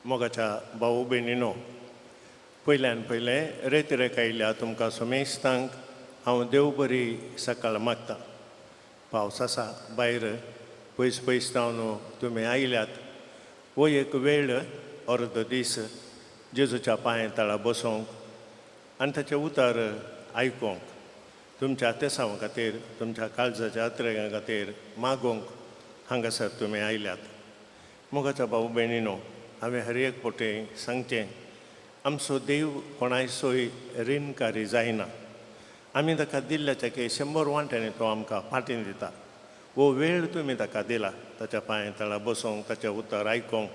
मोगाच्या भाऊ भयणीनो, पयल्यान पयलें रेतिरेक आयिल्ल्या तुमकां समेस्तांक हांव देव बरी सकाळ मागता. पावस आसा भायर, पयस पयस जावन तुमी आयल्यात. हो एक वेळ, अर्द दीस जेजूच्या पांया तळा बसोंक आनी ताचें उतर आयकोंक, तुमच्या तेसांवा खातीर, तुमच्या काळजाच्या अत्रेगां खातीर मागोंक हांगासर तुमी आयल्यात. मोगाच्या भाऊ भयणीनो, हांवें हर एक फावटी सांगचें, आमचो देव कोणायचोय रिणकारी जायना. आमी ताका दिल्ल्याच्या की 100 वांट्यांनी तो आमकां फाटीं दिता. हो वेळ तुमी ताका दिला ताच्या पांया तळा बसोंक, ताचें उतर आयकोंक.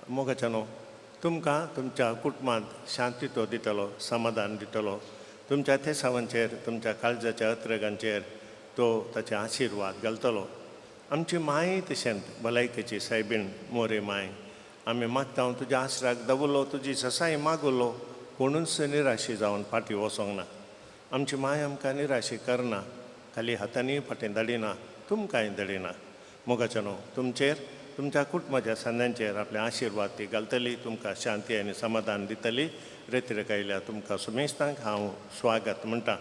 मोगाच्या न्हू, तुमकां तुमच्या कुटुंबांत शांती तो दितलो, समाधान दितलो. तुमच्या थेसावांचेर, तुमच्या काळजाच्या अत्रगांचेर तो ताचे आशिर्वाद घालतलो. आमची माय तशेंच भलायकेची सायबीण मोरे माय, आमी मागता, तुज्या आसराक दवरलो, तुजी ससाय मागलो, कोणूच निराशी जावन फाटीं वचोंक ना. आमची माय आमकां निराशी करना, खाली हातांनी फाटीं धाडिना, तुमकांय धाडिना. मोगाच्या न्हू, तुमचेर, तुमच्या कुटुंबाच्या सांद्यांचेर आपले आशिर्वाद ती घालतली, तुमकां शांती आनी समाधान दितली. रेतीर आयल्या तुमकां सुमेस्तांक हांव स्वागत म्हणटा.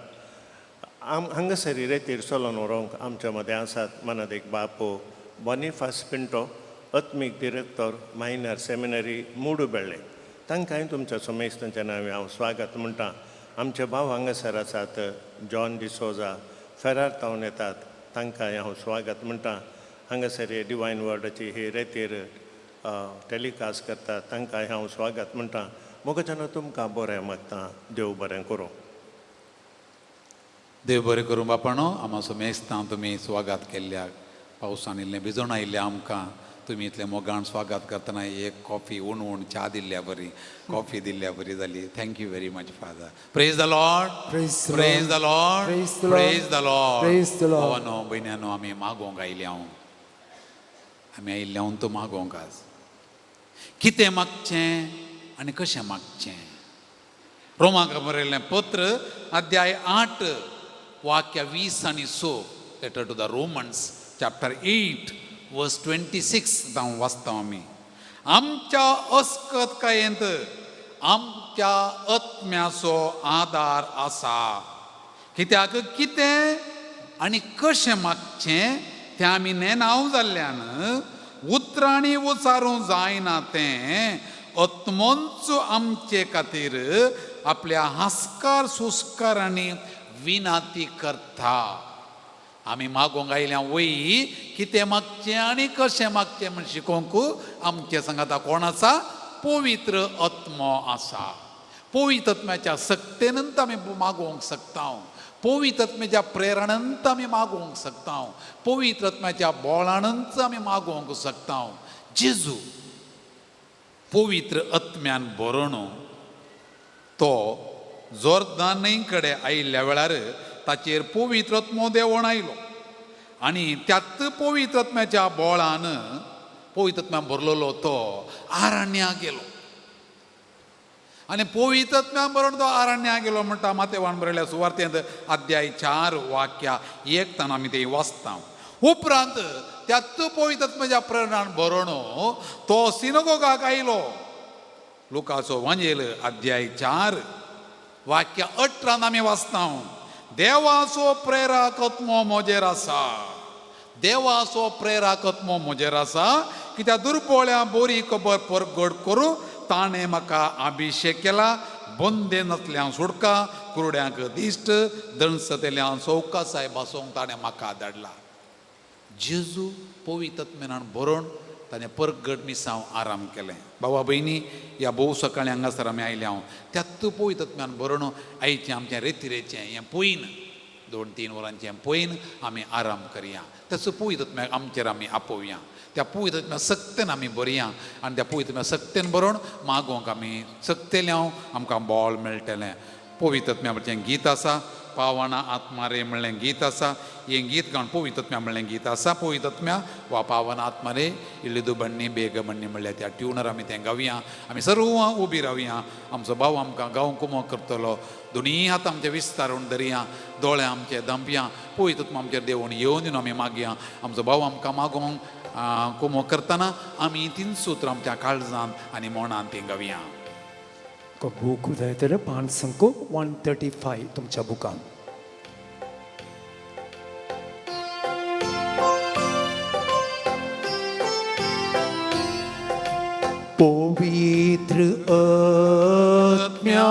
आम हांगासर रेतीर चलोवन व्हरूंक आमच्या मदें आसात मनात एक बापू बॉनिफास पिंटो, आत्मीक डिरेक्टर, मायनर सेमिनरी, मुडूबेळ्ळे. तांकांय तुमच्या समेस्तांच्या नांवे हांव स्वागत म्हणटा. आमचे भाव हांगासर आसात जॉन डिसोजा, फेरार तावन येतात, तांकांय हांव स्वागत म्हणटा. हांगासर हे डिवायन वर्डाची ही रेतीर टेलिकास्ट करतात, तांकांय हांव स्वागत म्हणटा. मोगाच्यान तुमकां बरें मागता. देव बरें करूं. देव बरें करूं बापाणो. आमचो समेस्तां तुमी स्वागत केल्ल्याक. पावसान इल्लें भिजोवन आयिल्लें आमकां तुमी इतलें मोगान स्वागत करतना एक कॉफी उण उण च्या दिल्ल्या बरी, कॉफी दिल्ल्या बरी जाली. Thank you very much, Father. Praise the Lord. Praise the Praise the Lord. Praise the Lord. Praise the Lord. Praise the Lord. भावानो भयण्यानो, आमी मागोंक आयले हांव, आमी आयिल्ले हांव तो मागोंक. आज कितें मागचें आनी कशें मागचें? रोमाक बरयल्लें पत्र, अध्याय 8, वाक्य 20 आनी 6. Letter to the Romans, chapter 8, verse 26 हांव वाचता. आमी आमच्या अस्कतकायेंत आमच्या आत्म्याचो आदार आसा, कित्याक कितें आनी कशें मागचें तें आमी नेनाव जाल्ल्यान उतरांनी उचारूंक जायना, तें आत्मोंच आमचे खातीर आपल्या हास्कार सुस्कारांनी विनाती करता. आमी मागोंक आयल्या वय, कितें मागचें आनी कशें मागचें म्हण शिकोवंक आमचे सांगाता कोण आसा? पवित्र आत्मो आसा. पवित्र आत्म्याच्या सक्तेनंत आमी मागोवंक शकता, पवित्र आत्म्याच्या प्रेरणांत आमी मागोवंक शकता, पवित्र आत्म्याच्या बोळानच आमी मागोवंक शकता. जेजू पवित्र आत्म्यान भरून तो जोर्दान न्हंय कडेन आयिल्ल्या वेळार ताचेर पवित्र आत्मो देंवोन आयलो आनी त्याच पवित्र आत्म्याच्या बोळान, पवित्र आत्म्यान भरलेलो तो आरण्या गेलो. आनी पवित्र आत्म्यान भरून तो आरण्या गेलो म्हणटा मातेवान बरयल्या सुवार्तेंत, अध्याय 4, वाक्या 1 तान आमी ते वाचता. उपरांत त्याच पवित्र आत्म्याच्या प्रेरणान भरून तो सिनगोगाक आयलो. लुकाचो वांजेल, अध्याय 4, वाक्य 18 आमी वाचता. देवाचो प्रेरक आत्मो म्हजेर आसा, देवाचो प्रेरक आत्मो म्हजेर आसा, कित्याक दुर्बोळ्या बोरी खबर परगट करूं ताणें म्हाका अभिशेक केला. बंदे नासल्यां सुटका, कुरड्यांक दिश्ट, दणसतेल्यां सवकासाय भासोवंक ताणें म्हाका धाडला. जेजू पवित्र आत्म्यान भरून ताणें परगट मिसांव आराम केलें. बाबा भयणी, ह्या भोव सकाळी हांगासर आमी आयले हांव त्याच पवित्र आत्म्यान भरून आयचें आमचें रेतिरेचें हें पयन, 2-3 वरांचें पयन आमी आराम करया. त्याचो पवित्र आत्म्याक आमचेर आमी आपोवया. त्या पवित्र आत्म्या सक्तेन आमी बरया आनी त्या पवित्र आत्म्या सक्तेन बरोवन मागोवंक आमी सक्तेले हांव, आमकां बोळ मेळटलें. पवित्र आत्म्याचें गीत आसा, पावना आत्मा रे म्हणलें गीत आसा. हें गीत गावन, पवित्र आत्म्या म्हणलें गीत आसा, पवित्र आत्म्या वा पावन आत्मा रे इळिदू बन्नी बेग बन्नी म्हणल्यार त्या ट्युनर आमी तें गावया. आमी सर्व उबी रावया. आमचो भाव आमकां गावंक कुमक करतलो. दोनी हात आमचे विस्तारून धरया, दोळे आमचे दंपया. पवित्र आत्मा आमचेर देवून येवन दिवन आमी मागया. आमचो भाव आमकां मागोवंक कुमो करतना आमी तीन सूत्र आमच्या काळजांत आनी मनांत ती गावया. बूक जाय तर पान संको 135 तुमच्या बुकान. पवित्र आत्म्या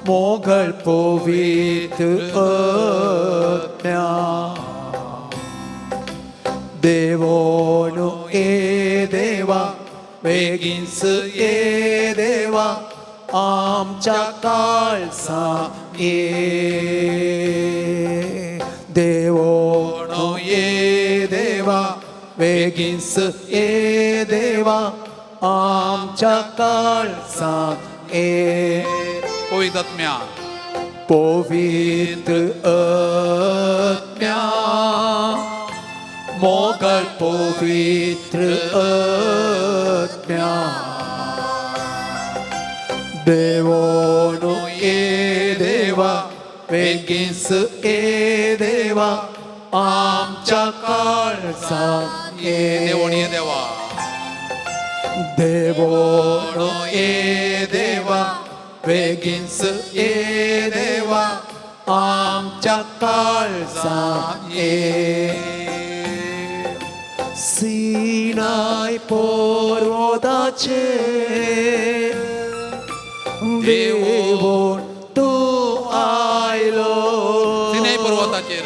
मोगल पवित्र आत्म्या देवोनु ए देवा बेगीनस ए देवा आमच्या काळसा ये देवोनु ये देवा बेगीनस ए देवा आमच्या काळसा ये. पवित्र आत्म्या पवित्र आत्म्या मोगल पवित्र आत्म्या देवोनु ये देवा बेगीनस ए देवा आमच्या काळसा ये. देवोण ये देवा देवोनु ये देवा बेगीनस ये देवा आमच्या काळसा ये. सिनाय पर्वताचे देवोन तूं आयलो सिनाय पर्वताचेर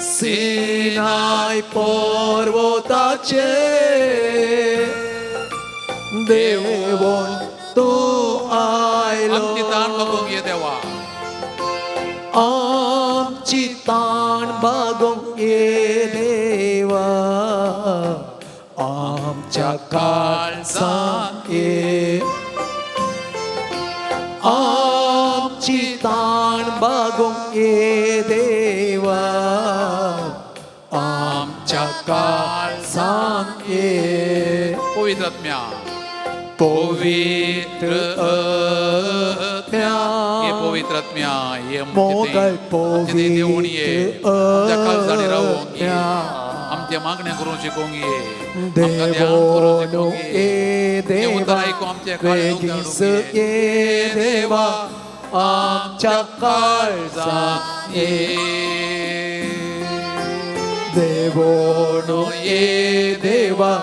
सिनाय पर्वताचे देवोन तूं आयलो आमची ताण बघूंक ये देवा आमची ताण बागोवंक ये देवा आमच्या काळजांत ये आमची ताण बागोवंक ये देवा आमच्या काळजांत ये. पवित्र आत्म्या पवित्र आत्म्या ये पवित्र आत्म्या ये मोगल आमचे देवून ये पवित्र आमच्या काळजांनी रावोंक ये आत्म्या आमचे मागणे करून शिकोवंक ये आमकां ध्यान करून देवोनु शिकोवंक ये ए देव देवा आयकूं आमचें काळीज बेगीनस उगडावंक ये. ये देवा आमच्या काळजांत ये. देवोनु ये देवा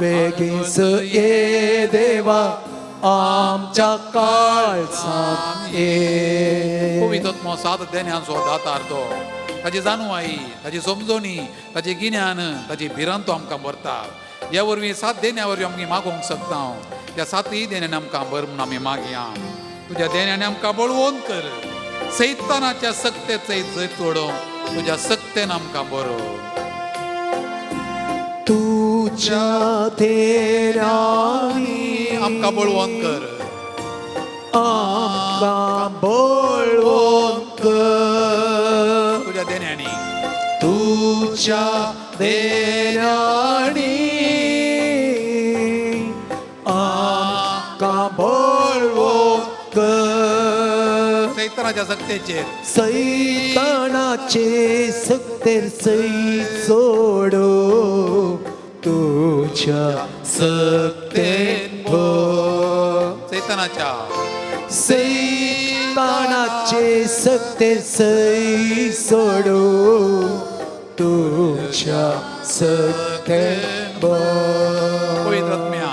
बेगीनस ये देवा आमच्या काळजांत ये. पवित्र आत्मो सात देण्यांचो दातार तो ताची जाणवाई ताची समजणी ताची गिन्यान ताची भिरांत तो आमकां भरता. ह्या वरवीं सात देण्या वरवीं आमी मागोवंक शकता. त्या सातय देण्यांनी आमकां भर म्हणून आमी मागया. तुज्या देण्यांनी आमकां बळवंत कर सैतानाच्या सक्तेचें जैत वडोवंक तुज्या सक्तेन आमकां बरो. तुज्या देण्यांनी आमकां बळवंत कर आमकां बळवंत कर तुज्या देण्यांनी तुज्या देण्यांनी आमकां बळवंत कर सैतानाच्या सक्तेचेर सैतानाचे सक्तेर सै सोडो तुज्या सक्तेन भर सैतानाच्या सैतानाचे सक्तेर सै सोडो तुज्या सक्तेन भर. पवित्र आत्म्या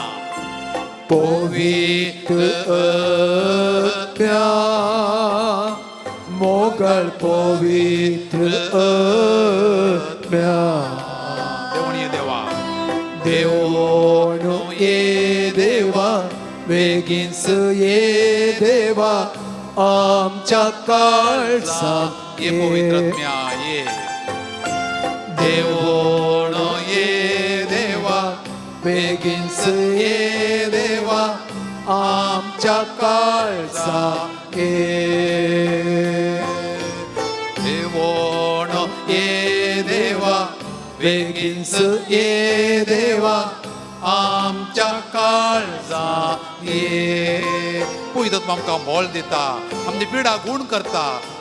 पवित्र आत्म्या मोगल पवित्र आत्म्या देवण ये देवा देवोनु ये देवा बेगीनस ये देवा आमच्या काळजांत ये पवित्र आत्म्या ये देवोण ये देवा बेगीनस ये देवा आमच्या काळजांत ये. देवोण ये देवा बेगीनस ये देवा आमच्या काळजांत ये. पवित्र आत्मा आमकां मोल दिता आमची पिडा गुण करता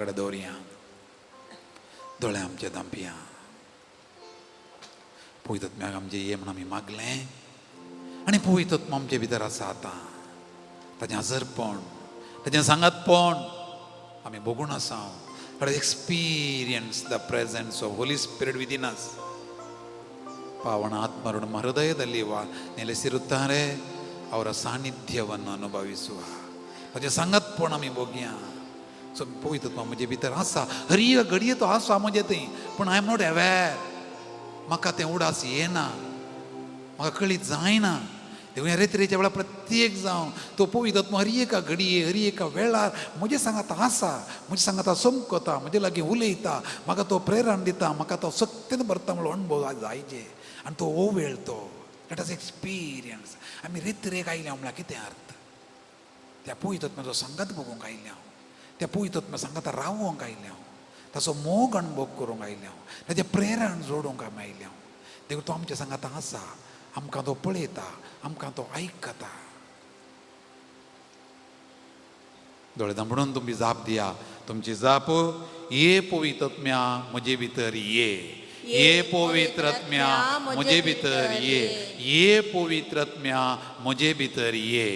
कडेन दवरया, दोळे आमचे धांपया. पवित्र आत्म्याक आमचे ये म्हण आमी मागलें आनी पवित्र आत्मा आमचे भितर आसा आतां. ताचें हजरपण, ताचें सांगातपण आमी भोगून आसा. Let us experience the presence of Holy Spirit within us. ಪಾವನ ಆತ್ಮರು ನಮ್ಮ ಹೃದಯದಲ್ಲಿ ನೆಲೆಸಿರುತ್ತಾರೆ. ಅವರ ಸಾನ್ನಿಧ್ಯವನ್ನು ಅನುಭವಿಸುವ ताचें सांगातपण आमी भोगया. सो पवित्र आत्मा म्हजे भितर आसा, हर एक घडये तो आसा म्हजे थंय, पूण I am not aware. म्हाका तें उडास येना, म्हाका कळीत जायना. देखून ह्या रेत्रेच्या वेळार प्रत्येक जावन तो पवित्र आत्मा हर एका घडये, हर एका वेळार म्हजे सांगाता आसा, म्हजे सांगाता समकता, म्हजे लागीं उलयता, म्हाका तो प्रेरण दिता, म्हाका तो सत्तेन भरता म्हणून अणभव जायचे. आनी तो हो वेळ तो let us experience. आमी रेत्रेक आयल्या म्हणल्यार कितें अर्थ? त्या पवित्र आत्म्याचो सांगात भोगूंक आयल्या हांव, त्या पवित्र आत्म्या सांगाता रावोंक आयल्या हांव, ताचो मोग अणभव करूंक आयल्या हांव, ताचें प्रेरण जोडूंक आमी आयल्या हांव. देखून तो आमच्या सांगाता आसा, आमकां तो पळयता, आमकां तो आयकता. दोळे धांपडून तुमी जाप दिया. तुमची जाप, ये पवित्र आत्म्या म्हजे भितर ये, ये पवित्र आत्म्या म्हजे भितर ये, ये पवित्र आत्म्या म्हजे भितर ये,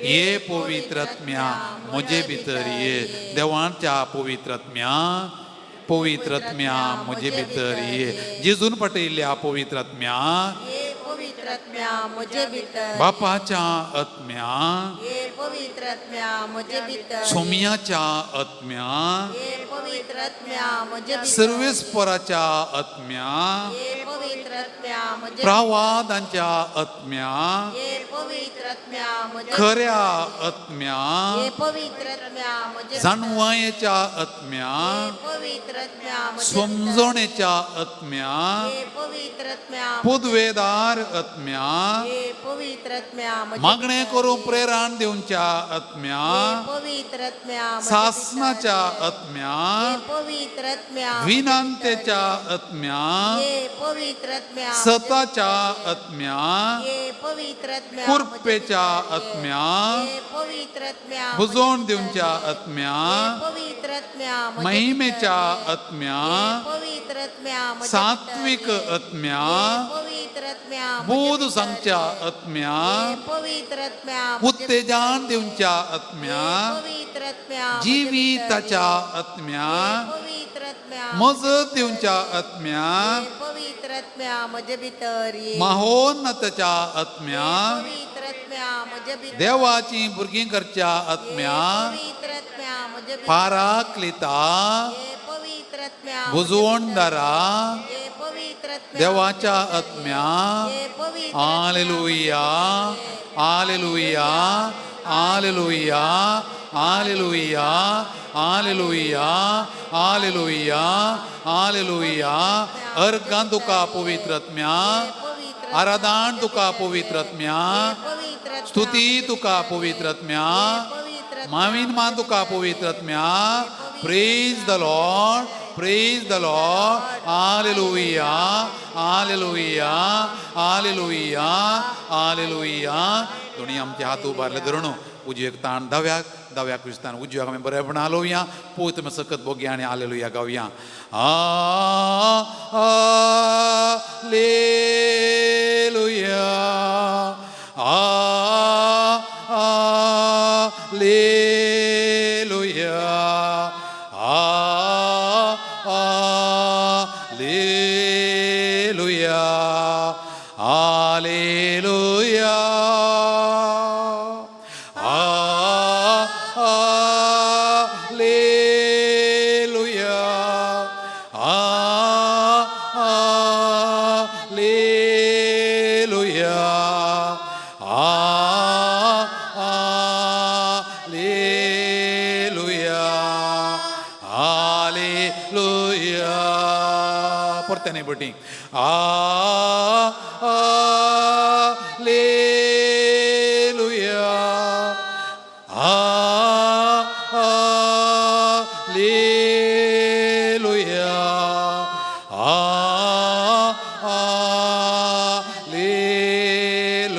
ये पवित्र आत्म्या म्हजे भितर ये. देवाच्या पवित्र आत्म्या, पवित्र आत्म्या म्हजे भितर ये. जेजून पटयल्ल्या पवित्र आत्म्या, ये पवित्र आत्म्या म्हजे भितर, बापाच्या आत्म्या, ये पवित्र आत्म्या म्हजे भितर, सोम्याच्या आत्म्या, ये पवित्र आत्म्या म्हजे भितर, सर्वेस्पराच्या आत्म्या, ये पवित्र आत्म्या म्हजे, प्रवादांच्या आत्म्या, ये पवित्र आत्म्या म्हजे, खऱ्या आत्म्या, ये पवित्र आत्म्या म्हजे, जाणवायेच्या आत्म्या, ये पवित्र आत्म्या म्हजे, समजणेच्या आत्म्या, ये पवित्र आत्म्या, पुदवेदार आत्म्या, ये पवित्र आत्म्या म्हजे, मागणें करूं प्रेरण दिवच्या आत्म्या, ये पवित्र आत्म्या म्हजे, सासनाच्या आत्म्या, ये पवित्र आत्म्या, विनंतेच्या आत्म्या, ये पवित्र आत्म्या, सताच्या आत्म्या, ये पवित्र आत्म्या, कृपेच्या आत्म्या, ये पवित्र आत्म्या, बुजोवन दिवच्या आत्म्या, ये पवित्र आत्म्या, महिमेच्या आत्म्या, ये पवित्र आत्म्या, सात्विक आत्म्या, ये पवित्र आत्म्या, बोध सांगच्या आत्म्या, ये पवित्र आत्म्या, उत्तेजन दिवच्या आत्म्या, पवित्र आत्म्या, जिविताच्या आत्म्या, पवित्र आत्म्या, मजत दिवच्या आत्म्या, ये पवित्र आत्म्या म्हजे भितर ये, महोन्नतच्या आत्म्या, पवित्र आत्म्या म्हजे भितर, देवाची भुरगीं करच्या आत्म्या, पवित्र आत्म्या म्हजे भितर, पाराक्लिता, ये पवित्र आत्म्या, बुजवणदारा, ये पवित्र आत्म्या, देवाच्या आत्म्या. ये पवित्र hallelujah, hallelujah, hallelujah, hallelujah, hallelujah, hallelujah, hallelujah. Organ तुका पवित्र आत्म्या, आराधन तुका पवित्र आत्म्या, स्तुती तुका पवित्र आत्म्या, मावीन मान तुका पवित्र आत्म्या. Praise the Lord, praise the Lord. Hallelujah, hallelujah, hallelujah, hallelujah. दोणी आमचे हात उबारले धरून उजव्याक ताण दाव्याक, दाव्याक क्रिस्तान उजव्याक आमी बरेपण हालोवया. पवित्र सकत बोगया आनी हालेलुया गावया. Hallelujah, hallelujah, hallelujah, hallelujah, hallelujah, hallelujah, hallelujah, hallelujah. परत्याने बटी hallelujah, hallelujah,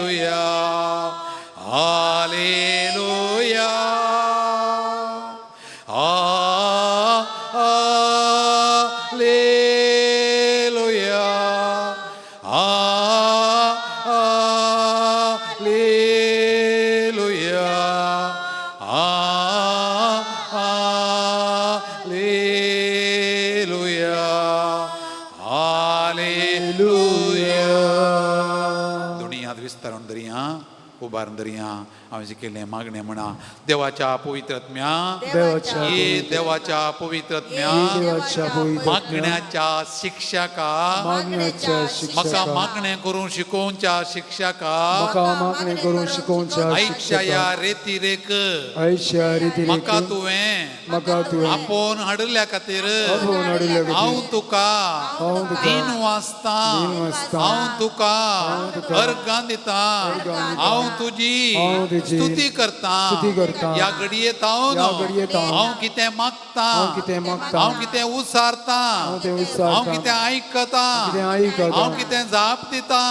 hallelujah, hallelujah, Alleluia. Alleluia. Alleluia. दुनियांत विस्तारून धरया, उबारून धरया. हांवें शिकयल्लें मागणें म्हणा. देवाच्या पवित्रत्म्या, देवाच्या ये देवाच्या पवित्रत्म्या, देवाच्या पवित्र मागण्याच्या शिक्षका, मागण्याच्या म्हाका शिक्षका, मागणें करूंक शिकोवच्या शिक्षका, म्हाका मागणें करूंक शिकोवच्या आयच्या शिक्षका, ह्या रेतिरेक आयच्या रितीरेक म्हाका तुवें म्हाका तुवें आपोवन हाडिल्ल्या खातीर आपोवन हाडिल्ल्या खातीर हांव तुका हांव तुका दीन वाचता, दीन वाचतां. हांव तुका तुका अर्गां दिता, अर्गां दिता. हांव तुजी हांव तुजी स्तुती करता. स्तुती करता. ह्या घडये तावन ह्या घडये तावन हांव कितें मागता, हांव कितें मागता, हांव कितें उसारता, हांव कितें उसारता, हांव कितें आयकता, कितें आयकता, हांव कितें जाप दिता,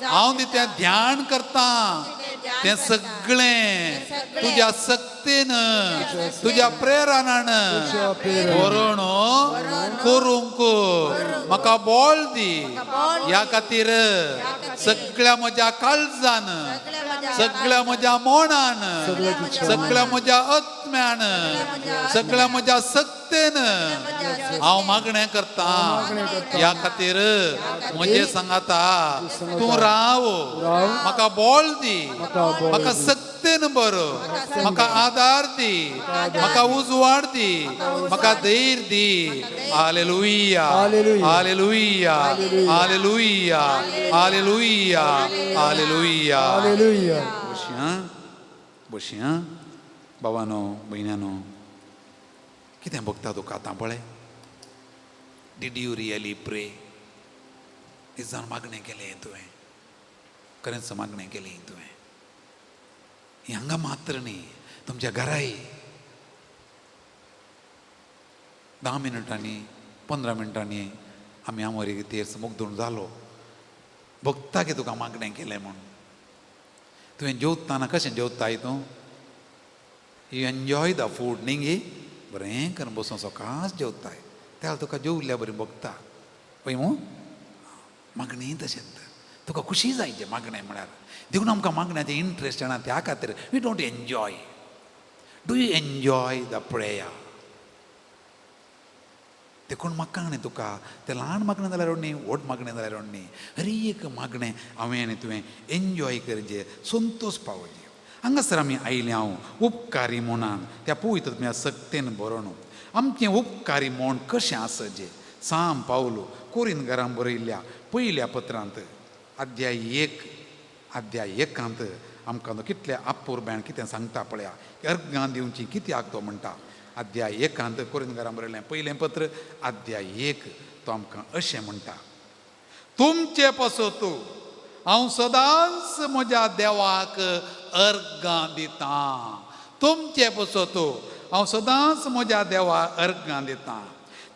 हांव कितें ध्यान करता, तें सगळें तुज्या सक्तीन, तुज्या प्रेरणान तुज्या प्रेरणान करून करूंक म्हाका बळ दी. ह्या खातीर सगळ्या म्हज्या काळजान, सगळ्या म्हज्या मनान, सगळ्या म्हज्या आत्म्यान, सगळ्या म्हज्या सक्तेन हांव मागणें करता. ह्या खातीर म्हजें सांगाता तूं राव, म्हाका बळ दी, म्हाका सक्तेन बरो, म्हाका आदार दी, म्हाका उजवाड दी, म्हाका धैर्य दी. Hallelujah, hallelujah. Hallelujah, hallelujah, hallelujah, hallelujah. Hallelujah. बशया, बशया. बाबानो, भयणानो, कितें बघता तुका आतां पळय. Did you really pray? निजान मागणें केलें तुवें? खरेंच मागणें केलें तुवें? हें हांगा मात्र न्ही, तुमच्या घराय 10 मिनटांनी, 15 मिनटांनी आमी आमोरी तेर्स मुगदूण जालो, भोगता की तुका मागणें केलें म्हूण. तुवें जेवताना कशें जेवताय तूं? You enjoy the food न्ही गे? बरें करून बसून सकास जेवताय, त्या तुका जेवल्या बरी भोगता पळय मू. मागणें तशेंच तुका खुशी जायचे मागणें म्हळ्यार. देखून आमकां मागण्याचें इंट्रस्ट येना, त्या खातीर we don't enjoy. Do you enjoy the prayer? देखून म्हाका न्ही तुका तें ल्हान मागणें जाल्यार न्ही, व्हड मागणें जाल्यार न्ही, हर एक मागणें हांवें आनी तुवें एन्जॉय करचें, संतोश पावोवचें. हांगासर आमी आयले हांव उपकारी म्हणान त्या पवित्र तुमच्या सक्तेन बरोवन. आमचें उपकारी म्हण कशें आसचें? साम पावलो कोरीन घरान बरयल्ल्या पयल्या पत्रांत अध्याय 1, अध्याय 1 आमकां तो कितले अपुरबायेन कितें सांगता पळया. अर्गां दिवची कित्याक तो म्हणटा. अध्याय 1 कोरीन घरान बरयलें पयलें पत्र अध्याय 1 तो आमकां अशें म्हणटा, तुमचे पासत हांव सदांच म्हज्या देवाक अर्गां दितां. तुमचे पासत हांव सदांच म्हज्या देवाक अर्गां दितां.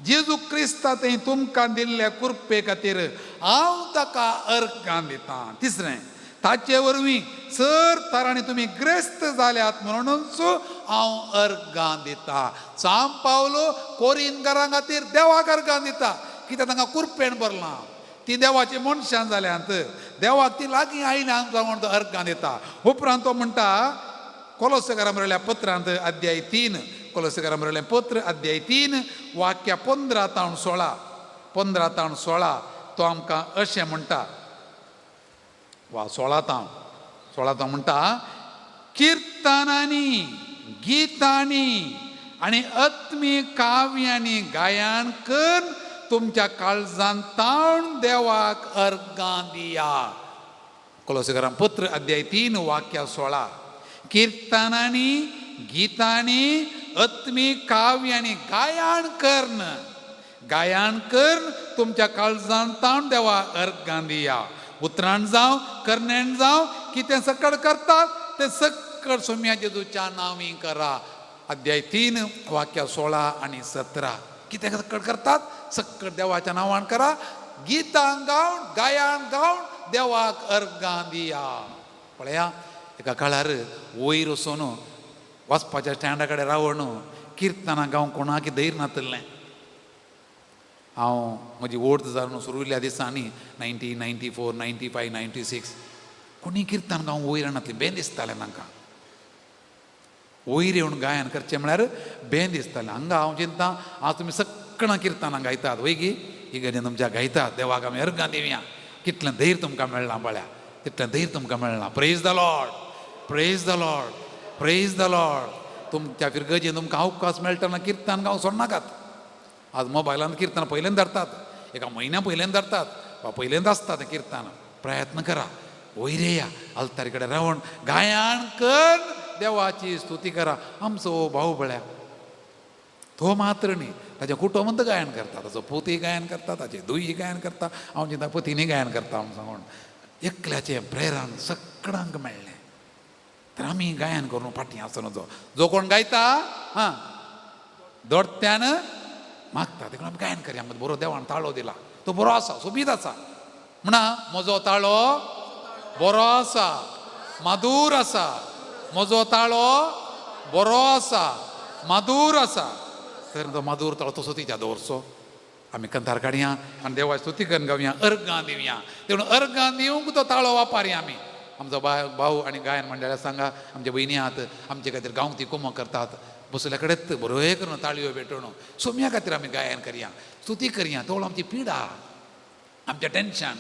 जेजू क्रिस्ता थंय तुमकां दिल्ल्या कृपे खातीर हांव ताका अर्गां दितां. तिसरें, ताचे वरवीं सर तरांनी तुमी ग्रेस्त जाल्यात म्हणूनच हांव अर्गां दितां. साम पावलो कोरिनकारां खातीर देवाक अर्गां दिता, कित्याक तांकां कुरपेन भरलां, ती देवाची मनशां जाल्यांत, देवाक ती लागीं आयल्या म्हूण तो अर्गां दिता. उपरांत तो म्हणटा कोलोसेकारां बरयल्या पत्रांत अध्याय 3, कोलोसेकारां बरयलें पत्र अध्याय 3 वाक्या 15 तावन 16, 15 तावन 16 तो आमकां अशें म्हणटा, वा 16 तावन 16 तो म्हणटा, किर्तनांनी, गितांनी आनी आत्मीक काव्यांनी गायन करून तुमच्या काळजान ताण देवाक अर्गां दिया. कोलोसेकारां पत्र अध्याय 3 वाक्या 16, किर्तनांनी, गितांनी, आत्मीक काव्यांनी गायन करून, गायन करून तुमच्या काळजान ताण देवाक अर्गां दिया. उतरान जावं, करण्यान जावं, कितें सकळ करतात तें सकळ सोम्या जेजूच्या नांवी करा. अध्याय 3 वाक्या 16 आनी 17, कितें सकळ करतात सकळ देवाच्या नांवान करा. गितां गावन, गायन गावन देवाक अर्गां दिया. पळया, एका काळार वयर वचून वचपाच्या स्टँडा कडेन रावन किर्तनां गावंक कोणाक धैर्य नातिल्लें. हांव म्हजी ओर्द जावन सुरू दिसांनी 1994, 95, 96 कोणी किर्तन गावंक वयर येनासली, बें दिसतालें तांकां. वयर येवन गायन करचें म्हळ्यार बें दिसतालें. हांगा हांव चिंता आज तुमी सगळां किर्तनां गायतात वय की इगर्जेन तुमच्या गायतात, देवाक आमी अर्गां दिवया. कितलें धैर्य तुमकां मेळ्ळां पळया, तितलें धैर्य तुमकां मेळ्ळां. Praise the Lord, praise the Lord, praise the Lord. तुमच्या फिरगजेन तुमकां अवकाश मेळटना किर्तन गावंक सोडनाकात. आज मोबायलान किर्तन पयल्यान धरतात, एका म्हयन्या पयल्यान धरतात वा पयल्यांत आसता तें किर्तन. प्रयत्न करा, वयर येया, आल्तारी कडेन रावन गायन कर, देवाची स्तुती करा. आमचो हो भाव पळया, तो मात्र न्ही, ताचें कुटुंब गायन करता, ताचो पूतय गायन करता, ताचे दुयी गायन करता. हांव चिंता पतीनी गायन करता म्हूण सांगून एकल्याचें प्रेरण सगळ्यांक मेळ्ळें. तर आमी गायन करून फाटीं आसूं नजो. जो कोण गायता हां दोडत्यान मागता, देखून आमी गायन करया. बरो देवान ताळो दिला, तो बरो आसा, सोबीत आसा. म्हणा म्हजो ताळो बरो आसा, माधूर आसा, म्हजो ताळो बरो आसा, माधूर आसा. तर तो माधूर ताळो तसो तिच्या दवरचो. आमी कंतार काडया आनी देवा स्तुती करून गावया, अर्गां दिवया. देखून अर्गां दिवंक तो ताळो वापरया आमी. आमचो भाव आनी गायन मंडळा सांगा, आमचे भयणी आहात, आमचे खातीर गावंक ती कुमक करतात, बसल्या कडेच बरोय करून ताळयो भेटोवन सोम्या खातीर आमी गायन करया, स्तुती करया. तो आमची पिडा, आमचें टेंशन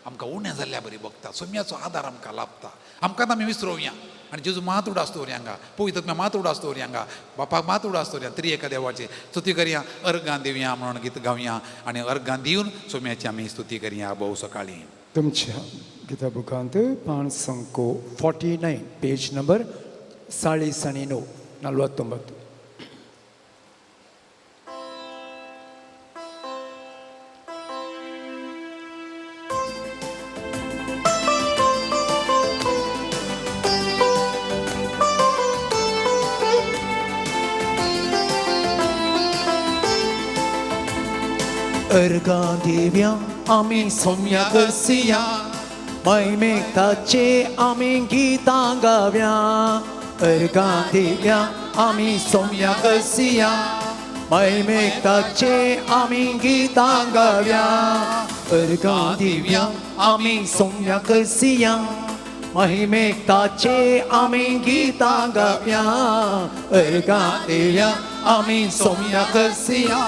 आमकां उणें जाल्ल्या बरी भोगता. सोम्याचो आदार आमकां लाभता. आमकां आमी विसरोवया आनी जेजू मात उडास दवरया हांगा, पवित्र मात उडास दवरया हांगा, बापाक मात उडास दवरया, तरी एका देवाची स्तुती करया, अर्गां दिवया म्हणून गीत गावया आनी अर्गां दिवन सोम्याची आमी स्तुती करया भोव सकाळीं. तुमच्या गीता बुकांत 549 पेज नंबर 49, 49. अर्गां दिव्या आमी सोम्या करसिया, महिमेक ताचे आमी गितां गाव्या. अर्गां दिव्या आमी सोम्या करसिया, महिमेक ताचे आमी गितां गाव्या. अर्गां दिव्या आमी सोम्या करसिया, महिमेक ताचे आमी गितां गाव्या. अर्गां दिव्या आमी सोम्या करसिया,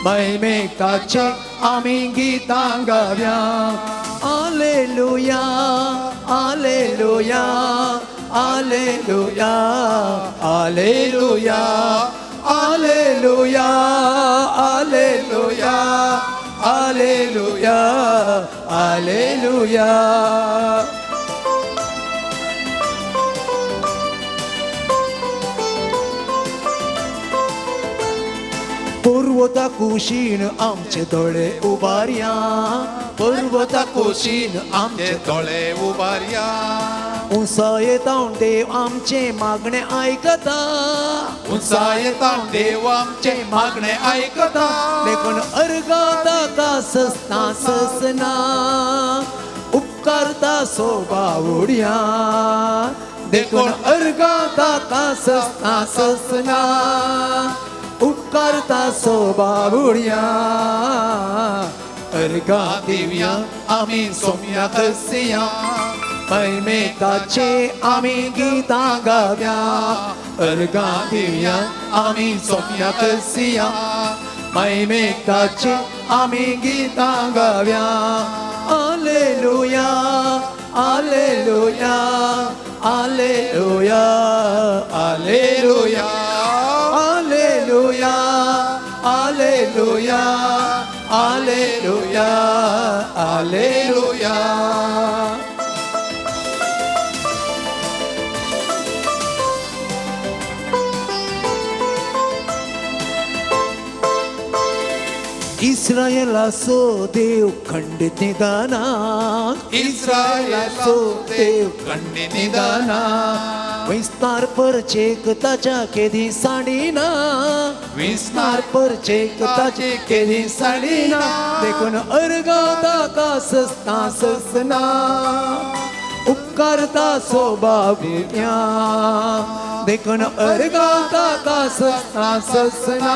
महिमेक ताचे आमी गितां गाव्या. Alleluia, alleluia, alleluia, alleluia, alleluia, alleluia, alleluia, alleluia. पर्वता कुशीन आमचे दोळे उबारया, पर्वता कुशीन आमचे दोळे उबारया. उंचायेतावन देव आमचे मागणे आयकता, उंचायेतावन देव आमचे मागणे आयकता. देखून अर्गां ताका ससना ससना, उपकारता सोबावुडया. देखून अर्गां ताका ससना ससना, उपकारता सोबावुडया. अर्गां दिवया आमी सोम्या करसिया, महिमेक ताचे आमी गितां गाव्या. अर्गां दिवया आमी सोम्या करसिया, महिमेक ताचे आमी गितां गाव्या. Alleluia, alleluia, alleluia, alleluia, alleluia, alleluia, alleluia, alleluia. इस्रायलाचो देव खंडीत निदाना, इस्रायलाचो देव खंडीत निदाना. विस्तार परचेक ताच्या केदी साडिना, विस्तार परचेक ताचे केदी साडिना. देखून अर्गां ताका ससना ससना, उपकारता सोबावुया. देखून अर्गां ताका ससना ससना,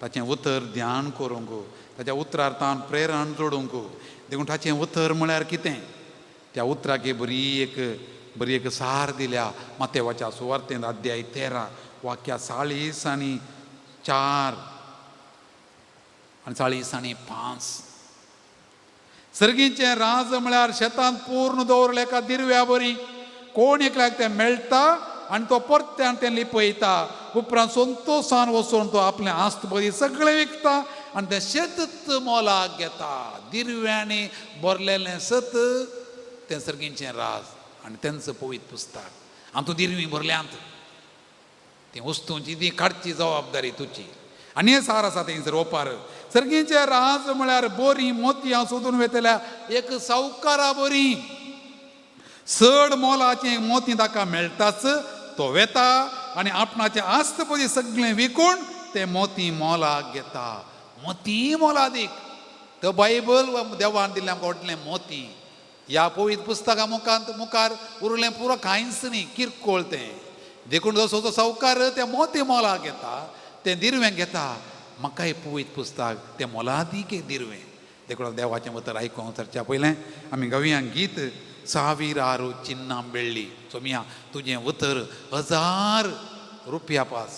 ताचें उतर ध्यान करूंक, ताच्या उतरार तान प्रेरण जोडूंक. देखून ताचें उतर म्हळ्यार कितें, त्या उतराक बरी एक सार दिल्या मातेवाच्या सुवार्तेंत अध्याय 13 वाक्या 44 आनी 45. सर्गीचें राज म्हळ्यार शेतांत पूर्ण दवरलें एका दिरव्या बरी. कोण एकल्याक तें मेळटा आनी तो परत्यान तें लिपयता. उपरांत संतोसान वचून तो आपलें आस्त बरी सगळें विकता आनी तें शेतच मोलाक घेता. दिरव्यांनी भरलेलें सत तें सर्गीचें राज आनी तेंचो पवित्र पुस्तक. आनी तूं दिरवीं भरल्यांत ती वस्तूंची ती काडची जबाबदारी तुजी. आनी हें सार आसा थंयसर ओपार. सर्गीचें राज म्हळ्यार बरीं मोतयां सोदून वेतल्या एक सावकारा बरी. चड मोलाचें मोती ताका मेळटाच, तो वेता आनी आपणाचें आस्त पदी सगळें विकून तें मोती मोलाक घेता. मोती मोलादीक. तो बायबल देवान दिल्लें आमकां व्हडलें मोती. ह्या पवित्र पुस्तका मुखार उरलें पुरो कांयच न्ही, किरकोळ तें. देखून जसो तो सावकार तें मोती मोलाक घेता, तें दिरवें घेता. म्हाका पवित्र पुस्तक तें मोलादीक एक दिरवें. देखून देवाचें उतर आयकूंक सरच्या पयलें आमी गावया गीत ಸಾವಿರಾರು ಚಿನ್ನ ಬೆಳ್ಳಿ. सोमिया तुजें उतर 1000 रुपया पास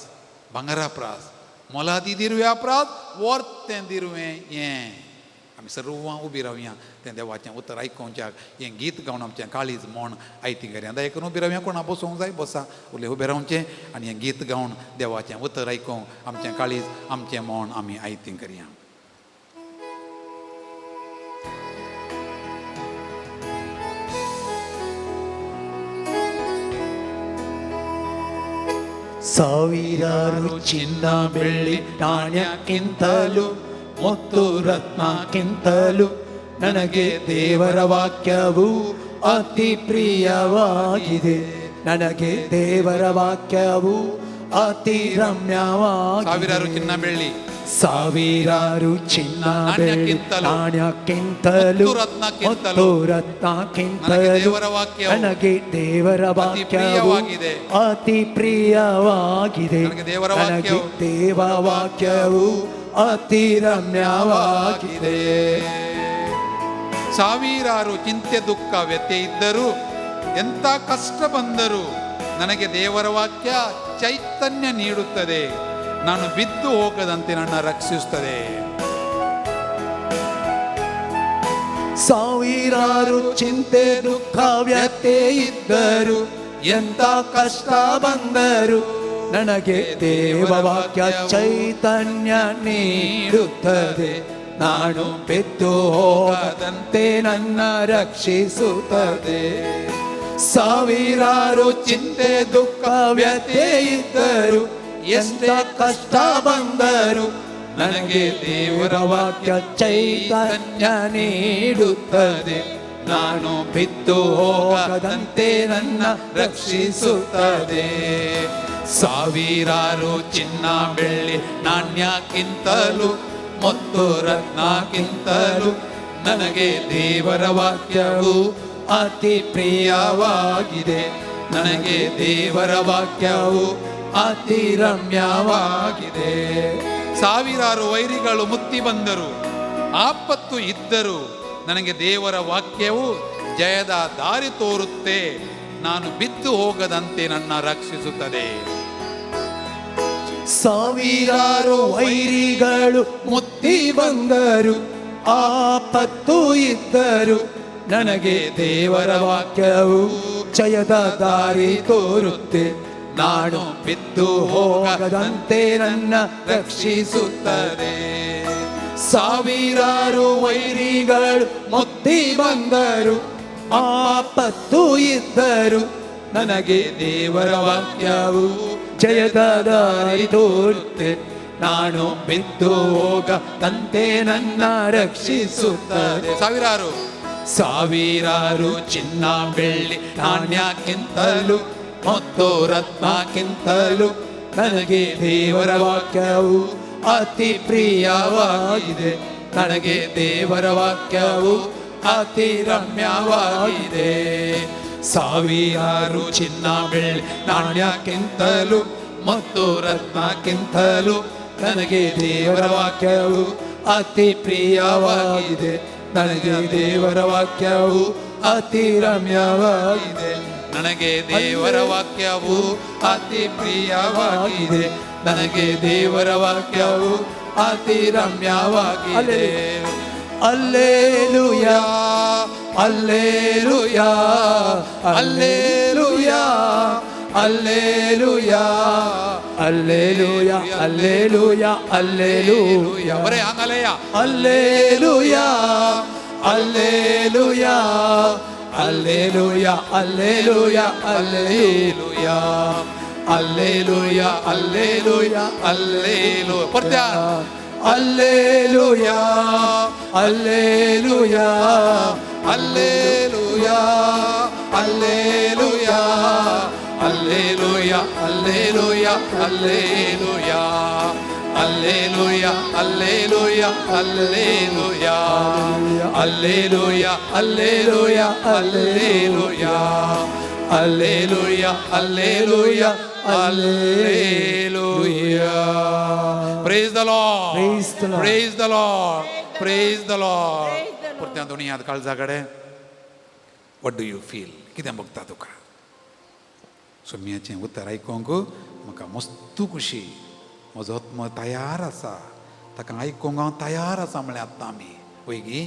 भांगरा प्रास मोलादी दिरव्या प्रास वर्त तें दिरवें हें. आमी सर्वां उबी रावया तें देवाचें उतर आयकोवच्याक. हें गीत गावन आमचें काळीज म्हण आयती घरा दया करून उबी रावया. कोणा बसूंक जाय बसा, उरले उबें रावचें आनी हें गीत गावन देवाचें उतर आयकोवंक आमचें काळीज आमचें म्हण आमी आयती करया. ಸಾವಿರಾರು ಚಿನ್ನ ಬೆಳ್ಳಿ ನಾಣ್ಯಕ್ಕಿಂತಲೂ ಮುತ್ತು ರತ್ನಕ್ಕಿಂತಲೂ ನನಗೆ ದೇವರ ವಾಕ್ಯವು ಅತಿ ಪ್ರಿಯವಾಗಿದೆ. ನನಗೆ ದೇವರ ವಾಕ್ಯವು ಅತಿ ರಮ್ಯವಾಗಿದೆ. ಸಾವಿರಾರು ಚಿನ್ನ ಬೆಳ್ಳಿ, ಸಾವಿರಾರು ಚಿನ್ನ ಬೆಳ್ಳಿ ನಾಣ್ಯಕ್ಕಿಂತಲೂ ಮುತ್ತು ರತ್ನಕ್ಕಿಂತಲೂ ನನಗೆ ದೇವರ ವಾಕ್ಯವು ಅತಿ ಪ್ರಿಯವಾಗಿದೆ. ನನಗೆ ದೇವ ವಾಕ್ಯವು ಅತಿ ರಮ್ಯವಾಗಿದೆ. ಸಾವಿರಾರು ಚಿಂತೆ ದುಃಖ ವ್ಯಥೆ ಇದ್ದರೂ, ಎಂಥ ಕಷ್ಟ ಬಂದರೂ ನನಗೆ ದೇವರ ವಾಕ್ಯ ಚೈತನ್ಯ ನೀಡುತ್ತದೆ. ನಾನು ಬಿದ್ದು ಹೋಗದಂತೆ ನನ್ನ ರಕ್ಷಿಸುತ್ತದೆ. ಸಾವಿರಾರು ಚಿಂತೆ ದುಃಖ ವ್ಯಥೆ ಇದ್ದರು, ಎಂಥ ಕಷ್ಟ ಬಂದರು ನನಗೆ ದೇವ ವಾಕ್ಯ ಚೈತನ್ಯ ನೀಡುತ್ತದೆ. ನಾನು ಬಿದ್ದು ಹೋಗದಂತೆ ನನ್ನ ರಕ್ಷಿಸುತ್ತದೆ. ಸಾವಿರಾರು ಚಿಂತೆ ದುಃಖ ವ್ಯಥೆ ಇದ್ದರು, ಎಂಥ ಕಷ್ಟ ಬಂದರು ನನಗೆ ದೇವರ ವಾಕ್ಯ ಚೈತನ್ಯ ನೀಡುತ್ತದೆ. ನಾನು ಬಿದ್ದು ಹೋಗದಂತೆ ನನ್ನ ರಕ್ಷಿಸುತ್ತದೆ. ಸಾವಿರಾರು ಚಿನ್ನ ಬೆಳ್ಳಿ ನಾಣ್ಯಕ್ಕಿಂತಲೂ ಮುತ್ತು ರತ್ನಕ್ಕಿಂತಲೂ ನನಗೆ ದೇವರ ವಾಕ್ಯವು ಅತಿ ಪ್ರಿಯವಾಗಿದೆ. ನನಗೆ ದೇವರ ವಾಕ್ಯವು ಅತಿ ರಮ್ಯವಾಗಿದೆ. ಸಾವಿರಾರು ವೈರಿಗಳು ಮುತ್ತಿ ಬಂದರು, ಆಪತ್ತು ಇದ್ದರು ನನಗೆ ದೇವರ ವಾಕ್ಯವು ಜಯದ ದಾರಿ ತೋರುತ್ತೆ. ನಾನು ಬಿದ್ದು ಹೋಗದಂತೆ ನನ್ನ ರಕ್ಷಿಸುತ್ತದೆ. ಸಾವಿರಾರು ವೈರಿಗಳು ಮುತ್ತಿ ಬಂದರು, ಆಪತ್ತು ಇದ್ದರು ನನಗೆ ದೇವರ ವಾಕ್ಯವು ಜಯದ ದಾರಿ ತೋರುತ್ತೆ. ನಾನು ಬಿದ್ದು ಹೋಗದಂತೆ ನನ್ನ ರಕ್ಷಿಸುತ್ತದೆ. ಸಾವಿರಾರು ವೈರಿಗಳು ಮುತ್ತಿ ಬಂದರು, ಆಪತ್ತು ಇದ್ದರು ನನಗೆ ದೇವರ ವಾಕ್ಯವು ಜಯದ ದಾರಿ ತೋರುತ್ತೆ. ನಾನು ಬಿದ್ದು ಹೋಗದಂತೆ ನನ್ನ ರಕ್ಷಿಸುತ್ತದೆ. ಸಾವಿರಾರು ಸಾವಿರಾರು ಚಿನ್ನ ಬೆಳ್ಳಿ ನಾಣ್ಯಕ್ಕಿಂತಲೂ ಮುತ್ತು ರತ್ನಕ್ಕಿಂತಲೂ ನನಗೆ ದೇವರ ವಾಕ್ಯವು ಅತಿ ಪ್ರಿಯವಾಗಿದೆ. ನನಗೆ ದೇವರ ವಾಕ್ಯವು ಅತಿ ರಮ್ಯವಾಗಿದೆ. ಸಾವಿರಾರು ಚಿನ್ನ ಬೆಳ್ಳಿ ನಾಣ್ಯಕ್ಕಿಂತಲೂ ಮುತ್ತು ರತ್ನಕ್ಕಿಂತಲೂ ನನಗೆ ದೇವರ ವಾಕ್ಯವು ಅತಿ ಪ್ರಿಯವಾಗಿದೆ, ನನಗೆ ದೇವರ ವಾಕ್ಯವು ಅತಿ ರಮ್ಯವಾಗಿದೆ, ನನಗೆ ದೇವರ ವಾಕ್ಯವು ಅತಿ ಪ್ರಿಯವಾಗಿದೆ, ನನಗೆ ದೇವರ ವಾಕ್ಯವು ಅತಿ ರಮ್ಯವಾಗಿದೆ. Alleluia, alleluia, alleluia, alleluia, alleluia, alleluia, alleluia. ಬರೇ ಹಂಗಲೆಯ. Alleluia, alleluia, alleluia, alleluia, alleluia, alleluia, alleluia, alleluia. ಪರ್ತ್ಯಾ. Alleluia, alleluia, alleluia, alleluia, alleluia, alleluia, alleluia, alleluia, alleluia, alleluia, alleluia, alleluia, alleluia, alleluia, alleluia, alleluia. Praise the Lord. Praise the Lord. Praise the Lord. Praise the Lord. परत्यान दोनी हात काळजा कडेन. What do you feel? कितें भोगता तुका? सोम्याचें उतर आयकूंक म्हाका मस्त खुशी. म्हजो आत्मो तयार आसा, ताका आयकूंक हांव तयार आसा म्हळ्यार आतां आमी वयगी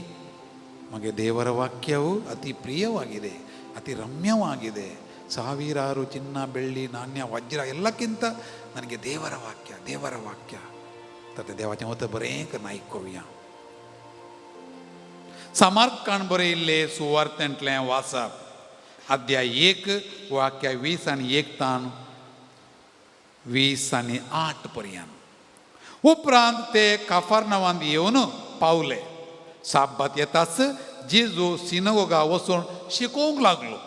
मागीर ದೇವರ ವಾಕ್ಯವು ಅತಿ ಪ್ರಿಯವಾಗಿದೆ, ಅತಿ ರಮ್ಯವಾಗಿದೆ. ಸಾವಿರಾರು ಚಿನ್ನ ಬೆಳ್ಳಿ ನಾಣ್ಯ ವಜ್ರ ಎಲ್ಲಕ್ಕಿಂತ ನನಗೆ ದೇವರ ವಾಕ್ಯ, ದೇವರ ವಾಕ್ಯ. तर देवाचें उतर बरें करून आयकुया. समर्कान बरयिल्लें सुवार्तेंतलें वाचप, अध्याय 1 वाक्य 20 आनी 1 तान 20 आनी 8 पर्यंत. उपरांत ते काफारनावांत येवन पावले. साब्बात येताच जेजू सिनगोगा वचून शिकोवंक लागलो.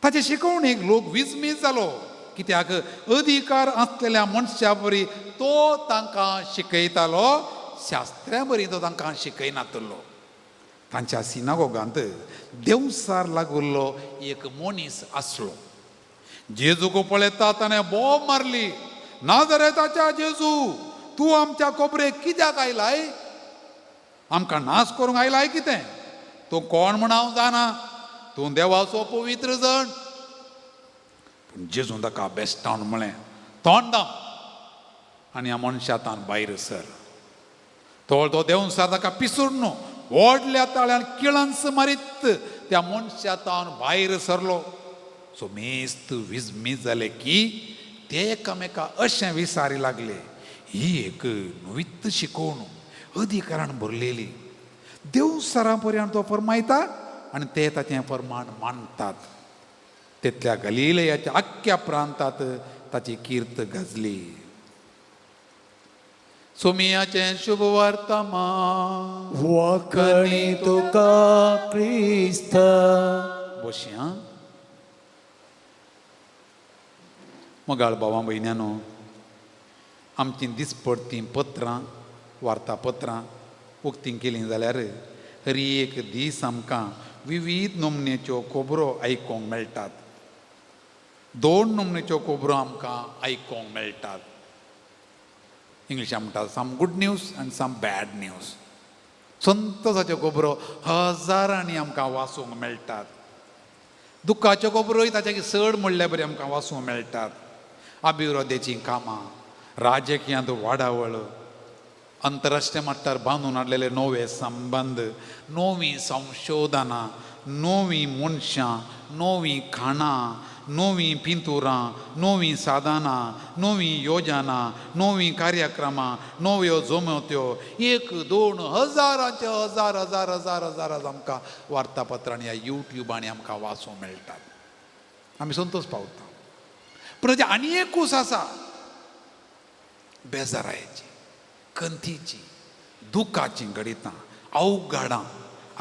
ताचे शिकवणेक लोक विस्मीत जालो, कित्याक अधिकार आसलेल्या मनशा बरी तो तांकां शिकयतालो, शास्त्र्या बरी तो तांकां शिकयनातलो. तांच्या सिनागोगांत देवसार लागुल्लो एक मनीस आसलो. जेजूक पळयता ताणें बोब मारली, नाजरेताच्या जेजू, तूं आमच्या कोबरेक कित्याक आयलाय? आमकां नाश करूंक आयलाय कितें? तूं कोण म्हण हांव जाणा, तूं देवाचो पवित्र जण. पूण जेजून ताका बेस्टावन म्हळें, तोंड दाम आनी ह्या मनशा तान भायर सर. तोळ तो देवसार ताका पिसूर न्हू व्हडल्या ताळ्यान किळंस मारीत त्या मनशा तावन भायर सरलो. सो मेस्त विस्मीत जाले की ते एकामेका अशें विसारी लागले, ही एक नवीत शिकोवण अधिकारान भरलेली. देवसरा पर्यंत तो फरमायता आनी ते ताचें फरमाण मानतात. तितल्या गलिलयाच्या आख्ख्या प्रांतात ताची कीर्त गाजली. सोमियाचें शुभ वर्तमान. वाकणी तुका क्रिस्त. बसया. मोगाळ भावां भयण्यानो, आमचीं दिसपडतीं पत्रां, वार्तापत्रां उक्तीं केलीं जाल्यार हर एक दीस आमकां विवीध नमनेच्यो खबरो आयकूंक मेळटात. 2 नमनेच्यो खबरो आमकां आयकूंक मेळटात. इंग्लिशान म्हणटात some good news आनी सम बॅड न्यूज. संतोसाच्यो खबरो हजारांनी आमकां वाचूंक मेळटात. दुख्खाच्यो खबरोय ताच्या चड म्हणल्या बरी आमकां वाचूंक मेळटात. अभिवृद्धीचीं कामां, राजकीयांत वाडावळ, अंतरराष्ट्रीय मट्टार बांदून हाडलेले नवे संबंद, नवीं संशोधनां, नवीं मनशां, नवीं खाणां, नवीं पिंतुरां, नवीं साधनां, नवीं योजनां, नवीं कार्यक्रमां, नव्यो जमत्यो, 1 2 हजारांचे हजार हजार हजार हजार आमकां वार्तापत्रांनी ह्या युट्युबांनी आमकां वाचूंक मेळटात. आमी संतोश पावता. पूण ताचें आनी एक कूस आसा, बेजारायेची, खंतीची, दुखाचीं घडितां, अवघडां,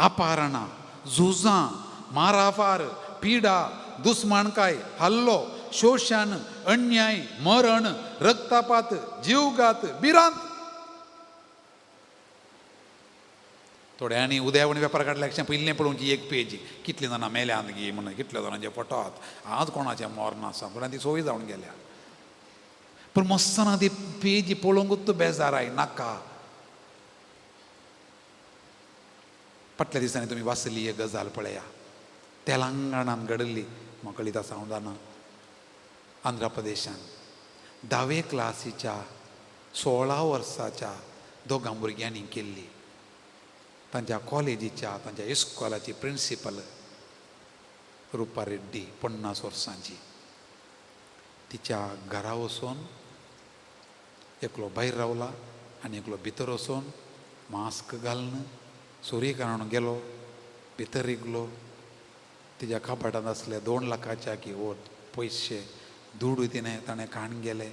अपहरणां, झुजां, माराफार, पिडा, दुस्मानकाय, हल्लो, शोशण, अन्याय, मरण, रक्तपात, जीवघात, भिरांत. थोड्यांनी उदयावणी वेपार काडल्या अशें पयलीं पळोवची एक पेज, कितलीं जाणां मेल्यांत गी म्हणून, कितल्या जाणांचे फोटो आहात, आज कोणाचें मर्ण आसा, थोड्यांनी ती सोय जावन गेल्या. पूण मस्तना ती पेजी पळोवंकूच बेजाराय नाका. फाटल्या दिसांनी तुमी वाचली एक गजाल पळया, तेलंगणान घडिल्ली, म्हाका कळीत आसा हांव जाणा, आंध्र प्रदेशान धावे क्लासीच्या 16 वर्साच्या दोगां भुरग्यांनी केल्ली. तांच्या कॉलेजीच्या तांच्या इस्कॉलाची प्रिंसिपल रुपा रेड्डी 50 वर्सांची, तिच्या घरा वचून एकलो भायर रावला आनी एकलो भितर वचून मास्क घालून सुरी काडून गेलो, भितर रिगलो. तिच्या कपाटांत आसले 2 लाखाच्या की वट पयशे दुडू तिणें ताणें काण गेले.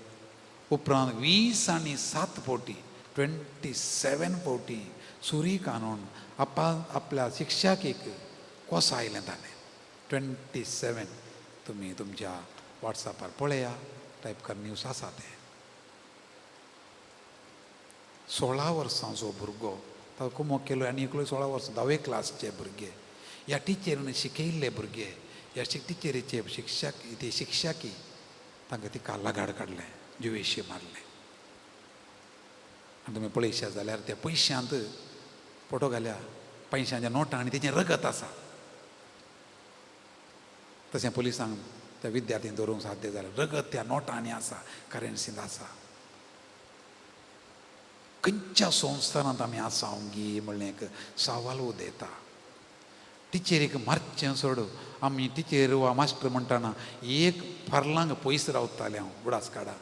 उपरांत 27 फावटी 27 फावटी सुरी काणून आपल्या शिक्षाकेक कोसायलें ताणें. 27 तुमी तुमच्या वॉट्सॅपार पळया, टायप कर न्यूज आसा तें. 16 वर्सांचो भुरगो ताका कुमोक केलो आनी एकलो 16 वर्सां धावे क्लासचे भुरगे, ह्या टिचरीन शिकयल्ले भुरगे, ह्या टिचरीचे शिक्षक ती शिक्षकी तांकां तिका लगाड काडलें, जिवेशी मारलें. आनी तुमी पळयशात जाल्यार त्या पयशांत फोटो घाल्या, पयशांच्या नोटां आनी तेजें रगत आसा. तशें पुलिसांक त्या विद्यार्थ्यांक धरूंक साध्य जालें, रगत त्या नोटांनी आसा, करन्सींत आसा. खंयच्या संस्थानांत आमी आसा गी म्हणलें एक सवाल उदयता. टिचरीक मारचें सोड, आमी टिचर वा मास्टर म्हणटाना एक फारलांग पयस रावतालें हांव उडास काडा.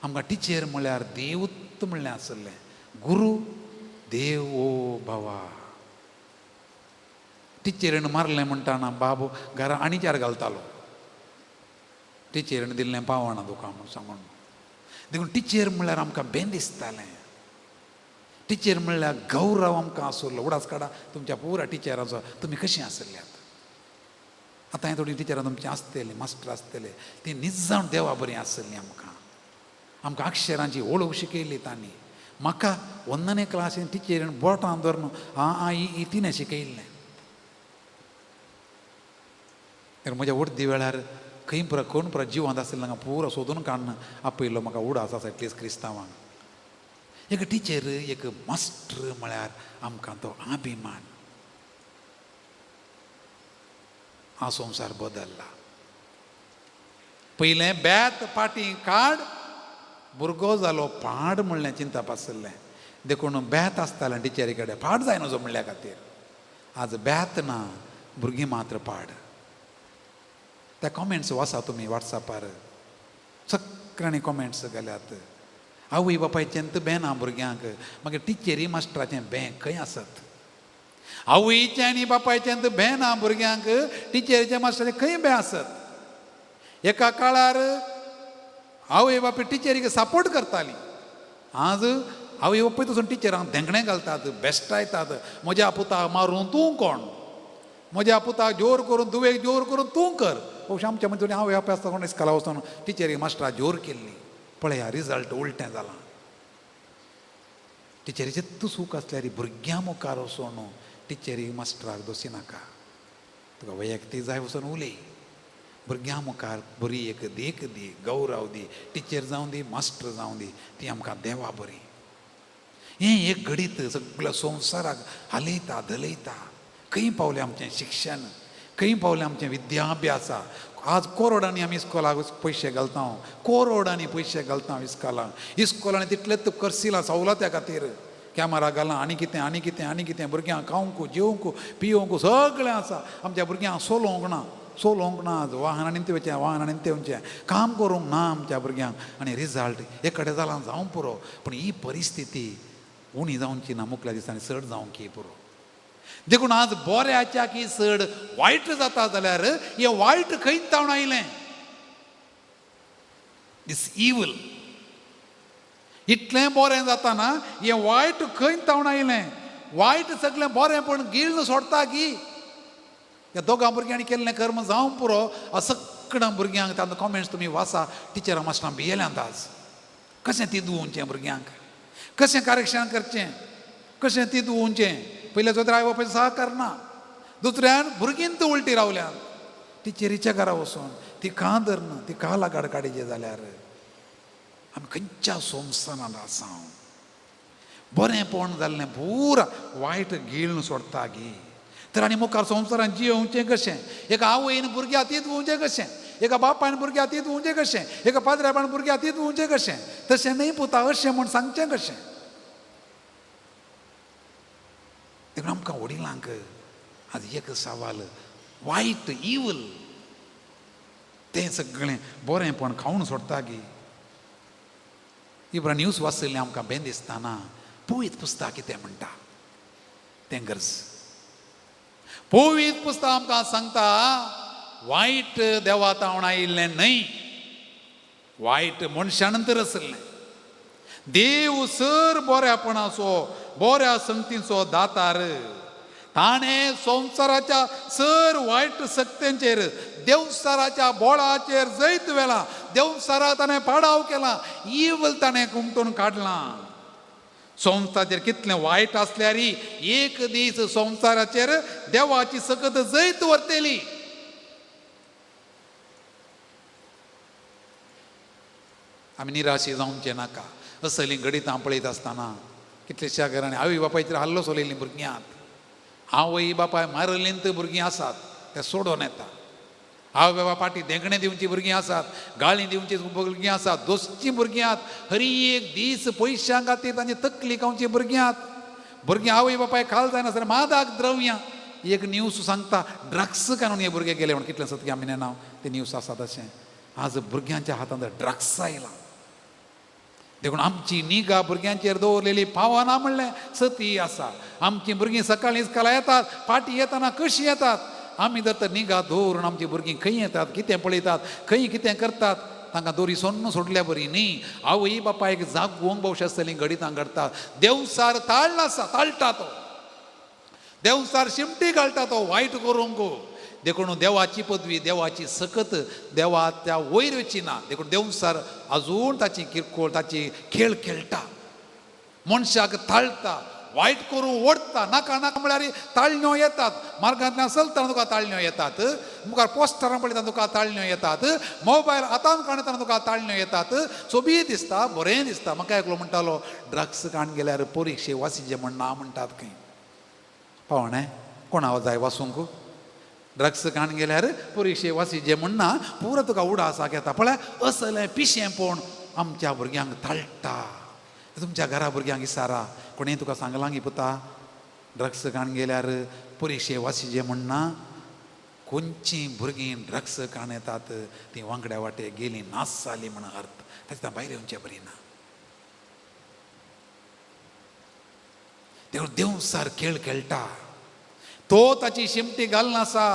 आमकां टिचर म्हळ्यार देवूत म्हणलें आसलें, गुरू देव ओ बाबा. टिचरीन मारलें म्हणटाना बाबू घरा आनी चार घालतालो, टिचरीन दिल्लें पावना तुका म्हूण सांगून. देखून टिचर म्हणल्यार आमकां बेन दिसतालें, टिचर म्हणल्यार गौरव आमकां आसलो. उडास काडा तुमच्या पुरा टिचरांचो, तुमी कशीं आसल्यात. आतां हें थोडीं टिचरां तुमचीं आसतलीं, मास्टर आसतले, तीं निजाण देवा बरीं आसलीं आमकां. आमकां अक्षरांची वळख शिकयली तांणी. म्हाका वंदने क्लासीन टिचरीन बोटां धरून आ आ इ तिणें शिकयल्लें. तर म्हज्या उर्दी वेळार खंय पुरा कोण पुरा जिवंत आसलें हांगा पुरो सोदून काडून आपयलो म्हाका उडास आसा एटलीस्ट क्रिस्तांवांक. एक टिचर एक मास्टर म्हळ्यार आमकां तो अभिमान. हा संवसार बदल्ला. पयलें बेत पाटी काड, भुरगो जालो पाड म्हणलें चिंतप आसलें, देखून बेत आसतालें टिचरी कडेन, पाड जायना जो म्हणल्या खातीर. आज बेत ना, भुरगीं मात्र पाड. त्या कॉमेंट्स वाचा तुमी वॉट्सॅपार, सगळ्यांनी कॉमेंट्स घाल्यात. आवय बापायचें तर बें ना भुरग्यांक, मागीर टिचरी मास्टराचें बें खंय आसत? आवयचें आनी बापायचें तर बें ना भुरग्यांक, टिचरीचें मास्टराचें खंय बें आसत? एका काळार आवय बापूय टिचरीक सपोर्ट करताली, आज आवय बापूय तसून टिचरांक धेंगणें घालतात, बेश्टायतात. म्हज्या पुताक मारून तूं कोण, म्हज्या पुताक जोर करून दुवेक जोर करून तूं कर. पक्षी आमच्या मदीं आवय बापूय आसता कोण इस्कोला वचून टिचरी मास्टराक जोर केल्ली. पळया रिजल्ट उलटें जालां. टिचरीचें तूं चूक आसल्यार भुरग्यां मुखार वचून टिचरी मास्टराक दोशी नाका, तुका वैयक्तीक जाय वचून उलय. भुरग्यां मुखार बरी एक देख दी, गौरव दी, टिचर जावं दी मास्टर जावं दी, ती आमकां देवा बरी. हें एक घडीत सगळ्या संवसाराक हालयता धलयता. खंय पावलें आमचें शिक्षण, खंय पावलें आमचें विद्याभ्यास? आज करोडांनी आमी इस्कोलाक पयशे घालता, करोडांनी पयशे घालता इस्कोलाक. इस्कोलांनी तितलेच करसिलां सवलत्या खातीर कॅमेरा घाला आनी कितें आनी कितें आनी कितें, भुरग्यांक खावंक जेवंक पिवंक सगळें आसा. आमच्या भुरग्यांक सोलोवंक ना, सोलोवंक ना. आज वाहनांनी वचचें, वाहनांनी वचचें, काम करूंक ना आमच्या भुरग्यांक. आनी रिजल्ट एक कडेन जालां जावं पुरो, पूण ही परिस्थिती उणी जावची ना, मुखल्या दिसांनी चड जावंक पुरो. देखून आज बऱ्याच्या की चड वायट जाता जाल्यार हें वायट खंय जावन आयलें? दीस इवल. इतलें बरें जाताना हें वायट खंय जावन आयलें? वायट सगळें बरें पण गिळून सोडता की ह्या दोगां भुरग्यांनी केल्लें कर्म जावं पुरो. सगळ्या भुरग्यांक तांचो कॉमेंट्स तुमी वाचा, टिचरां मास्टरां भियेल्यांत आज. कशें तिदवचें भुरग्यांक, कशें करेक्शन करचें, कशें तिदवचें? पयल्या चवथ्या आवय बापायचो सहकार ना, दुसऱ्यान भुरगीं तर उलटी रावल्यान टिचरीच्या घरा वचून ती का धरून ती का लगाड काडीचे जाल्यार आमी खंयच्या संवसारांत आसा? बरेंपण जाल्लें पुरा वायट गिळून सोडटा गी. तर आनी मुखार संवसारान जियोवचें कशें? एका आवयन भुरग्या तीत उवचें कशें? एका बापायन भुरग्या तीत उवचें कशें? एका पाद्र्यापान भुरग्या तीत उवचें कशें? तशें न्हय पुता, अशें म्हूण सांगचें कशें? देखून आमकां वडिलांक आज एक सवाल, वायट इवल तें सगळें बरेंपण खावन सोडटा गी. इब्रा न्यूज वाचयल्लें आमकां बें दिसतना पवित्र पुस्तक कितें म्हणटा तें गरज. पवित्र पुस्तक आमकां सांगता वायट देवा तावन आयिल्लें न्हय, वायट मनशान तर आशिल्लें. देव सर बऱ्यापणाचो बऱ्या संगतीचो दातार. ताणें संवसाराच्या सर वायट शक्तेंचेर देवसाराच्या बोळाचेर जैत व्हेलां. देवसाराक ताणें पाडाव केला, इवल ताणें कुमटून काडलां. संवसाराचेर कितलें वायट आसल्यार एक दीस संवसाराचेर देवाची सकत जैत व्हरतली. आमी निराशी जावचें नाका. असलीं घडितां पळयत आसतना कितल्याश्या घरांनी आवय बापायचेर हल्लो चलयल्लीं भुरगीं आहात. आवय बापाय मारलीं तर भुरगीं आसात ते सोडून येता. आवय बाबा पाटी देंगणें दिवचीं भुरगीं आसात, गाळी दिवचीं भुरगीं आसात, दोसचीं भुरगीं आहात. हर एक दीस पयशां खातीर तांची तकली खावचीं भुरगीं आहात. भुरगीं आवय बापाय खाल जायनासतना मादाक द्रव्यां. एक न्यूज सांगता ड्रग्स काडून हे भुरगे गेले म्हण. कितलें सत्य आमी नेना ते न्यूज आसा तशें. आज भुरग्यांच्या हातांत ड्रग्स आयलां. देखून आमची निगा भुरग्यांचेर दवरलेली पावना म्हणलें सती आसा. आमचीं भुरगीं सकाळीं इस्कोला येतात, फाटीं येतना कशीं येतात? आमी जर तर निगा दवरून आमचीं भुरगीं खंय येतात, कितें पळयतात, खंय कितें करतात, तांकां दोरी सोन्न सोडल्या बरी न्ही. आवय बापायक जागोवंक भोवश आसतलीं घडितां घडटात. देवसार ताळ्ळ आसा, ताळटा तो देवसार शिमटी घालता तो वायट करूंक. देखून देवाची पदवी, देवाची सकत देवा त्या वयर वची ना. देखून देवसार अजून ताची किरकोळ ताची खेळ खेळटा, मनशाक ताळटा, वायट करूं ओडटा. नाका नाका म्हळ्यार ताळण्यो येतात, मार्गांतल्यान चलतना तुका ताळण्यो येतात, मुखार पोस्टरां पळयतना तुका ताळण्यो येतात, मोबायल हातान काडटना तुका ताळण्यो येतात. सोबीत दिसता, बरें दिसता. म्हाका एकलो म्हणटालो ड्रग्स काण गेल्यार परिक्षे वासीचे म्हण ना म्हणटात खंय. पावणें कोणा जाय वासूंक? ड्रग्स काण गेल्यार परिक्षे वासीचे म्हण ना, पुरो तुका उडासाक येता. पळय असलें पिशेंपण आमच्या भुरग्यांक ताळटा. तुमच्या घरा भुरग्यांक विचारा, कोणें तुका सांगलां गी पुता ड्रग्स काण गेल्यार परिक्षे वासीचे म्हण ना? खंयचीं भुरगीं ड्रग्स काण येतात तीं वांगड्या वाटे गेलीं, नास जालीं म्हण अर्थ. ताच्या भायर येवचें बरी ना. देव देवसार खेळ खेळटा, तो ताची शिमटी घालना आसा.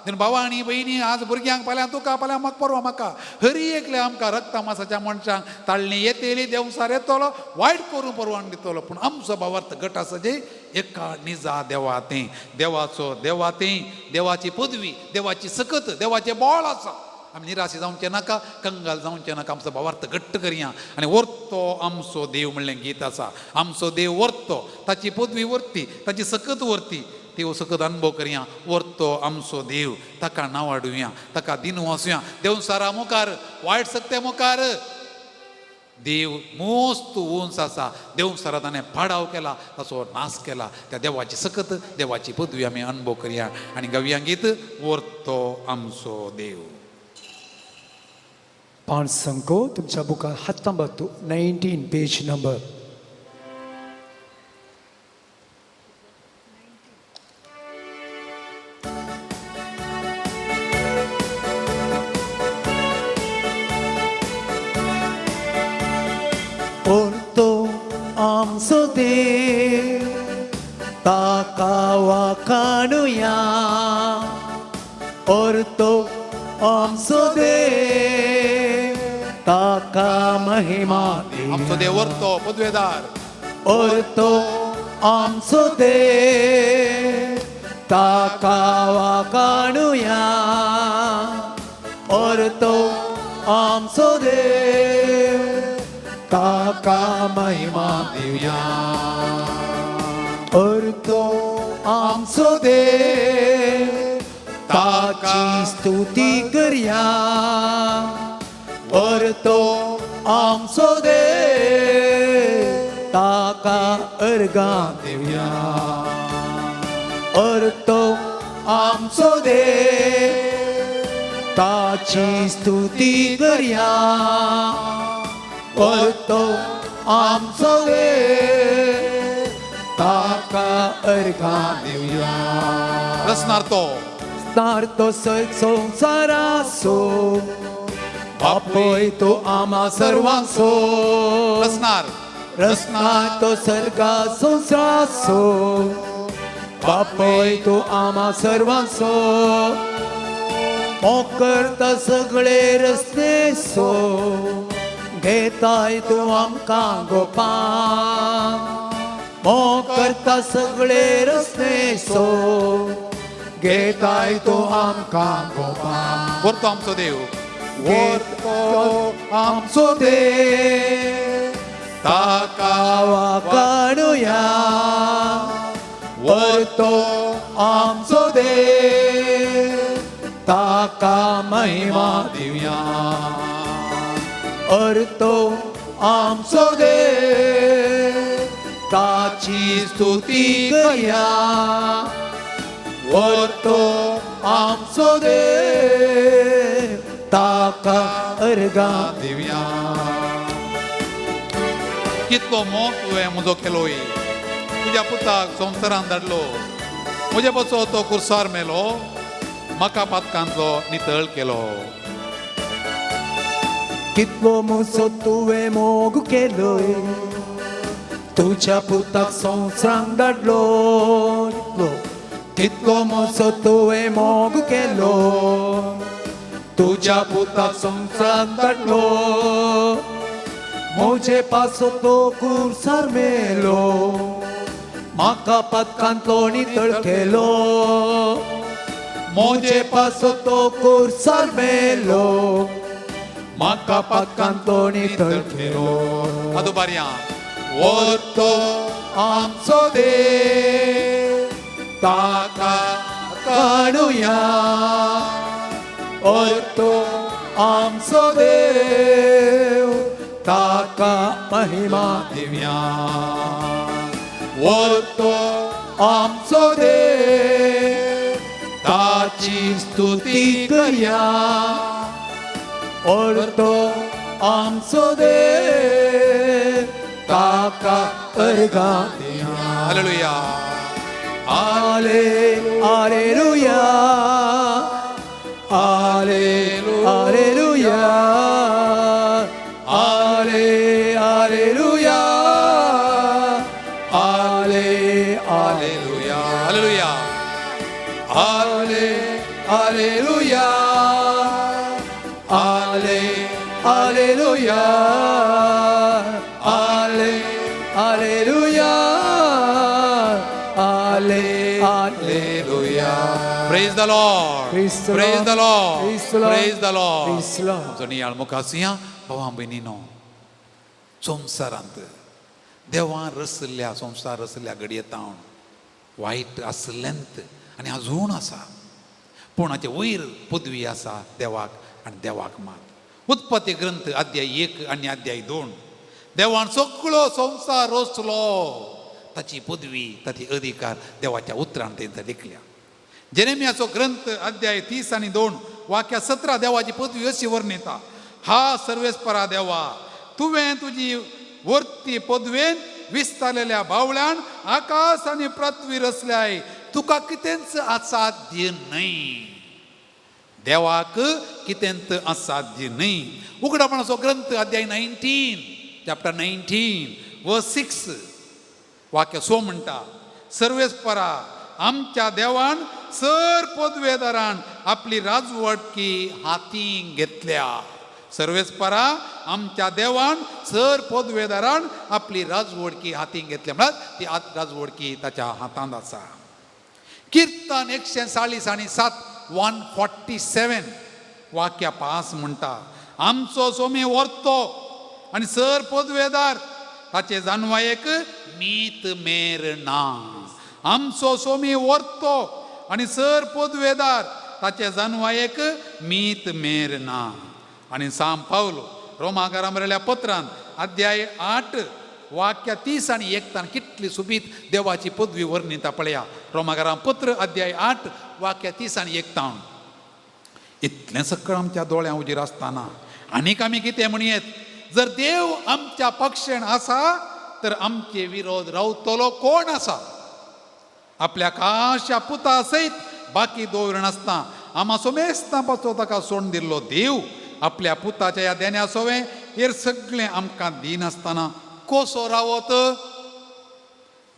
भावा आनी भयणी, आज भुरग्यांक फाल्यां तुका, फाल्यां म्हाका, परवां म्हाका, हरी एकले आमकां रक्ता मासाच्या मनशांक ताळणी येतली. देवसार येतलो, वायट करूं परवान दितलो. पूण आमचो भावार्थ गट आसा जे एका निजा देवा तें देवाचो देवा तें देवाची पदवी, देवाची सकत, देवाचें बळ आसा. आमी निराशी जावचें नाका, कंगाल जावचें नाका. आमचो भावार्थ घट्ट करया आनी वर्तो आमचो देव म्हणलें गीत आसा. आमचो देव वर्तो, ताची पदवी वर्ती, ताची सकत वर्ती, ती सकत अनुभव करया. वर्तो आमचो देव, ताका नांवाडुया, ताका दिनू वचुया. देवसारा मुखार, वायट सक्ते मुखार देव मोस्त उंच आसा. देवसारा ताणें पाडाव केला, ताचो नाश केला. त्या देवाची सकत, देवाची पदवी आमी अनुभव करया आनी गावया गीत वर्तो आमचो देव. पांच संको तुमच्या बुकार 19, 19 पेज नंबर. तो आमचो देव ताका वाखाणुया, और तो आमचो देव ताका महिमा आमचो देव वर्तो पदवेदार. और तो आमचो देव ताका वाखाणुया, और तो आमचो देव ताका महिमा दिवया, और तो आमचो देव ताची स्तुती करया, और तो आमचो देव ताका अर्गां दिवया. अर्तो आमचो देव ताची स्तुती करया. अर्तो आमचो देव ताका अर्गां दिवया. रसनार तो नार तो संवसाराचो बापूय तो आमा सर्वांचो. रसनार रसनार तो सर्गा संवसाराचो बापूय तो आमा सर्वांचो. मोग करता सगळे रस्ते सो घेताय तूं आमकां गोपान. मोग करता सगळे रस्ते सो घेताय तूं आमकां गोपान. वरतो आमचो देव वरतो आमचो देव ताका वाकाणुया. वरतो आमचो देव ताका महिमा दिवया. अर्तो आमचो देव ताची स्तुती करया. वरतो आमचो देव ताका अर्गां दिवया. कितलो मोग तुवें म्हजो केलोय, तुज्या पुताक संवसारान धाडलो, म्हजे पासो तो कुर्सार मेलो, म्हाका पातकांतलो नितळ केलो. कितलो म्हजो तुवें मोग केलोय, तुज्या पुताक संवसारान धाडलो. कितलो म्हजो तुवें मोग केलो, तुज्या पुताक संवसारान धाडलो. म्हजे पासो तो कुर्सार मेलो, म्हाका पातकांतलो नितळ केलो. म्हजे पासो तो कुर्सार मेलो, म्हाका पातकांतलो नितळ केलो. आदो बारया वरतो आमचो देव ताका काडुया. वरतो आमचो देव ताका महिमा दिवया. वरतो आमचो देव ताची स्तुती करया. वरतो आमचो देव ताका अर्गां दिवया. हालेलुया. आले आलेलुया आले आलेलुया आले आलेलुया आले हालेलुया हालेलुया आले आलेलुया आले आलेलुया आले आलेलुया आले आलेलुया. Praise the Lord. Praise the Praise the Lord. Praise the Lord. Praise the Lord. Praise the Lord. आमचो नियाळ मुखार भावां भयणीनो, संवसारांत देवान रसल्या संवसार रसल्या घडये तावन वायट आसलेंत आनी अजून आसा, पूण हाचे वयर पदवी आसा देवाक आनी देवाक मात. उत्पत्ती ग्रंथ अध्याय 1 आनी अध्याय 2 देवान सगळो संवसार रचलो, ताची पदवी ताची अधिकार देवाच्या उतरान तेंचा लिखल्या. जेरेमियाचो ग्रंथ अध्याय 30 आनी 2 वाक्या 17 देवाची पदवी अशी वर्णिता, हा सर्वेस्परा देवा, तुवें तुजी वर्ती पदवेन विस्तारलेल्या बावळ्यान आकाश आनी पृथ्वी रचल्याय, तुका कितेंच असाध्य न्हय. देवाक कितेंच असाध्य न्हय. उगडापणाचो ग्रंथ अध्याय 19 चॅप्टर 19 वर्स 6 वाक्य सो म्हणटा, सर्वेस्परा आमच्या देवान सर पदवेदारान आपली राजवटकी हातीं घेतल्या. सर्वेस्परा आमच्या देवान सर पदवेदारान आपली राजवटकी हातीं घेतल्या, म्हळ्यार ती राजवटकी ताच्या हातांत आसा. किर्तन 140 आनी 7 147 वाक्या 5 म्हणटा, आमचो सोमी वर्तो आनी सर पदवेदार ताचे जानवायेक मीत मेर ना. आमचो सोमी वर्तो आनी सर पदवेदार ताचे जानवायेक मीत मेर ना. आनी सांग पावलो रोमाकारा बरयल्या पत्रान अध्याय 8 वाक्य 30 आनी 1 कितली सुबीत देवाची पदवी वर्णिता पळया. रोमाकारा पत्र अध्याय 8 वाक्य 30 आनी 1. इतलें सगळें आमच्या दोळ्यां उजीर आसतना आनीक आमी कितें म्हणयेत? जर देव आमच्या पक्षेन आसा तर आमचे विरोध रावतलो कोण आसा? आपल्या काश्या पुता सयत बाकी दवरिनासतना नासता आमा सोमेस्तां पासो ताका सोडून दिल्लो देव आपल्या पुताच्या ह्या देण्या सोवें हेर सगळें आमकां दिनासतना कसो रावत?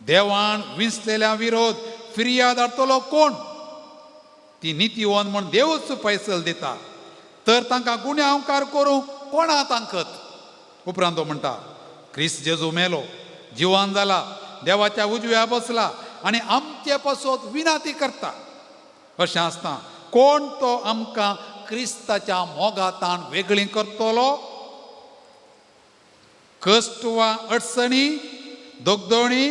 देवान विंचलेल्या विरोध फिर्याद हाडटलो कोण? ती नितीवन म्हण देवच फैसल दिता तर तांकां गुन्यांवकार करूंक कोणा तांकत? उपरांत तो म्हणटा क्रिस्त जेजू मेलो, जिवान जाला, देवाच्या उजव्या बसला आनी आमचे पासत विनाती करता. अशें आसता कोण तो आमकां क्रिस्ताच्या मोगातान वेगळी करतलो? कश्ट वा अडचणी, दोगदोणी,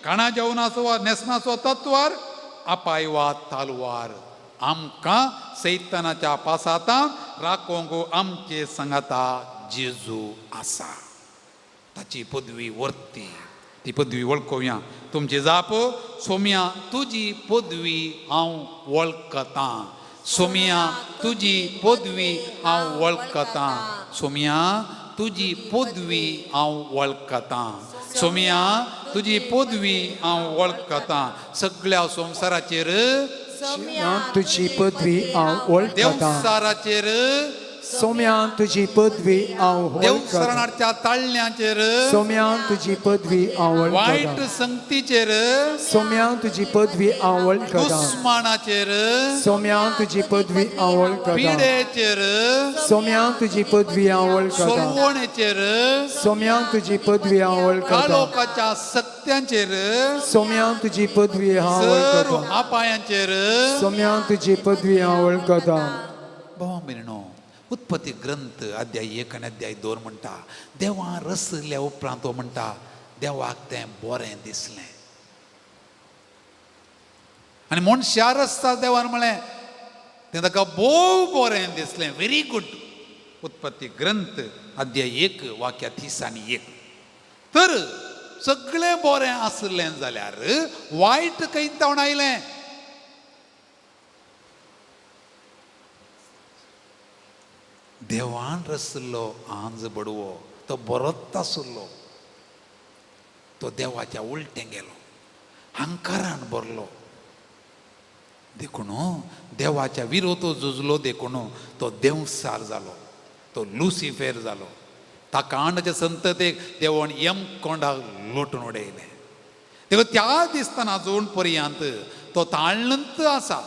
काणा जेवणाचो वा न्हेसणाचो तत्वार, अपाय वा तालवार आमकां सैतानाच्या पासातान राखोवंक आमचे सांगाता जेजू आसा. ताची पदवी वर्ती, ती पदवी वळखोवया. तुमची जाप सोम्या तुजी पदवी हांव वळखतां, सोम्या तुजी पदवी हांव वळखतां, सोम्या तुजी पदवी हांव वळखतां, सोम्या तुजी पदवी हांव वळखतां. सगळ्या संवसाराचेर सोम्या तुजी पदवी हांव वळखतां, देवसाराचेर, सोम्या तुजी पदवी हांव वळखतां, देवसरणाच्या ताळण्याचेर, सोम्या तुजी पदवी हांव वायट वळखतां, संगतीचेर, सोम्या तुजी पदवी हांव वळखतां, दुस्मानाचेर, सोम्या तुजी पदवी हांव वळखतां, पिडेचेर, सोम्या तुजी पदवी हांव वळखतां, सोलवणेचेर, सोम्या तुजी पदवी हांव वळखतां, काळोखाच्या सत्यांचेर, सोम्या तुजी पदवी हांव सर्व वळखतां, अपायांचेर. सोम्या तुजी पदवी हांव वळखतां. भावा भयणीनो, उत्पत्ती ग्रंथ अध्याय 1 आनी अध्याय 2 म्हणटा देवा रसल्या उपरांत तो म्हणटा देवाक तें बरें दिसलें आनी मनशा रसता देवान म्हळें तें ताका भोव बरें दिसलें. Very good. उत्पत्ती ग्रंथ अध्याय 1 वाक्य 30 आनी 1. तर सगळें बरें आसलें जाल्यार वायट खंय तावन आयलें? देवान रसलो आंज बडवो तो बरोच आसलो, तो देवाच्या उलटें गेलो, हंकारान भरलो. देखून देवाच्या विरोध झुजलो, देखून तो देंवसार जालो, तो लुसिफेर जालो. ताका आनी संततेक देवान यम कोंडाक लोटून उडयलें. देखून त्या दिसतना अजून पर्यंत तो ताळंत आसा.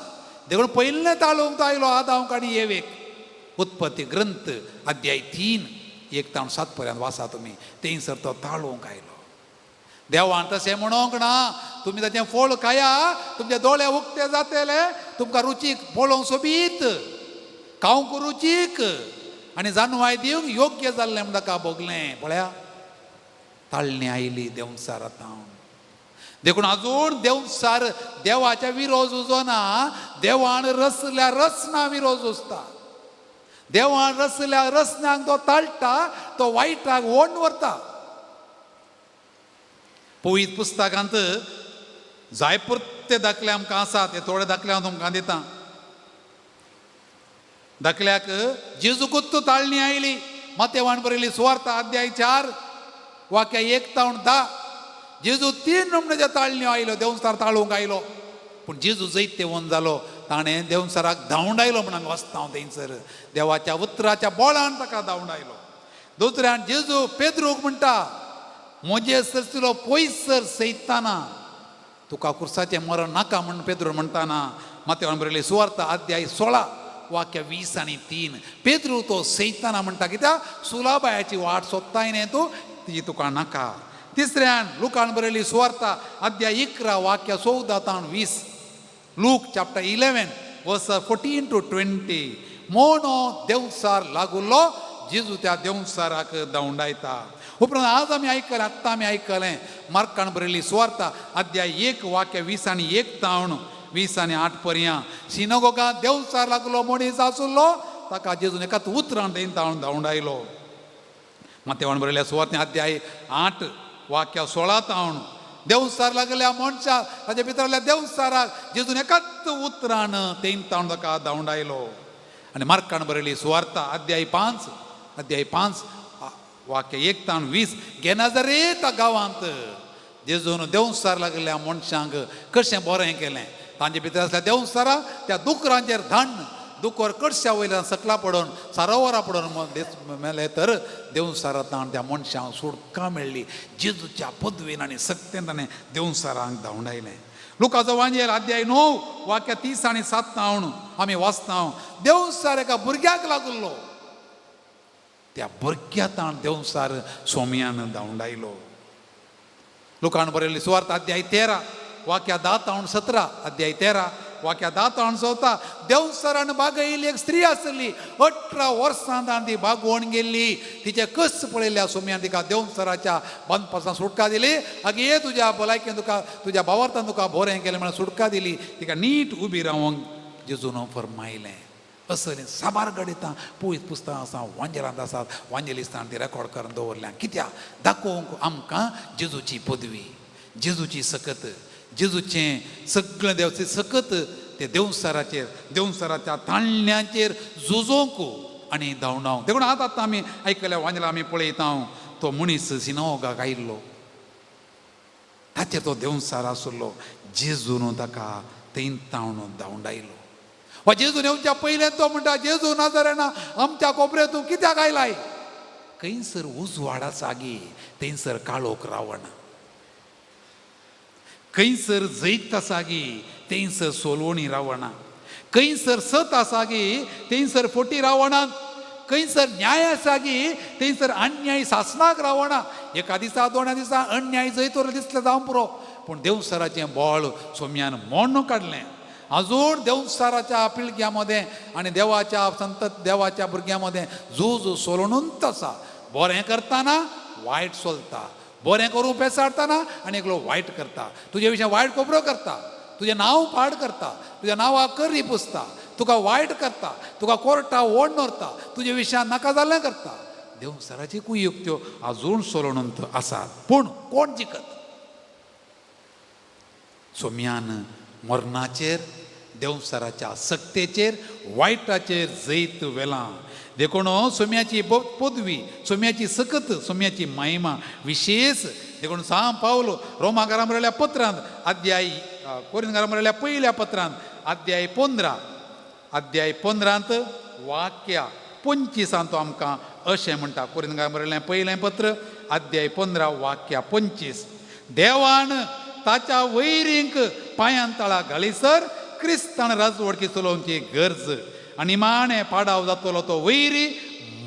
देखून पयलें ताळूंक तो आयलो आदांक आनी येवेक. उत्पत्ती ग्रंथ अध्याय 3 1 ते 7 पर्यंत वाचा तुमी. थंयसर तो ताळूंक आयलो. देवान तशें म्हणोंक ना, तुमी ताचें फळ खाया, तुमचे दोळे उक्ते जातले, तुमकां रुचीक पळोवंक सोबीत, खावंक रुचीक आनी जानवाय दिवंक योग्य जाल्लें म्हण ताका भोगलें. पळया ताळणी आयली देंवचार आतां. देखून अजून देंवचार देवाच्या विरोध उजोना, देवान रसल्या रसना विरोध उजता. देवान रसल्या रसनाक तो ताळटा, तो वायटाक ओड व्हरता. पवित्र पुस्तकांत जायपुरते दाखले आमकां आसात, ते थोडे दाखले हांव तुमकां दितां. दाखल्याक जेजूकूच ताळणी आयली. मातेवान बरयली सुवार्ता अध्याय 4 वाक्य 1 ते 10. जेजू 3 नमण्याच्या ताळण्यो आयलो, देंवचार ताळूंक आयलो. पूण जेजू जैतेवन जालो, ताणें देंवचाराक धांवडायलो म्हण आमी वाचता थंयसर. देवाच्या उतराच्या बोळान ताका धांवडायलो. दुसऱ्यान जेजू पेद्रूक म्हणटा म्हजे सरसिलो पयसर सैताना, तुका खुर्साचें मरण नाका म्हण पेद्रू म्हणटाना. मातेवान बरयली सुवार्ता अध्याय 16 वाक्य 20 आनी 3. पेद्रू तो सैताना म्हणटा कित्याक सुलाबायाची वाट सोदताय न्ही तूं, ती तुका नाका. तिसऱ्यान लुकान बरयली सुवार्ता अध्याय 11 वाक्य 14 ते 20. लूक चॅप्टर 11 वर्स 14 to 20. मोनो देंवचार लागुल्लो, जेजू त्या देंवचाराक धांवडायता. उपरांत आज आमी आयकलें, आत्तां आमी आयकलें मार्कान बरयली सुवार्ता अध्याय 1 वाक्य 20 आनी 1 तावन 20 आनी 8 पर्यंत. सिनोगोगा देंवचार लागलो, मनीस आसलो, ताका जेजून एकाच उतरान तें तावन धांवडायलो. मातेवान बरयल्या सुवार्ते अध्याय 8 वाक्य 16 तावन देवसार लागल्या मनशा ताच्या भितरल्या देवसाराक जेजून एकाच उतरान तेन तावन ताका धांवडायलो. आनी मार्कान बरयली सुवार्ता अध्याय 5 अध्याय 5 वाक्य 1 तावन 20 गेनाजरेत गांवांत जेजून देवसार लागल्या मनशांक कशें बरें केलें. तांचे भितर आसल्या देवसारा त्या दुकरांचेर धाडून दुकर कडश्या वयल्यान सकला पडून सरोवरा पडून मेले तर देवसारांत त्या मनशांक सुटका मेळ्ळी. जेजूच्या पदवीन आनी सक्तेन ताणें देवसारांक धांवडायलें. लुकाचो वांजेल अध्याय 9 वाक्य 30 आनी 7 तावन आमी वाचता देवसार एका भुरग्याक लागलो, त्या भुरग्या ताण देवसार सोमयान धांवडायलो. लुकान बरयल्ली सुवार्थ अध्याय 13 वाक्य 10 तावन 17 अध्याय 13 वाक्य 10 तावन 14 देवसरान बागयल्ली एक स्त्री आसली, 18 वर्सां ताण ती बागोवन गेल्ली. तिचे कस पळयल्या सोमयान तिका देवसराच्या बांदपासान सुटका दिली. आगे ये तुज्या भलायकेन तुका तुज्या भावार्थान तुका बरें केलें म्हणून सुटका दिली. तिका नीट उबी रावंक जेजून फरमायलें. असलीं साबार गणितां पयस पुस्तकां आसा, वांजेलांत आसात, वांजेलिस्तान ती रेकॉर्ड करून दवरल्या. कित्याक दाखोवंक आमकां जेजूची पदवी, जेजूची सकत, जेजूचें सगळें देवाचें सकत ते देवसाराचेर देवसाराच्या ताळण्याचेर झुजोवंक आनी धांवडावंक. देखून आतां आतां आमी आयकल्या वांजेला आमी पळयता तो मनीस सिनोगाक आयिल्लो, ताचेर तो देवसार आसलो. जेजून ताका थंय तावन धांवडायलो. वा जेजून येवच्या पयलें तो म्हणटा, जेजू नाजारेना आमच्या कोपऱ्यात तूं कित्याक आयलाय? खंयसर उजवाड आसा गी थंयसर काळोख रावना, खंयसर जैत आसा गी थंयसर सोलवणी रावना, खंयसर सत आसा गी थंयसर फोटी रावना, खंयसर न्याय आसा गी थंयसर अन्याय सासणाक रावना. एका दिसा दोना दिसा अन्याय जैत दिसलें जावं पुरो, पूण देवसराचें बळ सोम्यान मोण्ण काडलें. अजून देवसाराच्या पिळग्यां मदें आनी देवाच्या संतत देवाच्या भुरग्यां मदें झूज सोलणूच आसा. बरें करतना वायट चलता, बरें करूं पेसाडतना आनी एकलो वायट करता, तुजे विशीं वायट खबरो करता, तुजें नांव पाड करता, तुज्या नांवाक करी पुसता, तुका वायट करता, तुका कोर्टा ओड व्हरता, तुजे विशयान नाका जाल्लें करता. देवसराची कुयुक्त्यो अजून सोलणून आसात. पूण कोण जिखत? सोम्यान मरणाचेर, देवसराच्या सक्तेचेर, वायटाचेर जैत वेलां. देखून सोम्याची पदवी, सोम्याची सकत, सोम्याची महिमा विशेष. देखून सांग पावलो रोमाकारा बरयल्या पत्रांत अध्याय कोरिंदकारा बरयल्या पयल्या पत्रांत अध्याय 15 अध्याय 15 वाक्य 25 तो आमकां अशें म्हणटा. कोरिंदकारा बरयलें पयलें पत्र अध्याय 15 वाक्य 25, देवान ताच्या वैरींक पांयान तळा घालीसर क्रिस्तान राजवडकी चलोवची गरज आनी माणे पाडाव जातलो तो वैरी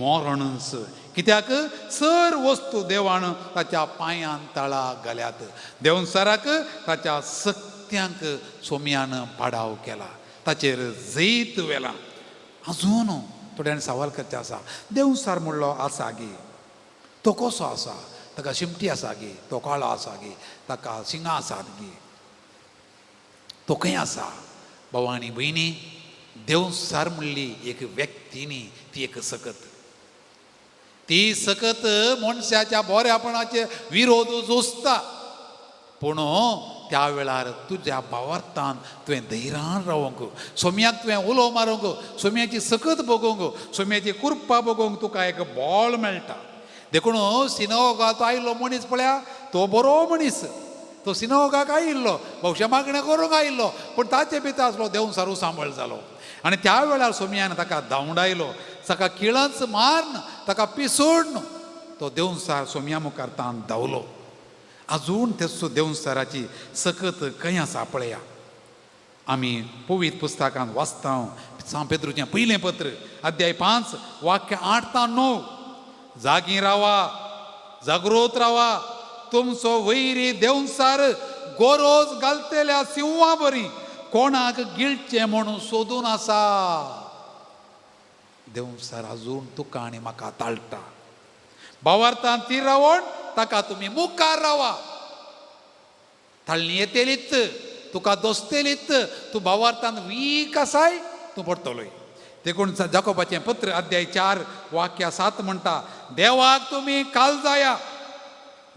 मरणच. कित्याक सर वस्तू देवान ताच्या पांयान तळा घाल्यात. देवसराक ताच्या सक्त्यांक सोम्यान पाडाव केला, ताचेर जैत वेला. अजून थोड्यांनी सवाल करचें आसा, देवसार म्हणलो आसा गी तो कसो आसा? ताका शिमटी आसा गी, तो काळो आसा गी, ताका शिंगां आसात गी, तो खंय आसा? भाव आनी भयणी, देवसार म्हणली एक व्यक्ती न्ही, ती एक सकत. ती सकत मनशाच्या बऱ्यापणाचे विरोध झुजता. पूण त्या वेळार तुज्या भावार्थान तुवें धैर्यान रावंक, सोम्याक तुवें उलो मारूंक, सोम्याची सकत भोगोवंक, सोम्याची कृपा भोगोवंक तुका एक बळ मेळटा. देखून सिनोगाक आयिल्लो मनीस पळया, तो बरो मनीस, तो सिनोगाक आयिल्लो, भोवशा मागणें करूंक आयिल्लो, पूण ताचे भितर आसलो देवसारू सांबाळ जालो. आनी त्या वेळार सोम्यान ताका धांवडायलो, ताका किळंच मारून ताका पिसोडून तो देवसार सोम्या मुखार तान धांवलो. अजून तेचो देवसाराची सकत खंय आसा पळया. आमी पवित्र पुस्तकांत वाचता सांत पेद्रूचें पयलें पत्र अध्याय 5 वाक्य 8 ते 9, जागी रावा, जागृत रावा, तुमचो वैरी देवसार गोरोज घालतल्या सिंवा बरी कोणाक गिळचें म्हणून सोदून आसा. देवसार अजून तुका आनी म्हाका ताळटा. भावार्थान ती रावण ताका तुमी मुखार रावा. ताळणी येतेलीत, तुका दोसतेलीत, तूं भावार्थान वीक आसाय, तूं पडटलोय. देखून जाकोबाचें पत्र अध्याय 4 वाक्य 7 म्हणटा, देवाक तुमी काल जाया,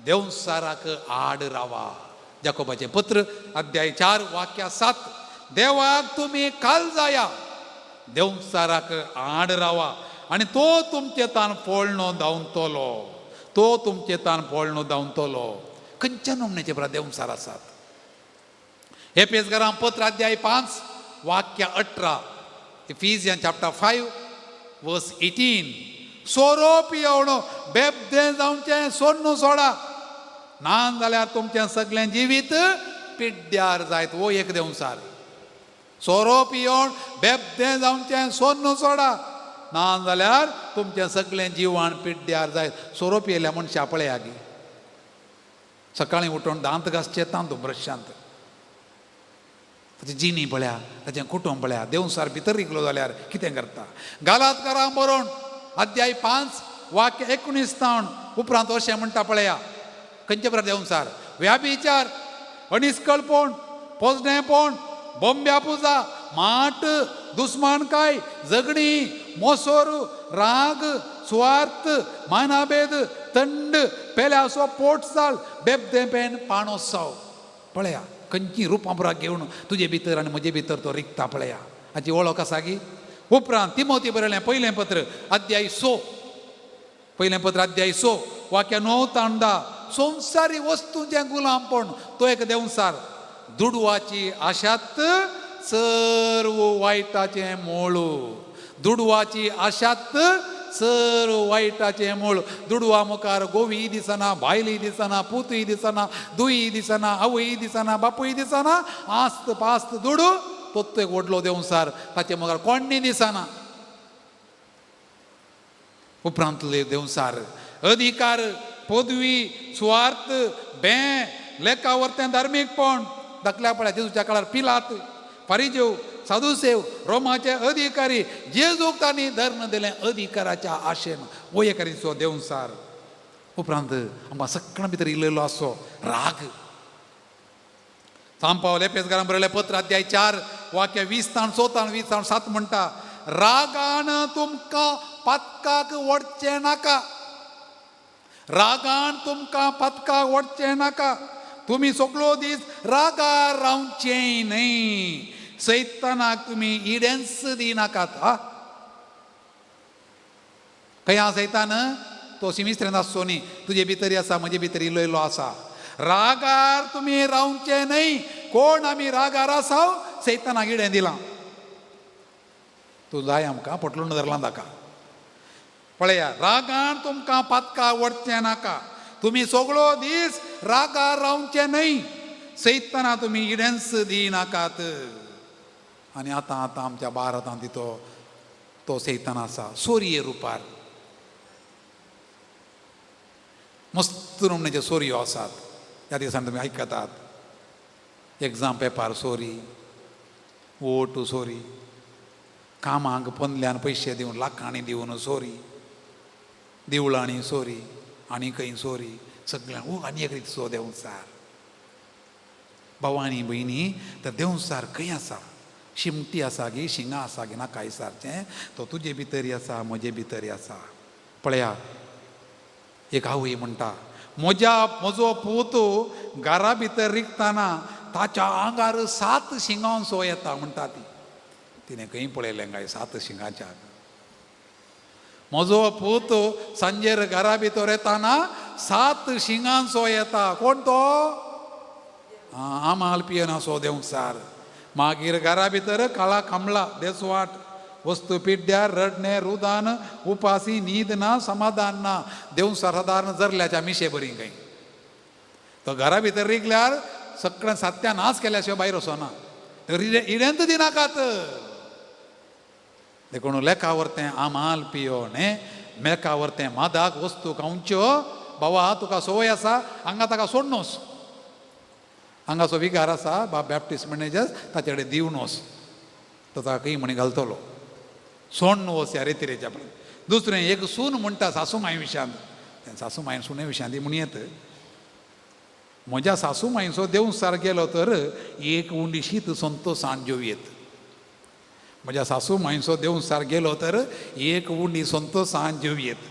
देवसाराक आड रावा. जाकोबाचें पत्र अध्याय 4 वाक्य 7, देवाक तुमी काल जाया, देवसाराक आड रावा आनी तो तुमचे तान पोळणो धांवतलो, तो तुमचे तान पोळणो धांवतलो. खंयच्या नमण्याचे बरा देवसार आसात. एपेसकारां पत्र अध्याय 5 वाक्य 18, Ephesians chapter 5 verse 18, सोरो पियोवन बेबदें जावचें सोडून सोडा, ना जाल्यार तुमचें सगळें जिवीत पिड्ड्यार जायत. हो एक देवसार. सोरो पियोवन बेबदें जावचें सोडून सोडा, ना जाल्यार तुमचें सगळें जिवान पिड्ड्यार जायत. सोरो पियेल्या मनशा पळया गी, सकाळीं उठून दांत घासचे तांदू ब्रशांत, ताची जिणी पळया, ताचें कुटुंब पळया. देवसार भितर रिगलो जाल्यार कितें करता. गालातकारां बरोवन अध्याय 5 वाक्य 19 तावन उपरांत अशें म्हणटा पळया, खंयचे बरें देवसार, व्याभिचार, अनिस्कळपण, पोजणेपण, बोंब्या पुजा, माट, दुस्मानकाय, झगडीं, मोसोर, राग, सुवार्थ, मानाभेद, थंड, पेल्याचो पोटसाल, बेबदें पेन, पाणोत्सव. पळया खंयची रुपां पुरा घेवन तुजे भितर आनी म्हजे भितर तो रिगता पळया. हाची वळख आसा की. उपरांत तिमोती बरयलें पयलें पत्र अध्याय 6, पयलें पत्र अध्याय 6 वाक्य 9 तांडा, संवसारी वस्तूंचें गुलामपण, तो एक देवसार. दुडवाची आशात सर्व वायटाचें मूळ, दुडवाची आशात सर्व वायटाचें मूळ. दुडवा मुखार गोवी दिसना, बायली दिसना, पुतूय दिसना, दुयी दिसना, आवय दिसना, बापूय दिसना, आस्त पास्त दुडू तोच एक व्हडलो देवसार, ताचे मुखार कोण्णी दिसना. उपरांतले देवसार अधिकार, पदवी, सुवार्थ, बें, लेखावरतें धार्मीकपण. धाकल्या पळया जेजूच्या काळार पिलात, फारिजेव, साधुसेव, रोमाचे अधिकारी, जेजूक तांणी धर्म दिलें अधिकाराच्या आशेन. हो एक रितीचो देवसार. उपरांत आमकां सगळ्यां भितर इल्लो आसो राग. सांपावल एपेसकारां बरयलें पत्र अध्याय 4 वाक्य 20 ताण 1 ताण 20 ताण 7 म्हणटा, रागान तुमकां पातकाक वडचें नाका, रागान तुमकां पातकाक वडचें नाका, तुमी सगळो दीस रागार रावचें न्हय, सैतानाक तुमी इडेन्स दिनाकात. हा खंय आसा सैतान? तो सिमिस्त्रेन आसचो न्ही, तुजे भितरी आसा, म्हजे भितर इल्लो इल्लो आसा. रागार तुमी रावचें न्हय. कोण आमी रागार आसा? सैतानाक इडें दिलां, तूं जाय आमकां पोटलून धरलां ताका. पळया, रागान तुमकां पातका वडचें नाका, तुमी सगळो दीस रागार रावचें न्हय, सैताना तुमी इडेन्स दिनाकात. आनी आतां आतां आमच्या भारतांत तितो तो सैतान आसा सोरये रुपार. मस्त नमण्याच्यो सोरयो आसात, ह्या दिसांनी तुमी आयकतात, exam paper sorry, vote sorry, कामाक पोंदल्यान पयशे दिवन लाखांनी दिवन सोरी, देवळांनी सोरी, आनी खंय सोरी, सगळ्यांक. ओ आनी एक रितीचो देंवचार. भाव आनी भयणी, तर देंवचार खंय आसा? शिमटी आसा गी, शिंगां आसा गी नाका विचारचें, तो तुजे भितरी आसा, म्हजे भितरी आसा. पळया, एक आवय म्हणटा, म्हजो पूत घरा भितर रिगतना ताच्या आंगार 7 शिंगांचो येता म्हणटा ती. तिणें खंय पळयलें काय 7 शिंगाच्या? म्हजो पूत सांजेर घरा भितर येताना 7 शिंगांचो येता. कोण तो? आमाल पियनासो देंवचार. मागीर घरा भितर काळा खांबळा, देसवाट, वस्तू पिड्ड्यार, रडणें, रुदान, उपासी, न्हीद ना, समाधान ना. देंवचार सादारण जरल्याच्या मिशे बरी खंय. तो घरा भितर रिगल्यार सगळें सत्या नाच केल्या शिवाय भायर वचना. इडेंत दिनाकात. देखून लेखावरतें आमाल पियोन, मेकावरतें मादाक वस्तू खावच्यो. बाबा तुका संवय आसा, हांगा ताका सोडनोस, हांगाचो विगार आसा बाब बॅप्टिस्ट मॅनेजर्स, ताचे कडेन दिवनोस, तो ताका खंय म्हणी घालतलो. सोडून वच ह्या रेतिरेच्या पर्यंत. दुसरें एक सून म्हणटा सासू माय विशयांत, सासू मायन सुने विशयांत ती म्हणयेत, म्हज्या सासू मायचो देंवचार गेलो तर एक उंडी शीत संतोशान जेवयेत, म्हज्या सासू मांयचो देवसार गेलो तर एक उंडी संतोसान जेवयेत.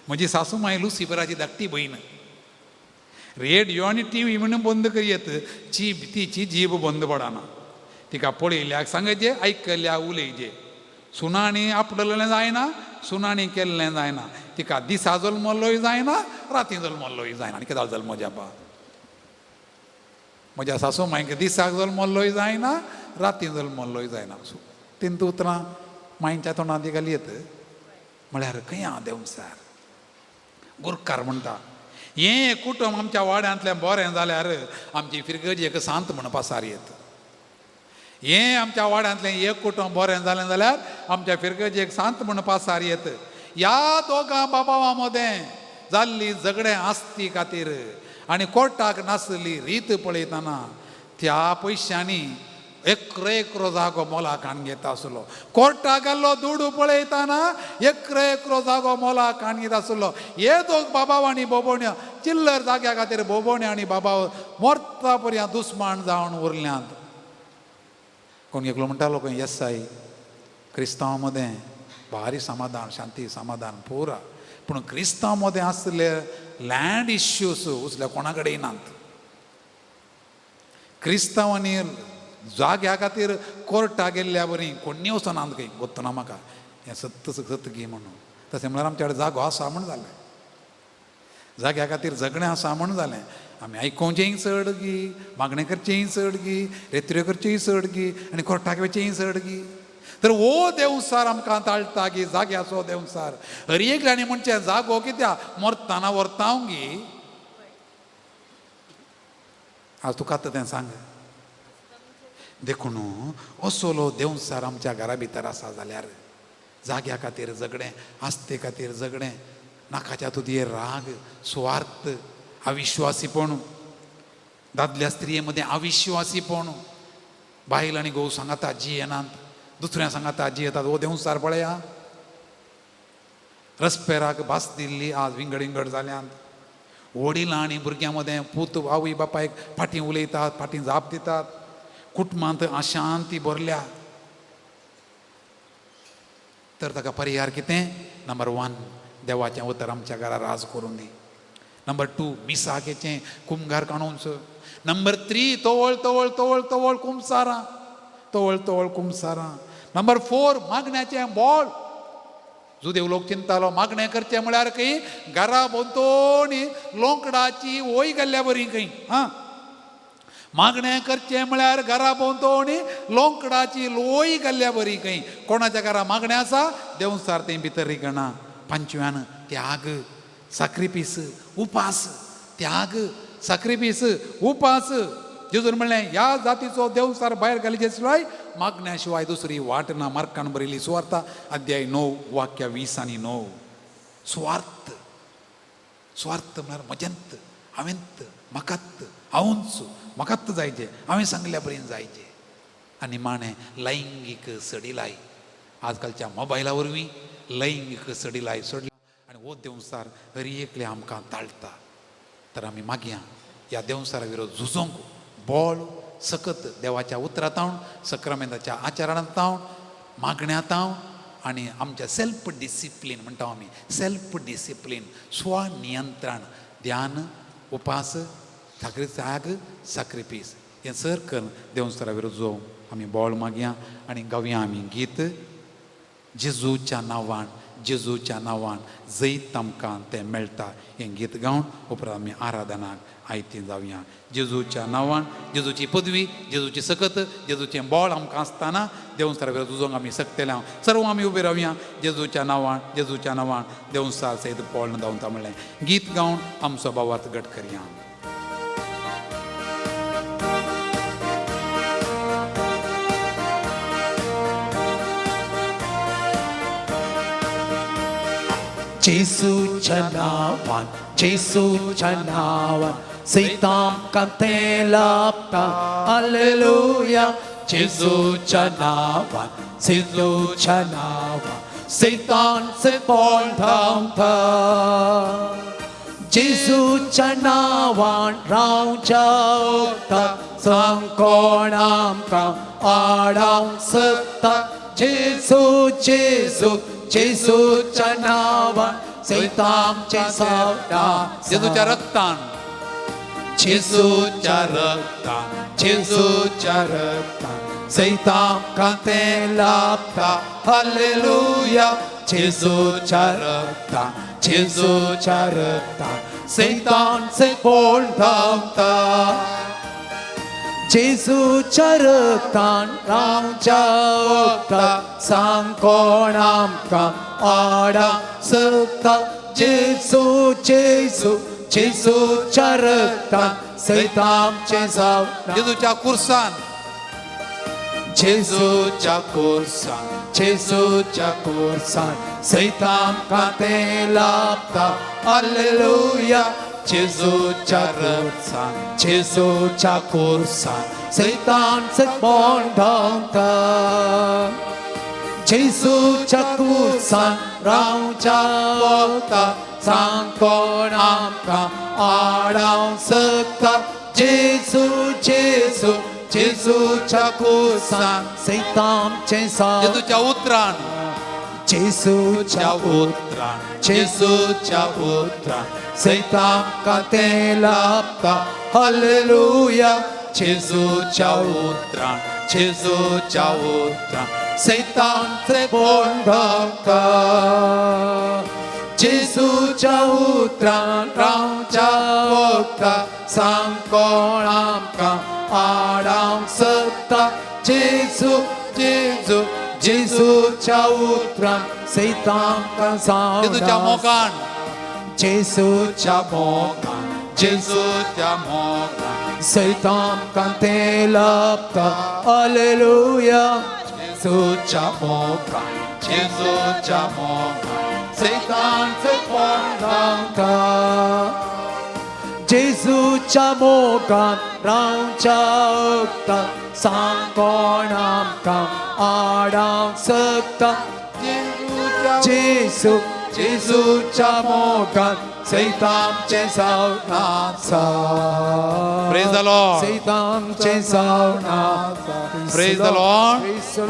म्हजी सासू मांय लुसिफराची धाकटी भयण. रेडियो आनी टी व्ही म्हणून बंद करयेत, तिची जीब बंद पडना. तिका पळयल्याक सांगचे, आयकल्या उलयचे. सुनाणी आपडलें जायना, सुनाणी केल्लें जायना. तिका दिसा जल्मल्लोय जायना, राती जल्मल्लोय जायना. आनी कित्याक जल्म जापा? म्हज्या सासू मांयक दिसाक जल्मल्लोय जायना, राती जल्मल्लोय जायना. तीन उतरां मांयच्या तोंडांत घाली येत. म्हळ्यार खंय आहा देवसार? गुरकार म्हणटा हें कुटुंब आमच्या वाड्यांतलें बरें जाल्यार आमची फिरगजी एक सांत म्हण पासार येत. हें आमच्या वाड्यांतलें एक कुटुंब बरें जालें जाल्यार आमच्या फिरगजी एक सांत म्हण पासार येत. ह्या दोगां बाबावां मदें जाल्ली झगडें आस्ती खातीर आनी कोर्टाक नासली रीत पळयतना त्या पयशांनी एकरो एकरो जागो मोलाक हाडून घेता आसलो. कोर्टाक घाल्लो दुडू पळयतना एकरो एकरो जागो मोलाक हाडून घेता आसलो. हे दोग बाबाव आनी बोबोण्यो चिल्लर जाग्या खातीर बोबोण्यो आनी बाबाव मरता पर्यंत दुस्मान जावन उरल्यांत. कोण एकलो म्हणटालो खंय येसाय क्रिस्तांव मदें भारी समाधान, शांती, समाधान पुरा. पूण क्रिस्तांव मदें आसले लँड इश्यूज उसल्या कोणा कडेन नात. क्रिस्तांवांनी जाग्या खातीर कोर्टा गेल्ल्या बरी कोण्णी वचनात खंय, गोत्तना म्हाका हें सत्त सत्त गी म्हणून. तशें म्हळ्यार आमच्या कडेन जागो आसा म्हण जालें, जाग्या खातीर झगडें आसा म्हण जालें. आमी आयकोवचेंय चड गी, मागणें करचेंय चड गी, रेत्र्यो करचेंय चड गी आनी कोर्टाक वचचेंय चड गी. तर हो देवसार आमकां ताळटा गी, जाग्याचो देवसार. हर एकल्यानी म्हणचें जागो कित्याक मरतना व्हरता हांव गी. आज तुका आतां तें सांग. देखून असलो देवसार आमच्या घरा भितर आसा जाल्यार जाग्या खातीर झगडें, आस्ते खातीर झगडें, नाकाच्या तुदी राग, सुवार्थ, अविश्वासीपण, दादल्या स्त्रिये मदें अविश्वासीपण, बायल आनी घोव सांगाता आजी येनात, दुसऱ्या सांगाता आजी येतात. हो देवसार पळया. रस्पेराक भास दिल्ली आज विंगड विंगड जाल्यांत. वडिलां आनी भुरग्यां मदें पूत आवय बापायक फाटीं उलयतात, फाटीं जाप दितात. कुटुंबांत अशांती भरल्या. तर ताका परिहार कितें? नंबर 1, देवाचें उतर आमच्या घरा राज करून दी. नंबर 2, मिसाकेचें कुमगार काणूंच. नंबर 3, तवळ तवळ तवळ तवळ कुमसारां, तवळ तवळ कुमसारां. नंबर 4, मागण्याचें बोळ. जुदेव लोक चिंतालो मागणें करचें म्हळ्यार खंय घरा भोंवतणी लोंकडाची वय गेल्ल्या बरी खंय. हां, मागणें करचें म्हळ्यार घरा भोंवतणी लोंकडाची लोय गेल्ल्या बरी खंय. कोणाच्या घरा मागणें आसा देवसार तें भितर रिगना. 5व्यान त्याग, साक्रिफीस, उपास. त्याग, साक्रिफीस, उपास. जेजून म्हणलें ह्या जातीचो देवसार भायर घालीचे शिवाय मागण्या शिवाय दुसरी वाट ना. मार्कान बरयली सुवार्ता अध्याय 9 वाक्य 20 आनी 9. सुवार्थ, सुवार्थ म्हळ्यार म्हजेंत, हांवेंत, म्हाकात, हांवूच, म्हाकात जायचे, हांवें सांगल्या पर्यंत जायचे. आनी माणें लैंगीक सडिलाय. आजकालच्या मोबायला वरवीं लैंगीक सडिलाय सोडल्या आनी हो देवसार हर एकले आमकां ताळटा. तर आमी मागया ह्या देवसारा विरोध झुजोंक बोळ सकत देवाच्या उतरांत, सक्रामेंताच्या आचरणांत, मागण्यांत आनी आमच्या सेल्फ डिसिप्लीन म्हणटा आमी, सेल्फ डिसिप्लीन, स्वनियंत्रण, ध्यान, उपास, त्याग, साक्रिफीस, हें सर करून देवसरा विरोध जो आमी बोळ मागया आनी गावया आमी गीत जेजूच्या नांवान, जेजूच्या नांवान जैत आमकां तें मेळटा. हें गीत गावन उपरांत आमी आराधनाक आयती जावया. जेजूच्या नांवान, जेजूची पदवी, जेजूची सकत, जेजूचें बोळ आमकां आसतना देवसार विरोध झुजोंक आमी शकतले. हांव सर्व आमी उबे रावया. जेजूच्या नांवान, जेजूच्या नांवान देवसार सयत बोळ धांवता म्हणलें गीत गावन आमचो भावार्थ घट करया. जेजूच्या नांवान, जेजूच्या नांवान सैतान कांते लाभता. हालेलुया. जेजूच्या नांवान, जेजूच्या नांवान सैतान से पोळ धांवता. जेजूच्या नांवान रावच्या उरता, संकोण आमकां आडावंक शकता. जेजू जेजू जेजूच्या नांवान सैतांचें सावना. जेजूच्या रक्तान, जेजूच्या रक्तान, जेजूच्या रक्तान सैतांकां तें लाभता. हालेलुया. जेजूच्या रक्तान, जेजूच्या रक्तान सैतांचें बोल धांवता. जेजूच्या रक्तान रावच्या वखदान सांग कोण आमकां आडा सकता. जेजू जेजू जेजूच्या रक्तान सैतांचें जावना. जेजूच्या कुर्सान, जेजूच्या कुर्सान, जेजूच्या कुर्सान सैतांकां तें लाभता. हालेलुया. जेजूच्या रक्तान, जेजूच्या कुर्सान सैतांचें बोंड धांवता. जेजूच्या कुर्सान रावच्या वखदान सांग कोण आमकां आडावंक सकता. जेजू जेजू जेजूच्या कुर्सान सैतांचें साव. जेजूच्या उतरान, जेजूच्या उतरान, जेजूच्या उतरान सैतांकां तें लाभता. हालेलुया. जेजूच्या उतरान, जेजूच्या उतरान सैतांचें बोंड धांवता. जेजूच्या उतरान रावच्या वखदान सांग कोण आमकां आडावंक सकता. जेजू जेजू जेजूच्या उतरान सैतांकां जेजूच्या सावना. मोगान, जेजूच्या मोगान, जेजूच्या मोगान सैतांकां तें लाभता. हालेलुया. जेजूच्या मोगान, जेजूच्या मोगान सैतांचें बोंड धांवता. जेजूच्या मोगान रावच्या वखदान सांग कोण आमकां आडावंक सकता. जेजू जेजूच्या मोगान सैतांचें सावना. Praise the Lord. सैतांचें सावना. Praise the Lord.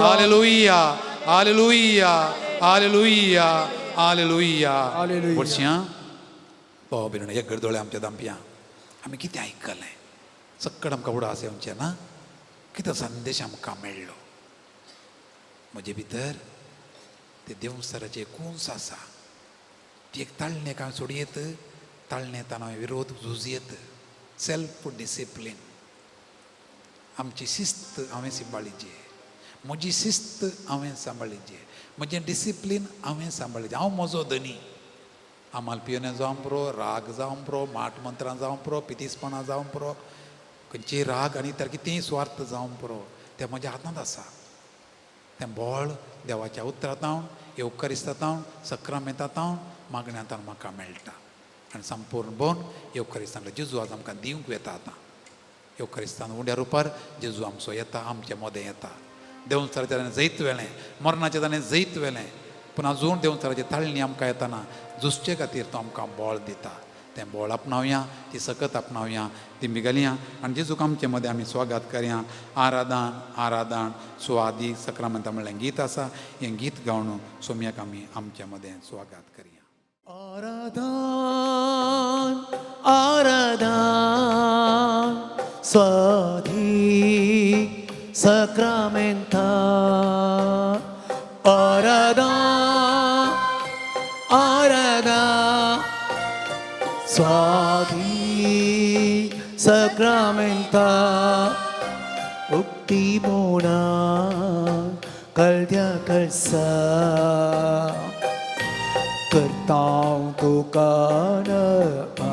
Hallelujah. Hallelujah. Hallelujah. Hallelujah. Hallelujah. वर्षां भाव भयण एक गरदोळे आमच्या दामप्यां आमी कितें आयकलें सक्कड आमकां उडास येवचें ना. कितें संदेश आमकां मेळ्ळो. म्हजे भितर ते देवसराचें कुंस आसा. ती एक ताळणेक हांवें सोडयेत, ताळणेंत हांवें विरोध झुजयेत. सेल्फ डिसिप्लीन, आमची शिस्त हांवें सांबाळिची, म्हजी शिस्त हांवें सांबाळिची, म्हजें डिसिप्लीन हांवें सांबाळिचें. हांव म्हजो धनी. आमाल पिवणे जावं पुरो, राग जावं पुरो, माट मंत्रां जावं पुरो, पितीसपणां जावं पुरो, खंयची राग आनी तर कितेंय सुवार्थ जावं पुरो, तें म्हज्या हातांत आसा. तें बळ देवाच्या उतरांत, येवकरिस्तांत, सक्रामेंतांत, मागण्यांत म्हाका मेळटा. आनी संपूर्ण बोन येवकरिस्तांतलो जेजू आज आमकां दिवंक येता. आतां येवकरिस्तान उंड्या रुपार जेजू आमचो येता, आमचे मोदें येता. देवसराचें ताणें जैत व्हेलें, मरणाचें ताणें जैत व्हेलें, पूण अजून देवसराची ताळणी आमकां येताना झुजचे खातीर तो आमकां बळ दिता. तें बळ आपणावया, ती सकत आपणावया, ती मिगलया आनी जेजूक आमचे मदें आमी स्वागत करया. आराधन आराधन सुवादी सक्रामंता म्हणलें गीत आसा. हें गीत गावन सोम्याक आमी आमच्या मदें स्वागत करया. आराधन आराधन स्वाधी सक्रामेंता. आराधन आराधन स्वाधी सक्रामेंता. उक्ती मोना कळद्या कळसा करतां तुका नमा.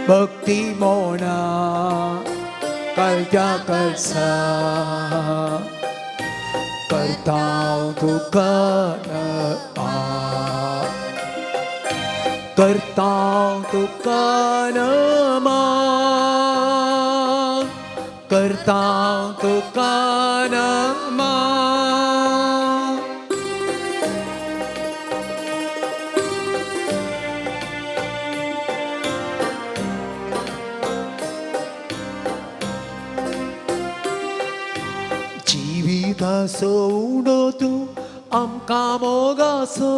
भक्ती मोना कळद्या कळसा करतां तुका नमा. करतां तुका नमा. करतां तुका नमा. जिविताचो उंडो तूं आमकां मोगाचो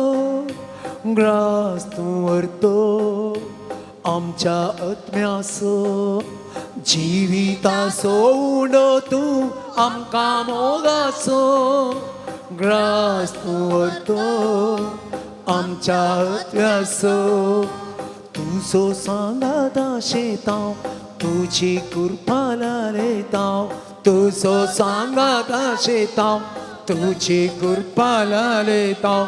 ग्रास तूं व्हरतो आमच्या आत्म्याचो जिविताचो उंडो तूं आमकां मोगाचो ग्रास तूं व्हरतो आमच्या आत्म्याचो तुजो सांगाता शेतांव तुजी कृपा लालेतांव तुजो सांगाता शेतांव तुजी कृपा लालेतांव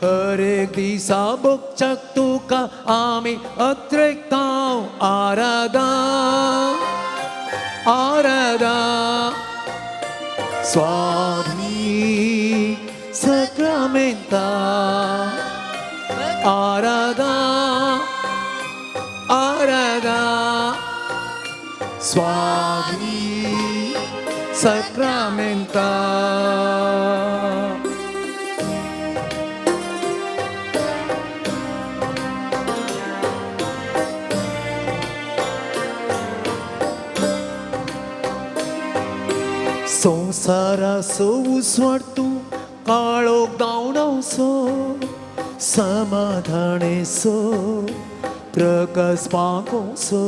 हर एक दिसा भोगच्याक तुका आमी अत्रेकतांव आराधा आराधा स्वामी सक्रामेंता आराधा आराधा स्वामी सक्रामेंता. संवसाराचो उजवाड तूं काळोख धांवडावचो समाधानेचो प्रकाश पाकोवचो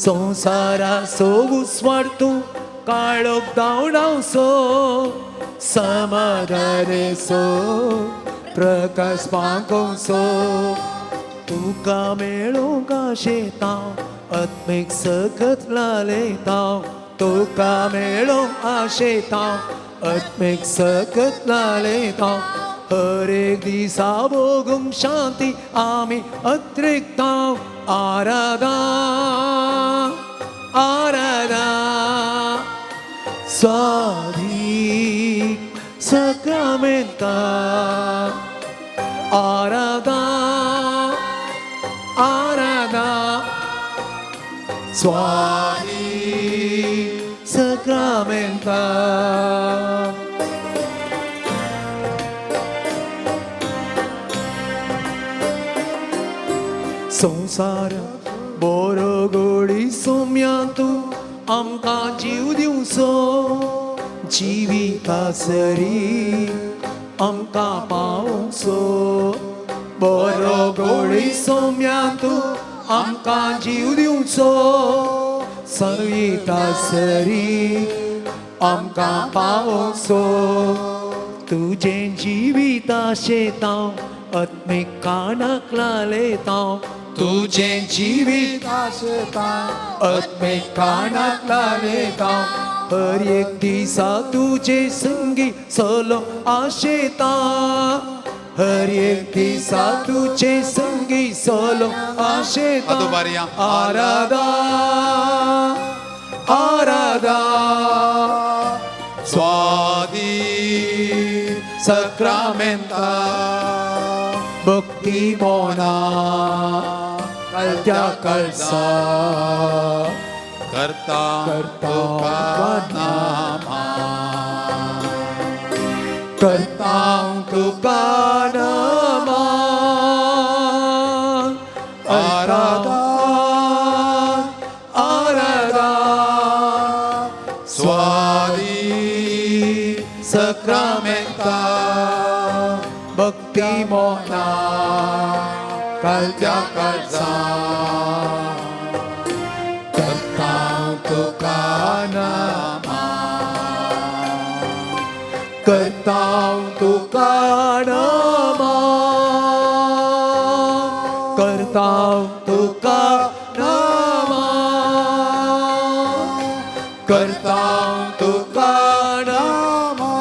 संवसाराचो उजवाड तूं काळोख धांवडावचो समाधानेचो प्रकाश पाकोवचो तुका मेळोंक आशेतांव आत्मीक सकत लालेतांव तुका मेळोंक आशेतांव आत्मीक सकत लालेतांव हर एक दिसा भोगूंक शांती आमी अत्रेकतांव आराधा आराधा स्वामी सक्रामेंता आराधा आराधा स्वामी सक्रामेंता. संवसार बरो गोडी सोम्या तूं आमकां जीव दिवचो जिविता सरी आमकां पावचो बरो गोडी सोम्या तूं आमकां जीव दिवचो सविता सरी आमकां पावचो तुजें जिविता शेतांव आत्मीक कानाक लालेतांव तुजें जिवीत आत्मीक कानाक लालेतांव हर एक दिसा तुजे संगी चलो आशेता हर एक दिसा तुजे संगी चलो आशेता अदुबारया. आराधा आराधा स्वादी सक्रामेंता भक्ती मोना कळत्या कळसा करता करता तुका नामा करता तुका नमा आराधा आराधा स्वादी सक्रामेंता भक्ती मोना कळत्या कळसा करता तुका नामा करता तुका नमा करता तुका नमा करता तुका नमा.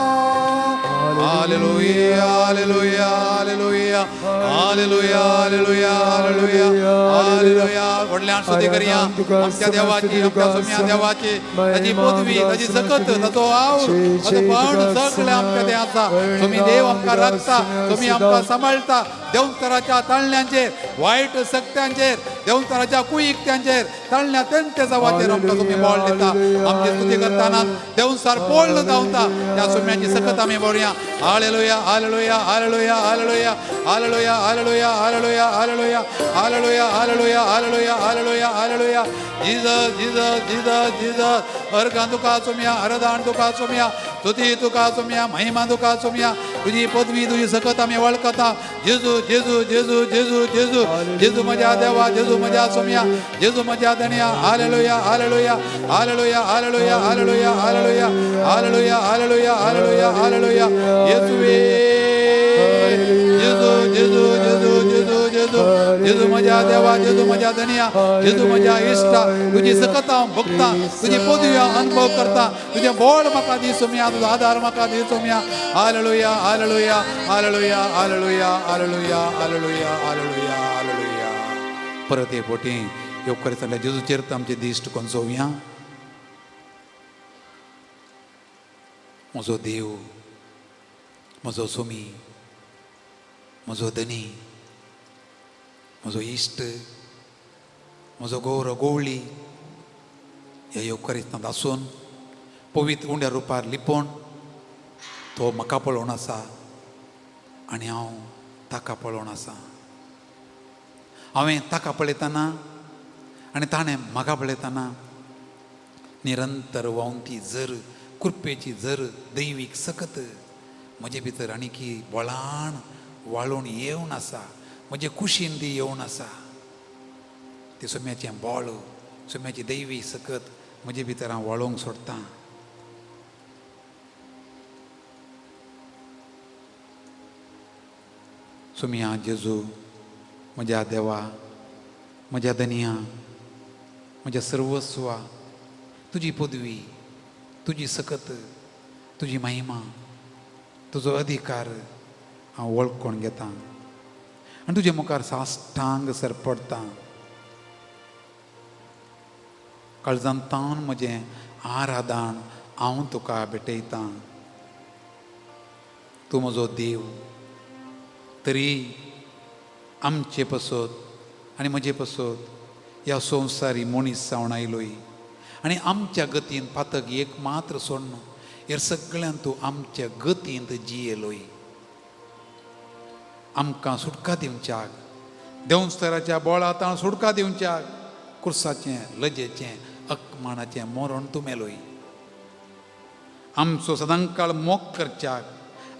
Hallelujah, hallelujah, hallelujah, hallelujah, hallelujah, hallelujah, hallelujah. व्हडल्यान स्तुती करया आमच्या देवाची, आमच्या सुम्या देवाची. ताची पदवी, ताची सकत, ताचो आवर, ताचो पण सगळें आमच्या ते आसा. तुमी देव आमकां राखता, तुमी आमकां सांबाळटा. देवतराच्या ताळण्यांचेर, वायट सक्त्यांचेर, देवतराच्या कुयिकत्यांचेर, ताळण्या तेंच्या जावाचेर आमकां तुमी बळ दिता. आमची स्तुती करतना देवसार पोळ्ळ धांवता त्या सुम्याची सकत आमी बरोवया. Hallelujah, hallelujah, hallelujah, hallelujah, hallelujah, hallelujah, hallelujah, hallelujah, hallelujah, hallelujah, hallelujah, Hallelujah, hallelujah. Jesus, Jesus, Jesus, Jesus. अर्गां तुका सोमया, आराधन तुका सोमया, स्तुती तुका सोमया, महिमा तुका सोमया. तुजी पदवी तुजी सकत आमी वळखता. जेजू, जेजू, जेजू, जेजू, जेजू, जेजू म्हज्या देवा, जेजू म्हज्या सोमया, जेजू म्हज्या धनया. Hallelujah, hallelujah, hallelujah, hallelujah, hallelujah, hallelujah, hallelujah, hallelujah, hallelujah, hallelujah. येसुवे, जेजू, जेजू, जेजू, जेजू, जेजू, जेजू म्हज्या देवा, जेजू म्हज्या धनया, जेजू म्हज्या इश्टा. तुजी सकत हांव भोगता, तुजी पदवी हांव अनुभव करता. तुजें बोळ म्हाका दी सोमया, तुजो आदार म्हाका दी Somaiya. Hallelujah, hallelujah, hallelujah, hallelujah, hallelujah, hallelujah, hallelujah, hallelujah. परत हे पोटी येवकार जाल्यार जेजूचेर आमचे दिश्ट कोंचोवया. म्हजो देव, म्हजो सोमी, म्हजो धनी, म्हजो इश्ट, म्हजो गौरव गवळी ह्या येवकारिस्तांत आसून पवित्र उंड्या रुपार लिपोवन तो म्हाका पळोवन आसा आनी हांव ताका पळोवन आसा. हांवें ताका पळयतना आनी ताणें म्हाका पळयतना निरंतर व्हांवती जर कृपेची जर दैवीक सकत म्हजे भितर आनीकी बळान वाळून येवन आसा, म्हजे कुशीन ती येवन आसा. ती सोम्याचें बळ, सोम्याची दैवी सकत म्हजे भितर हांव वाळोवंक सोडटां. सोम्या जेजू, म्हज्या देवा, म्हज्या धनया, म्हज्या सर्वस्वा, तुजी पदवी, तुजी सकत, तुजी महिमा, तुजो अधिकार हांव वळखून घेतां आनी तुजे मुखार साश्टांग सरपडटां. काळजांतावन म्हजें आराधन हांव तुका भेटयतां. तूं म्हजो देव, तरी आमचे पसत आनी म्हजे पसत ह्या संवसारी मनीस जावन आयलोय आनी आमच्या गतीन पातक एक मात्र सोडून ह्या सगळ्यान तूं आमच्या गतींत जियेलोय. आमकां सुटका दिवच्याक देंवस्तराच्या बोळांत सुटका दिवच्याक कुर्साचें, लजेचें, अपमानाचें मरण तूं मेलोय. आमचो सदांकाळ मोग करच्याक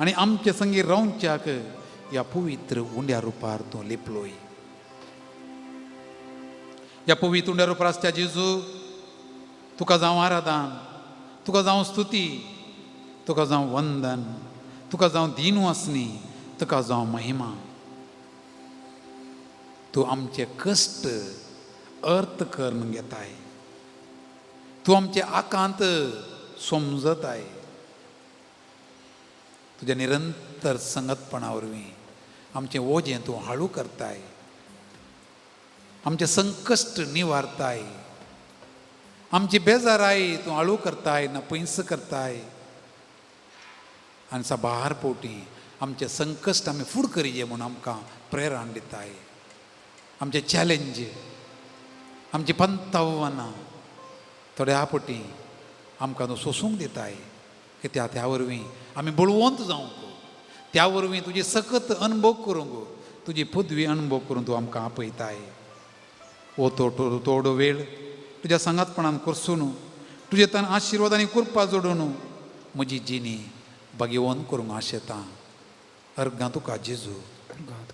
आनी आमचे संगी रावच्याक ह्या पवित्र उंड्या रुपार तूं लिपलोय. ह्या पवित्र उंड्या रुपार आसच्या जेजू, तुका जावं आराधन, तुका जावं स्तुती, तुका जावं वंदन, तुका जावं दिनवासनी, तुका जावं महिमा. तूं आमचे कश्ट अर्थ करून घेताय, तूं आमचे आकांत समजताय. तुज्या निरंतर संगतपणा वरवीं आमचें ओजें तूं हाळू करताय, आमचें संकश्ट निवारताय, आमची बेजाराय तूं हाळू करताय, ना पयस करताय. आनी साबार पोटी आमचें संकश्ट आमी फूड करिये म्हूण आमकां प्रेरणा दिताय. आमचें चॅलेंज, आमची पंतावनां थोड्या पोटी आमकां तूं सोसूंक दिताय, कित्याक त्या वरवीं आमी बळवंत जावंक, त्या वरवीं तुजी सकत अनुभव करूंक, तुजी पदवी अनुभव करूंक तूं आमकां आपयताय. ओ थोडो वेळ तुज्या सांगातपणान करसून, तुजे तान आशिर्वाद आनी कृपा जोडून म्हजी जिणी भाग्यवंत करूंक आशेतां. अर्गां तुका जेजू,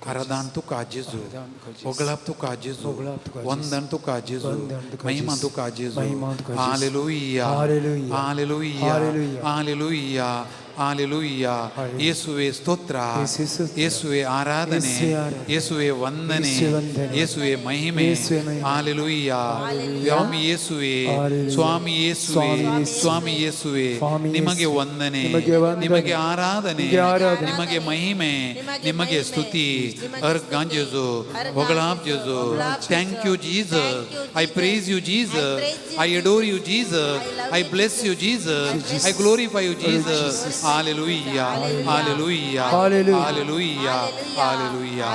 आराधन तुका जेजू, होगळाप तुका जेजू, वंदन तुका जेजू, महिमा तुका जेजू. Hallelujah, hallelujah, hallelujah, hallelujah. येसुवे स्तोत्र, येसुवे आराधने, येसुवे वंदने, येसुवे महिमे. हालेलुया. ಸ್ವಾಮಿ ಯೇಸುವೆ, ಸ್ವಾಮಿ ಯೇಸುವೆ, ಸ್ವಾಮಿ ಯೇಸುವೆ, ನಿಮಗೆ ವಂದನೆ, ನಿಮಗೆ ಆರಾಧನೆ, ನಿಮಗೆ ಮಹಿಮೆ, ನಿಮಗೆ ಸ್ತುತಿ. Argon ಜೇಸು, ಹೊಗಳಾಪ್ ಜೇಸು. Thank you Jesus, I praise you Jesus, I adore you Jesus, I bless you Jesus, I glorify you Jesus. Hallelujah, hallelujah, hallelujah, hallelujah.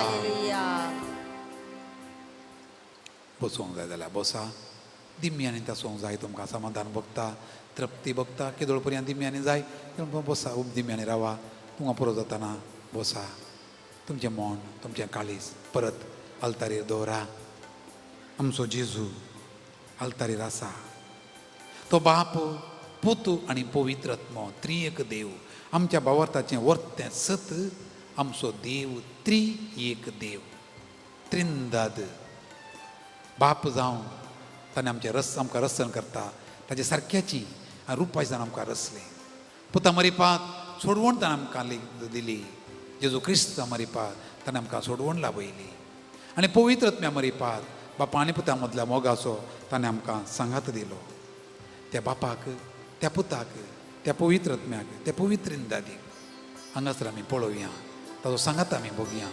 बसूंक जाय जाल्यार बसा. दिम्यांनी तासूंक जाय, तुमकां समाधान भोगता, तृप्ती भोगता. केदोळ पर्यंत दिम्यांनी जाय बसा, उब दिम्यांनी रावा. तुमकां पुरो जाताना बसा. तुमचें मन, तुमचें काळीज परत आल्तारीर दवरा. आमचो जेजू आल्तारीर आसा. तो बाप, पूत आनी पवित्र आत्मो त्रिएक देव. आमच्या भावार्थाचें वर्तें सत आमचो देव त्री एक देव, त्रिंदाद बाप जावं ताणें आमचें रस आमकां रसन करता ताचे सारक्याची रुपाची जावन आमकां रसलें. पुता मरिपात सोडवण ताणें आमकां दिली. जेजू क्रिस्त मरिपात ताणें आमकां सोडवण लाबयली आनी पवित्र आत्म्या मरिपात बापा आनी पुता मदल्या मोगाचो ताणें आमकां सांगात दिलो. त्या बापाक, त्या पुताक, त्या पवित्र आत्म्याक, त्या पवित्र इंदादीक हांगासर आमी पळोवया, ताचो सांगात आमी भोगया.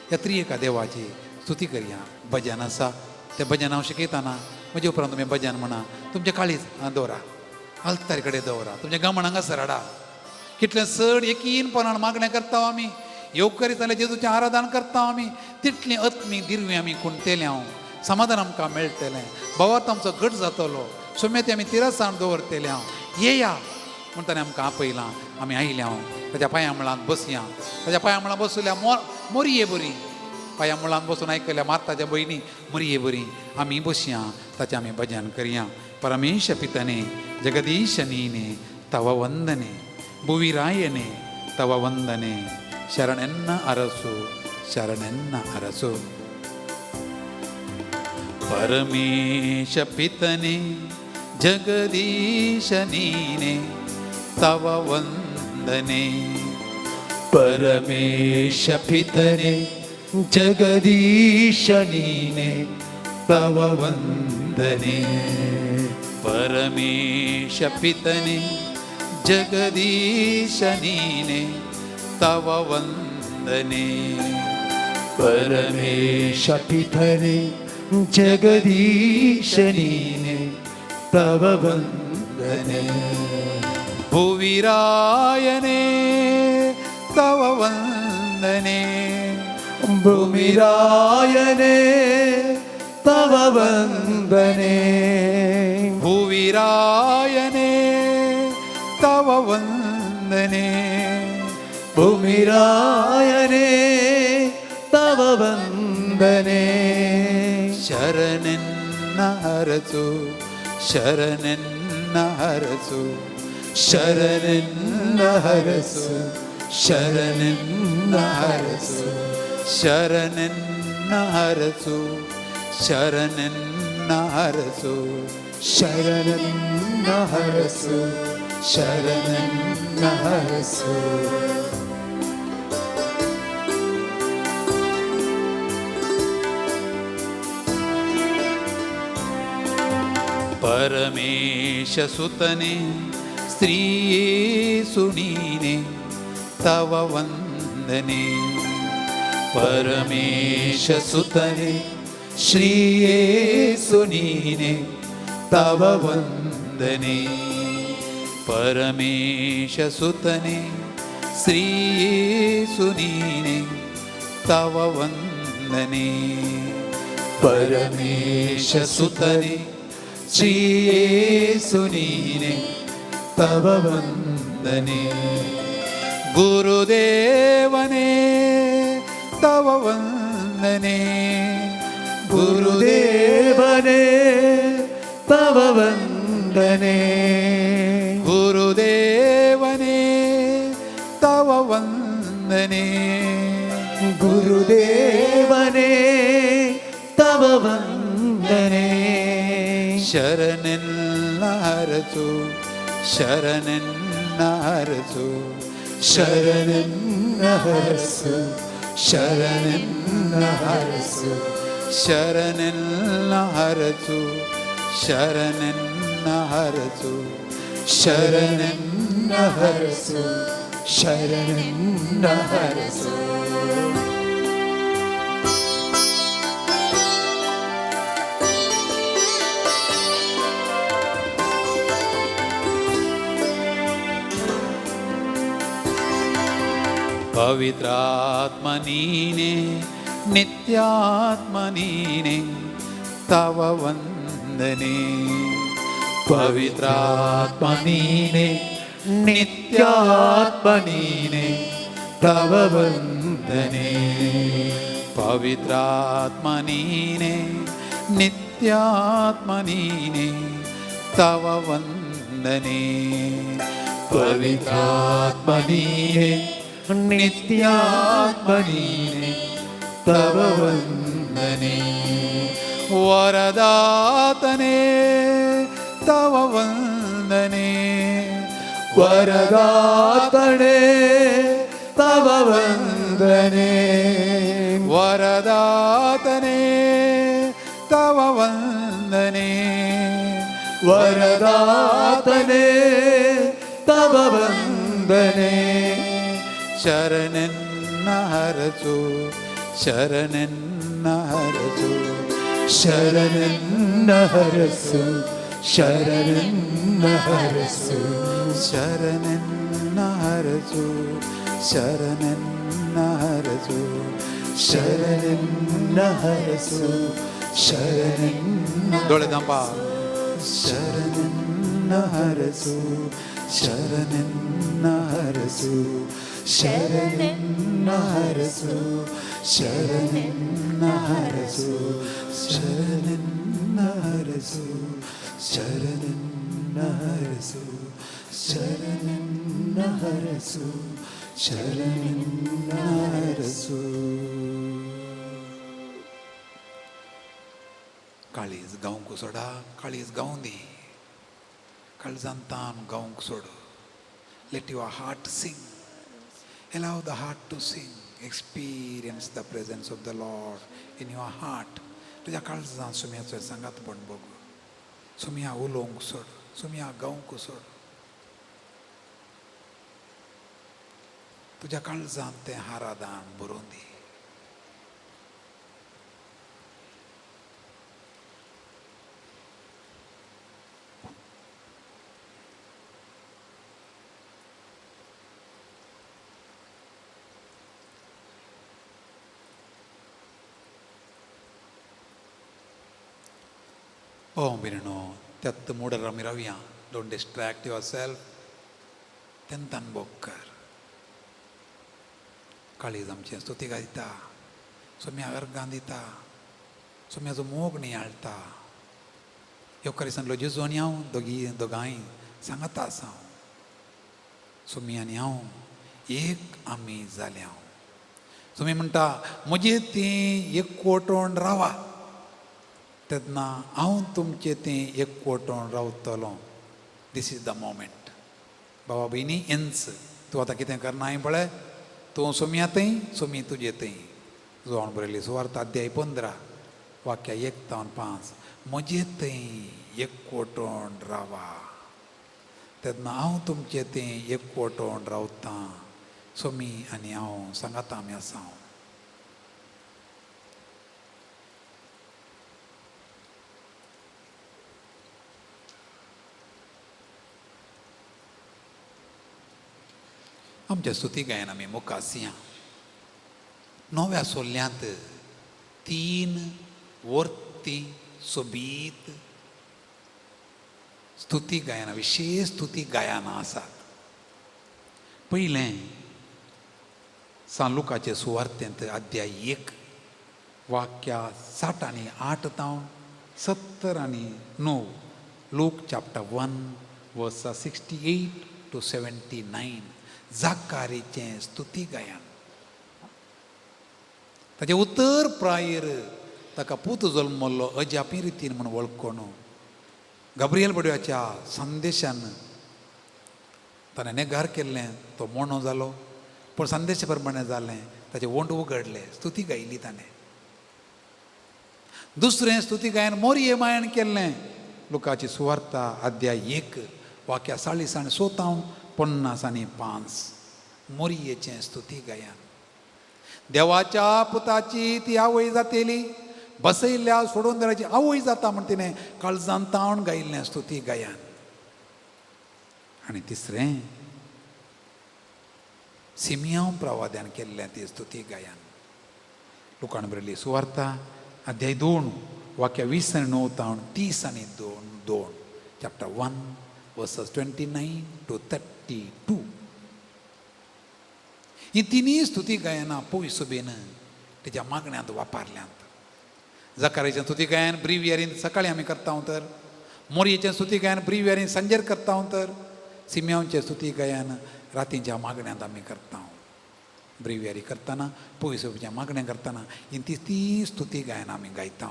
ह्या त्रिएका देवाची स्तुती करया. भजन आसा, तें भजन हांव शिकयतना म्हजे उपरांत तुमी भजन म्हणा. तुमचें काळीज दवरा, आल्तारी कडेन दवरा, तुमचें गमण हांगासर हाडा. कितलें चड यकीनपणान मागणें करता आमी, योग करीत जाल्यार जेजूचें आराधन करता आमी, तितलीं आत्मीक दिरवीं आमी कुणतेलें हांव, समाधान आमकां मेळटलें, भावार्थ आमचो घट जातलो, सुमेती आमी तिरसाण दवरतले हांव. येया म्हूण ताणें आमकां आपयलां, आमी आयल्या हांव ताच्या पांया मुळांत बसया. ताच्या पांया मुळांत बसल्या मोरये बरी, पांया मुळांत बसून आयकल्या मार्ताच्या भयणी मोरये बरी, आमी बसया, ताचें आमी भजन करया. परमेश पितने जगदीश नीने तव वंदने, भुविरायने तव वंदने, शरणेन्न अरसु शरणेन्न अरसु. परमेश पितने जगदीश नीने तव वंदने, परमेश पितने जगदीश नीने तव वंदने, परमेश पितने जगदीश नीने तव वंदने, परमेश पितने जगदीश नीने तव वंदने, भुविरायने तव वंदने, भूमिरायने तव वंदने, भुविरायने तव वंदने, भूमिरायने तव वंदने, शरणेन्न हरसु शरणेन्न हरसु शरणेन्न हरसु शरणेन्न हरसु, शरणेन्न हरसु शरणेन्न हरसु, शरणेन्न हरसु शरणेन्न हरसु. परमेश सुतने स्त्रिये सुनीने तव वंदने, परमेश सुतने श्रीये सुनीने तव वंदने, परमेश सुतने श्रीये सुनीने तव वंदने, परमेश सुतने श्रीये सुनीने तव वंदने, गुरुदेवने तव वंदने, गुरुदेवने तव वंदने, गुरुदेवने तव वंदने, गुरुदेवने तव वंदने, शरणेन्न हरसु शरणेन्न हरसु, शरणेन्न हरसु शरणेन्न हरसु, शरणेन्न हरसु शरणेन्न हरसु, शरणेन्न हरसु शरणेन्न हरसु. पवित्रात्मनीने नित्यात्मनीने तव वंदने, पवित्रात्मनीने नित्यात्मनीने तव वंदने, पवित्रात्मनीने ನಿತ್ಯಾತ್ಮನೀನೇ ತವ ವಂದನೆ. ಪವಿತ್ರಾತ್ಮನೀನೇ ನಿತ್ಯಾತ್ಮನೀನೇ ತವ ವಂದನೆ. ವರದಾತನೇ ತವ ವಂದನೆ. ವರದಾತನೇ ತವ ವಂದನೆ. ವರದಾತನೇ ತವ ವಂದನೆ. ವರದಾತನೇ ತವ ವಂದನೆ. ಶರಣೆನ್ನ ಹರಸು, ಶರಣೆನ್ನ ಹರಸು. ಶರಣನ್ನ ಹರಸು, ಶರಣನ್ನ ಹರಸು. ಶರಣೆನ್ನ ಹರಸು, ಶರಣೆನ್ನ ಹರಸು. ಶರಣನ್ನ ಹರಸು, ಶರಣನ್ನ. ದೊಳೆದಂಬ. ಶರಣೆನ್ನ ಹರಸು, ಶರಣೆನ್ನ ಹರಸು. ಶರಣನ್ನ ಹರಸು, ಶರಣನ್ನ ಹರಸು. ಶರಣನ್ನ ಹರಸು, ಶರಣನ್ನ ಹರಸು. ಶರಣನ್ನ ಹರಸು, ಶರಣನ್ನ ಹರಸು. काळीज गावंक सोडा, काळीज गावूं दी, काळजान तान गावंक सोड. Let your heart sing, allow the heart to sing. Experience the presence of the Lord in your heart. तुज्या काळजान सुम्याचो सांगात पण बघ, सुम्या उलोवंक सोड, सुम्या गावंक सोड. तुज्या काळजान तें हारादान बरोवन दी. Oh, भयणीनो, त्यात मुडर आमी रावया. Don't distract your self. तेंतान बोग कर. काळीज आमचें स्तुती गायता, सोम्या अर्गां दिता, सोम्याचो मोग नियाळटा. येवकारिसांतलो जेजू आनी हांव दोगी दोगांय सांगाता आसा. हांव सोमी आनी हांव एक आमी जाल्या. सोमी म्हणटा म्हजे ती एकवटोन रावा, तेन्ना हांव तुमचें तें एकवटोन रावतलो. This is the moment. बाबा भयणी, एन्स तूं आतां कितें करना पळय, तूं सोमया थंय, सोमी तुजे थंय. जोण बरयली सुवार्थ अध्याय 15 वाक्या 1 तावन 5. म्हजे थंय एकवटोन रावा, तेन्ना हांव तुमचें तें एकवटोन रावतां. सोमी आनी हांव सांगाता आमी आसा. आमच्या स्तुती गायन आमी मुखासिया नव्या सोल्ल्यांत 3 वर्ती सोबीत स्तुती गायना, विशेष स्तुती गायनां आसात. पयलें सान लुकाचे सुवार्तेंत अध्याय 1 वाक्या 60 आनी 8 तावन 70 आनी 9. लूक चॅप्टर 1 वर्स 68 टू 79. जाकारीचें स्तुती गायन. ताचें उतर प्रायर ताका पूत जल्मल्लो अजापी रितीन म्हूण वळखून गाब्रियल बडव्याच्या संदेशान ताणें नेगार केल्लें. तो मोनो जालो, पूण संदेशा प्रमाणें जालें. ताचें ओंठ उगडलें, स्तुती गायली ताणें. दुसरें स्तुती गायन मोरये मायण केल्लें. लुकाची सुवार्ता अध्याय 1 वाक्या 40 आनी 100 तावन 50 आनी 5. मोरयेचें स्तुती गायन. देवाच्या पुताची ती आवय जातेली, बसयल्ल्या सोडून दिल्याची आवय जाता म्हण तिणें काळजान तावन गायिल्लें स्तुती गायन. आनी तिसरें सिमियांव प्रवाद्यान केल्लें ती स्तुती गायन. लुकान बरयल्ली सुवार्ता अध्याय 2 वाक्या 20 आनी 9 तावन 30 आनी 2. Chapter 1 versus 29 two 32. ही तिनूय स्तुती गायनां पयसुबेन तेच्या मागण्यांत वापरल्यांत. जकाराचें स्तुती गायन ब्रिवियरीन सकाळीं आमी करता तर, मोरयेचें स्तुती गायन ब्रिवियरीन सांजेर करता तर, सिम्यांवचें स्तुती गायन रातींच्या मागण्यांत आमी करता. ब्रिवियरी करतना पयसोवच्या मागणें करतना ही ती ती स्तुती गायन आमी गायता.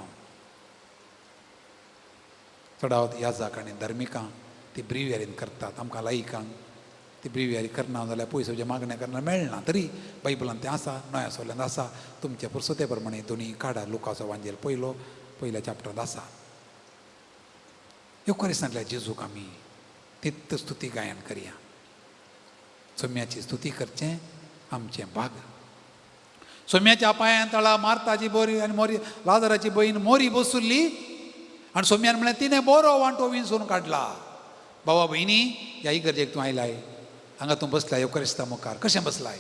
चडावत याजाक आनी धार्मिकां ती ब्रिवियरीन करतात. आमकां लायिकांक ती ब्रिवियरी करना जाल्यार पयसोवचें मागणें करना मेळना, तरी बायबलान तें आसा, नव्या सोल्यांत आसा. तुमच्या पुरसते प्रमाणे दोनी काडा, लुकाचो वांजेल पयलो पयल्या चॅप्टरांत आसा. येवकारिस्तांतल्या जेजूक आमी तित स्तुती गायन करया. सोम्याची स्तुती करचें आमचें भाग. सोम्याच्या पांयान तळा मार्ताची बोरी आनी मोरी लाजराची बहीण मोरी बसुल्ली आनी सोम्यान म्हणलें तिणें बरो वांटो विंचून काडला. बाबा भयणी ह्या इगर्जेक तूं आयलाय, हांगा तूं बसलाय येवकारिस्ता मुखार, कशें बसलाय?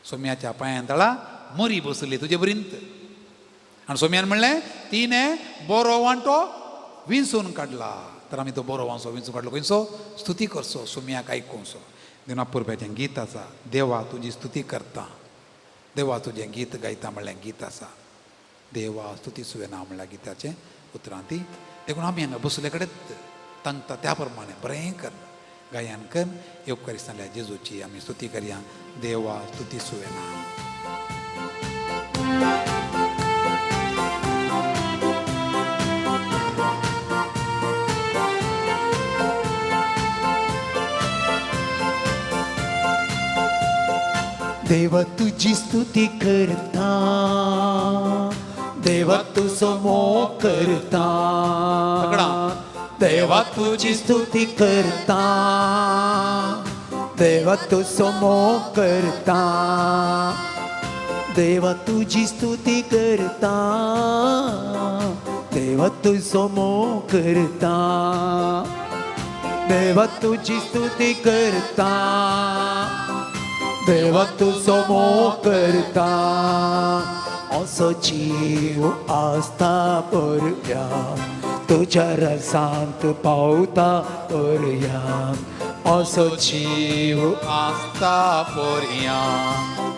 सोम्याच्या पांयान तळा मोरी बसली तुजे बरींत आनी सोम्यान म्हणलें तिणें बरो वांटो विंचून काडला. तर आमी तो बरो वांसो विंचून काडलो खंयचो? स्तुती करचो, सोम्याक आयकुचो. देना पुरप्याचें गीत आसा, देवा तुजी स्तुती करता, देवा तुजें गीत गायता म्हणलें गीत आसा. देवा स्तुती सुवें ना म्हणल्या गिताचें उतरां ती. देखून आमी हांगा बसले कडेन तांकां त्या प्रमाणे बरें कर गायन कर येवकारिस्तांतल्या जेजूची आमी स्तुती करया. देवा स्तुती सुवें ना. देवा तुजी स्तुती करता, देवा तुजो मोग करता, देवा तुजी स्तुती करता, देवा तुजो मोग करता, देवा तुजी स्तुती करता, देवा तुजो मोग करता, देवा तुजी स्तुती करता, देवा तुजो मोग करता. असो जीव आसता बरया तुज्या रसांत पावता बरया, असो जीव आसता पोरया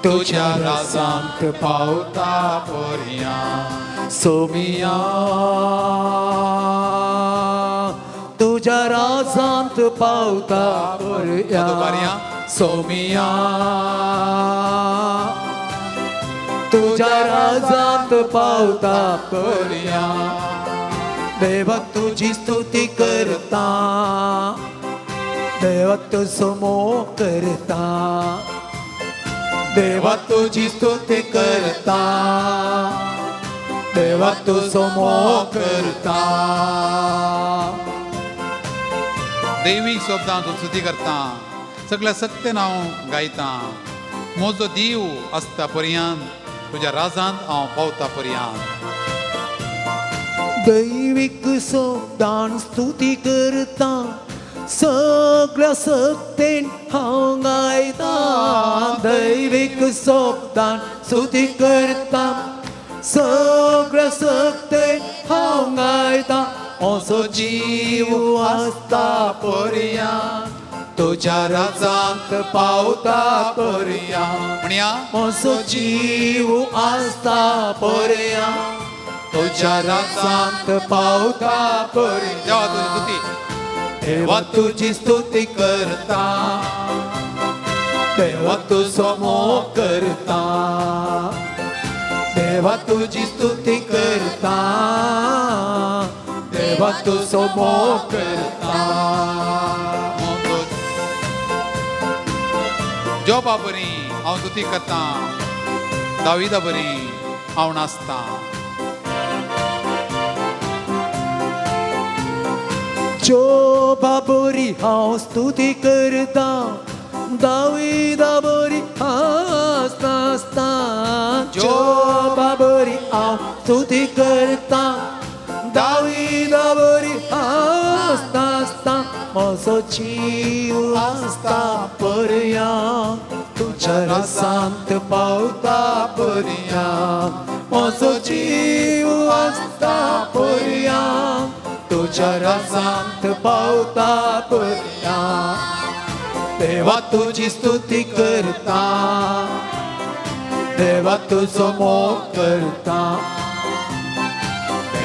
तुज्या रसांत पावता पोरया. सोमिया तुज्या राजांत पावता बरया, सोमिया तुज्या राजांत पावता बरया. देवा तुजी स्तुती करता, देवा तुजो मोग करता, देवा तुजी स्तुती करता, देवा तुजो मोग करता. दैवीक शब्दां तूं स्तुती करता, सगळ्या सत्य हांव गायता. म्हजो दीव आसता पर्यांत तुज्या राजांत हांव पावता पर्यांत. दैवीक शब्दान स्तुती करता, सगळ्या सक्तेन हांव गायता. दैवीक शब्दान स्तुती करता, सगळ्या सक्तेन हांव गायता. असो जीव आसता पर्यांत तुज्या राजांत पावता पर्या. म्हणया म्हजो जीव आसता पर्यांत तुज्या राजांत पावता पर्या. देवा तुजी स्तुती, देवा तुजी स्तुती करता, देवा तुजो मोग करता, देवा तुजी स्तुती करता, देवा तुजो मोग करता. जोबा बरी हांव स्तुती करता, दाविदा बरी हांव नाचता. जोबा बरी हांव स्तुती करता, दाविदा बरी हांव नाचता. जोबा बरी हांव स्तुती करता, दाविदा बरी हांव नाचता. म्हजो जीव आसता पर्यांत तुज्या रसांत पावता पर्यांत, म्हजो जीव आसता पर्यांत तुज्या रसांत पावता पर्यांत. देवा तुजी स्तुती करता, देवा तुजो मोग करता,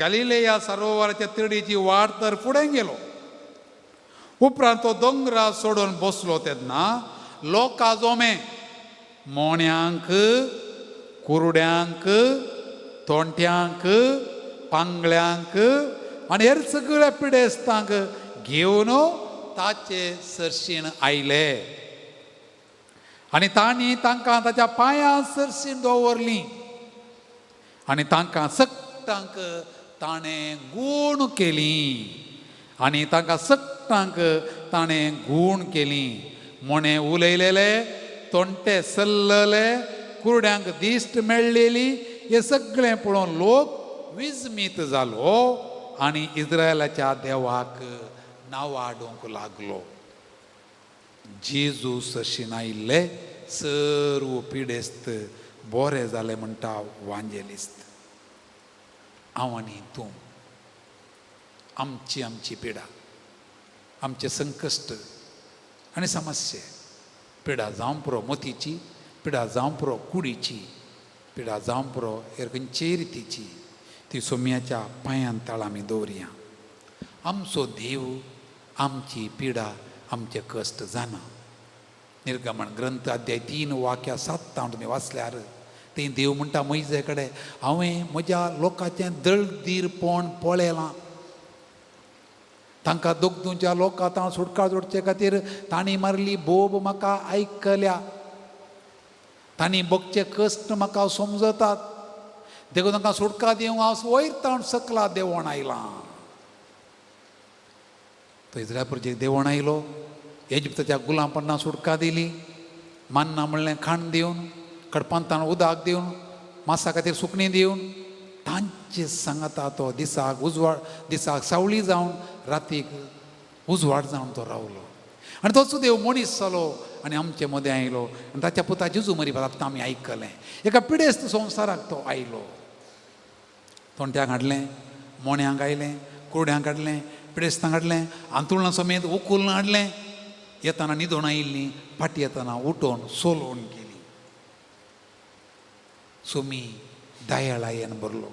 गालिलेया सरोवराच्या तिडीची वाट तर फुडें गेलो. उपरांत तो दोंगरा सोडून बसलो तेन्ना लोका जोमे मोण्यांक, कुरड्यांक, तोंट्यांक, पांगळ्यांक आनी हेर सगळ्या पिडेस्तांक घेवन ताचे सरशीण आयले आनी तांणी तांकां ताच्या पांयां सरशीण दवरलीं आनी तांकां सगटांक ताणें गूण केली आनी तांकां सगटांक ताणें गूण केली. मोणे उलयलेले, तोंटे सल्लले, कुरड्यांक दिश्ट मेळ्ळेली, हें सगळें पळोवन लोक विजमीत जालो आनी इस्रायलाच्या देवाक नांवाडूंक लागलो. जेजू सरशीन आयिल्ले सर्व पिडेस्त बरे जाले म्हणटा वांजेलिस्त. हांव आनी तूं आमची आमची पिडा, आमचे संकश्ट आनी समस्ये, पिडा जावं पुरो मोतीची, पिडा जावं पुरो कुडीची, पिडा जावं पुरो हेर खंयचेय रितीची, ती सोम्याच्या पांयान ताळां आमी दवरया. आमचो देव आमची पिडा, आमचे कश्ट जाणा. निर्गमन ग्रंथ अध्याय 3 वाक्या 7 तुमी वाचल्यार थंय देव म्हणटा मोयजे कडेन, हांवें म्हज्या लोकांचें दळदीरपण पळयलां, तांकां दोगदूंच्या लोकां हांव सुटका जोडचे खातीर तांणी मारली बोब म्हाका आयकल्या, तांणी भोगचे कश्ट म्हाका समजतात, देखून तांकां सुटका दिवंक हांव वयर ताण सकला देंवोन आयलां. तो इस्रायल प्रजेक देंवोन आयलो, इजिप्ताच्या गुलामपणां सुटका दिली, मान्ना म्हणलें खाण दिवन, कडपांतान उदक दिवन, मासा खातीर सुकणीं दिवन, तांचे सांगाता तो दिसाक उजवाड, दिसाक सावळी जावन रातीक उजवाड जावन तो रावलो. आनी तोच देव मनीस जालो आनी आमचे मदें आयलो आनी ताच्या पुता जेजू मरी बाबतींत आमी आयकलें. एका पिडेस्त संवसाराक तो आयलो, तोंट्यांक हाडलें, मोण्यांक आयलें, कुरड्यांक हाडलें, पिडेस्तांक हाडलें, आंतुळणा समेत उकुल्न हाडलें, येताना न्हिदोन आयिल्लीं, फाटीं येताना उठोवन सोलोवन गेली. सोमी दयाळायेन भरलो,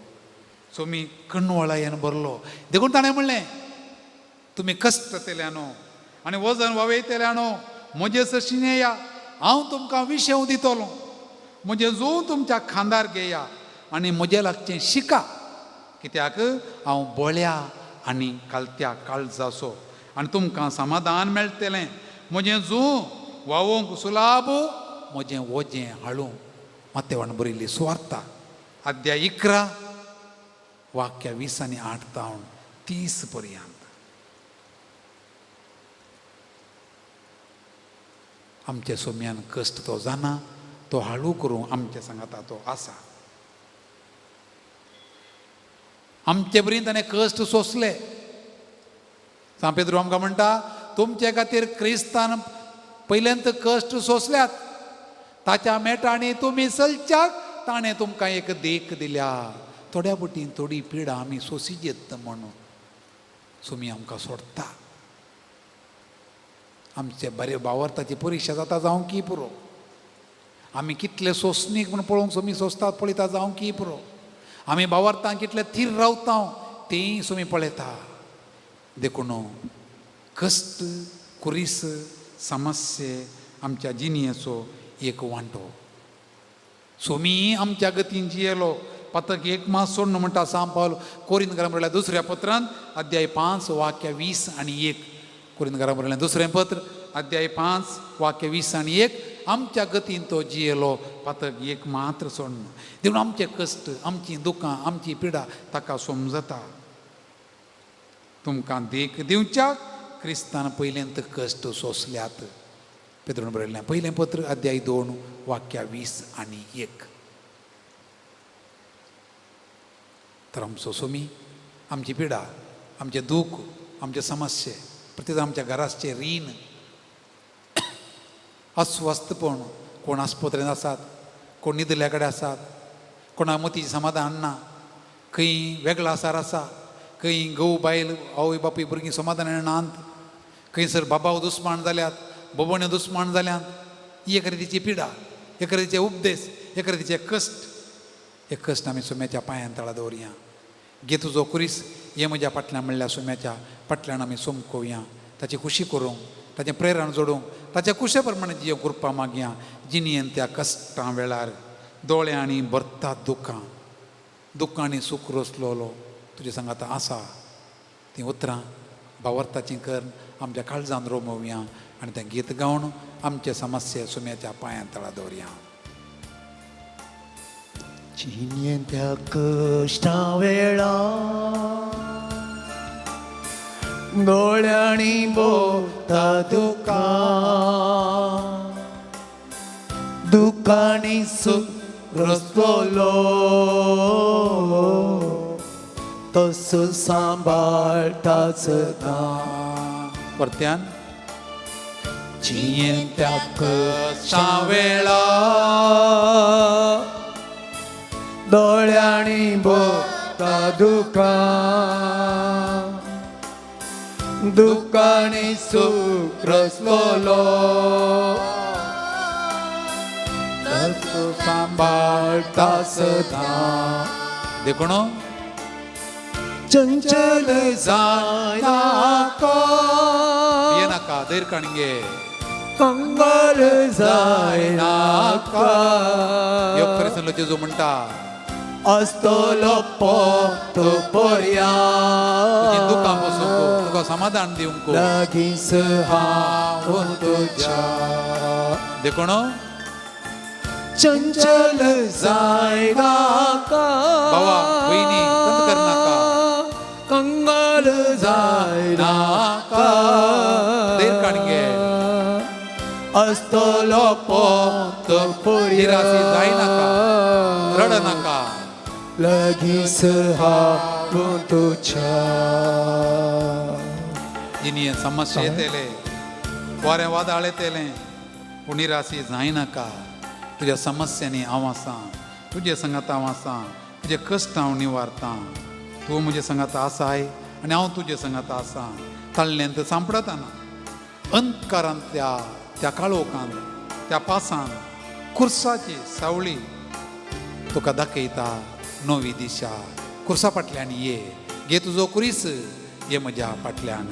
सोमी कणवळायेन भरलो. देखून ताणें म्हणलें, तुमी कश्टतेल्या न्हू आनी वजन वावयतेल्या न्हू, म्हजे सरशीं येया, हांव तुमकां विशेव दितलो, म्हजें जूं तुमच्या खांदार घेया आनी म्हजें लागचें शिका, कित्याक हांव बळ्या आनी कालत्या काळजाचो आनी तुमकां समाधान मेळटलें. म्हजें जूं वावोंक सुलाब, म्हजें वजें हाळूं. मातेवान बरयल्ली सुवार्ता अध्याय 11 वाक्य 20 आनी 8 तावन 30 पर्यंत. आमच्या सोम्यान कश्ट तो जाणा, तो हाळू करूं आमच्या सांगाता तो आसा. आमचे बरीन ताणें कश्ट सोंसले. सांत पेद्रू आमकां म्हणटा, तुमचे खातीर क्रिस्तान पयल्यांत कश्ट सोंसल्यात, ताच्या मेटांनी तुमी चलच्याक ताणें तुमकां एक देख दिल्या. थोड्या बोटीन थोडी पिडा आमी सोंसिजेत म्हणून सोमी आमकां सोडटा. आमचे बरे बावरताची परिक्षा जाता जावं की पुरो, आमी कितले सोंसणीक म्हूण पळोवंक सोमी सोंसतात पळयता जावं की पुरो, आमी बावरतां कितले थीर रावता तेंय सोमी पळयता. देखून कश्ट, कुरीस, समस्ये आमच्या जिणेचो एक वांटो. सोमी आमच्या गतीन जियेलो. पातक एक मास सोडून म्हणटा सांत पावल कोरिंदकारां बरयल्या दुसऱ्या पत्रांत अध्याय 5 वाक्य 20 आनी 1. कोरिंदकारां बरयलें दुसरें पत्र अध्याय 5 वाक्य 20 आनी 1. आमच्या गतीन तो जियेलो, पातक एक मात्र सोडून. देखून आमचे कश्ट, आमची दुकां, आमची पिडा ताका समजता. तुमकां देख दिवच्याक क्रिस्तान पयल्यांत कश्ट सोंसल्यात. पेद्रून बरयल्लें पयलें पत्र अध्याय 2 वाक्य 20 आनी 1. तर आमचो सोमी आमची पिडा, आमचें दूख, आमचे समस्ये, प्रत्येक आमच्या घराचें रीण, अस्वस्थपण, कोण आस्पत्रेंत आसात, कोण न्हिदल्या कडेन आसात, कोणा मतीचें समाधान ना, खंय वेगळो आसार आसा, खंय घोव बायल आवय बापूय भुरगीं समाधान नात, खंयसर बाबाव दुस्मान जाल्यात, बोबण्यो दुस्मान जाल्यात. ही एक रितीची पिडा, एक रितीचे उपदेश, एक रितीचे कश्ट. हे कश्ट आमी सोम्याच्या पांयान तळा दवरया. घे तुजो कुरीस ये म्हज्या फाटल्यान म्हणल्यार सुम्याच्या फाटल्यान आमी सोमकोवया, ताची खुशी करूंक, ताचें प्रेरण जोडूंक, ताच्या कुशे प्रमाणे जियो कृपा मागया. जिणेन त्या कश्टां वेळार दोळ्यांनी भरता दुकां, दुकांनी सूख रसलोलो तुजे सांगाता आसा. तीं उतरां भावार्थाचीं कर आमच्या काळजान रोमोवया आनी तें गीत गावन आमचे समस्या सुम्याच्या पांयां तळा दवरया. जिणेन त्या कश्टां वेळा दोळ्यांनी बोता दुकां, दुकांनी सूख रसलोलो तसो सांबाळटा सदां. परत्यान जियेन त्या कश्टां वेळा दोळ्यांनी बोता दुकां, दुकांनी सूख रसलोलो तसो सांबाळटा सदां. देखून चंचल जायनाका, भिये नाका, धैर्य काणगे, कंगाल जायनाका. योगकरिसलो जेजू म्हणटा आसतलो पोतो पर्या, तुजी दुकां पोसूंक, तुका समाधान दिवंक लागींच हांव तुज्या. देखून चंचल जायनाका, भावा भयणी खंत करनाका, कंगाल जायनाका. धैर्य काणगे, आसतलो पोतो पर्या, निराशी जायनाका, रडनाका, लागींच हांव तुज्या. जिणें समस्या येतले, वारें वादळ येतलें, पूण निराशी जायनाका. तुज्या समस्यांनी हांव आसा, तुजे संगात हांव आसा, तुजे कश्ट हांव निवारतां. तूं म्हजे संगात आसाय आनी हांव तुजे संगात आसा. तळ्ळेंत सांपडतना अंधकारांतल्या त्या काळोखान, त्या पासान कुर्साची सावळी तुका दाखयता नवी दिशा. कुर्सा फाटल्यान ये, घे तुजो कुरीस ये म्हज्या फाटल्यान.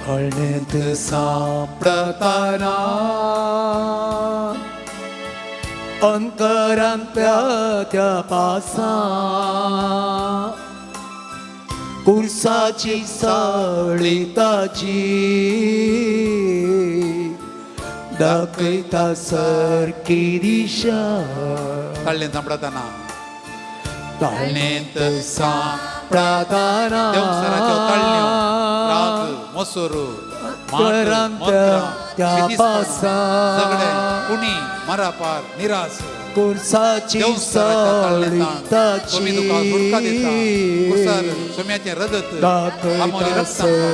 हळणेंत सांपडतना अंतरांतल्या त्या पासां कुर्साची सावळी ताची दाखयता सारकी दिशा. तळ्ळेंत सांपडतना, ताळणेंत सांपडतना देवसराच्यो तळण्यो, राग, मोसोर, त्या सगळे कुणी मरापार निराश कुर्साची सावळी ताची तुका सुटका दिता. कुर्सार सोम्याचें रगत आमोली रगतान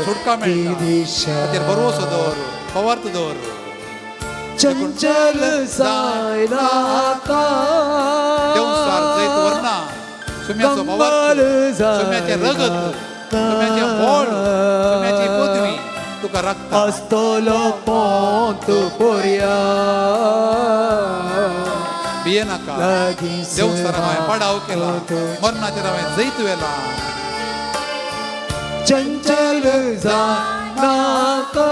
सुटका मेळटा. ताचेर भरवसो दवर, पवार्थ दवर. चंचल जायनाका, देवसार जैत व्हरना सोम्याचो पवार्थ, सोम्याचें रगत, सोम्याचें बळ, सोम्याची पदवी तुका राखता. आसतलो पोंत पर्या, भिये नाका. देवसार हांवें पाडाव केला, मरणाचेर हांवें जैत व्हेला. चंचल जायनाका,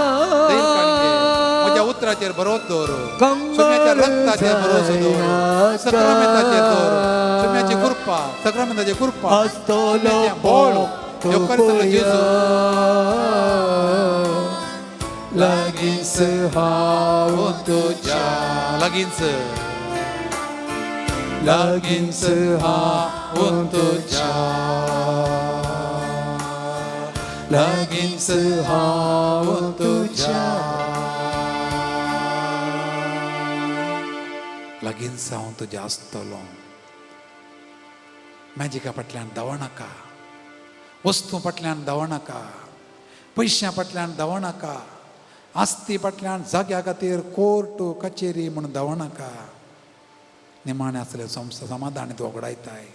म्हज्या उतराचेर भरोस दवर, सोम्याच्या रक्ताचेर भरोसो दवर, सक्रामेंताचेर दवर. सोम्याची कृपा, सक्रामेंताची कृपा, आसतलो बळ, पोंत जेजू लागींच हांव तुज्या, लागींच, लागींच हांव तुज्या, लागींच हांव तुज्या. लागींच हांव तुज्या आसतलो. मॅजिका फाटल्यान धांवनाका, वस्तू फाटल्यान धांवनाका, पयशां फाटल्यान धांवनाका, आस्ती फाटल्यान जाग्या खातीर कोर्ट कचेरी म्हूण धांवनाका. निमाणें आसलें संवसार समाधान तूं वगडायताय.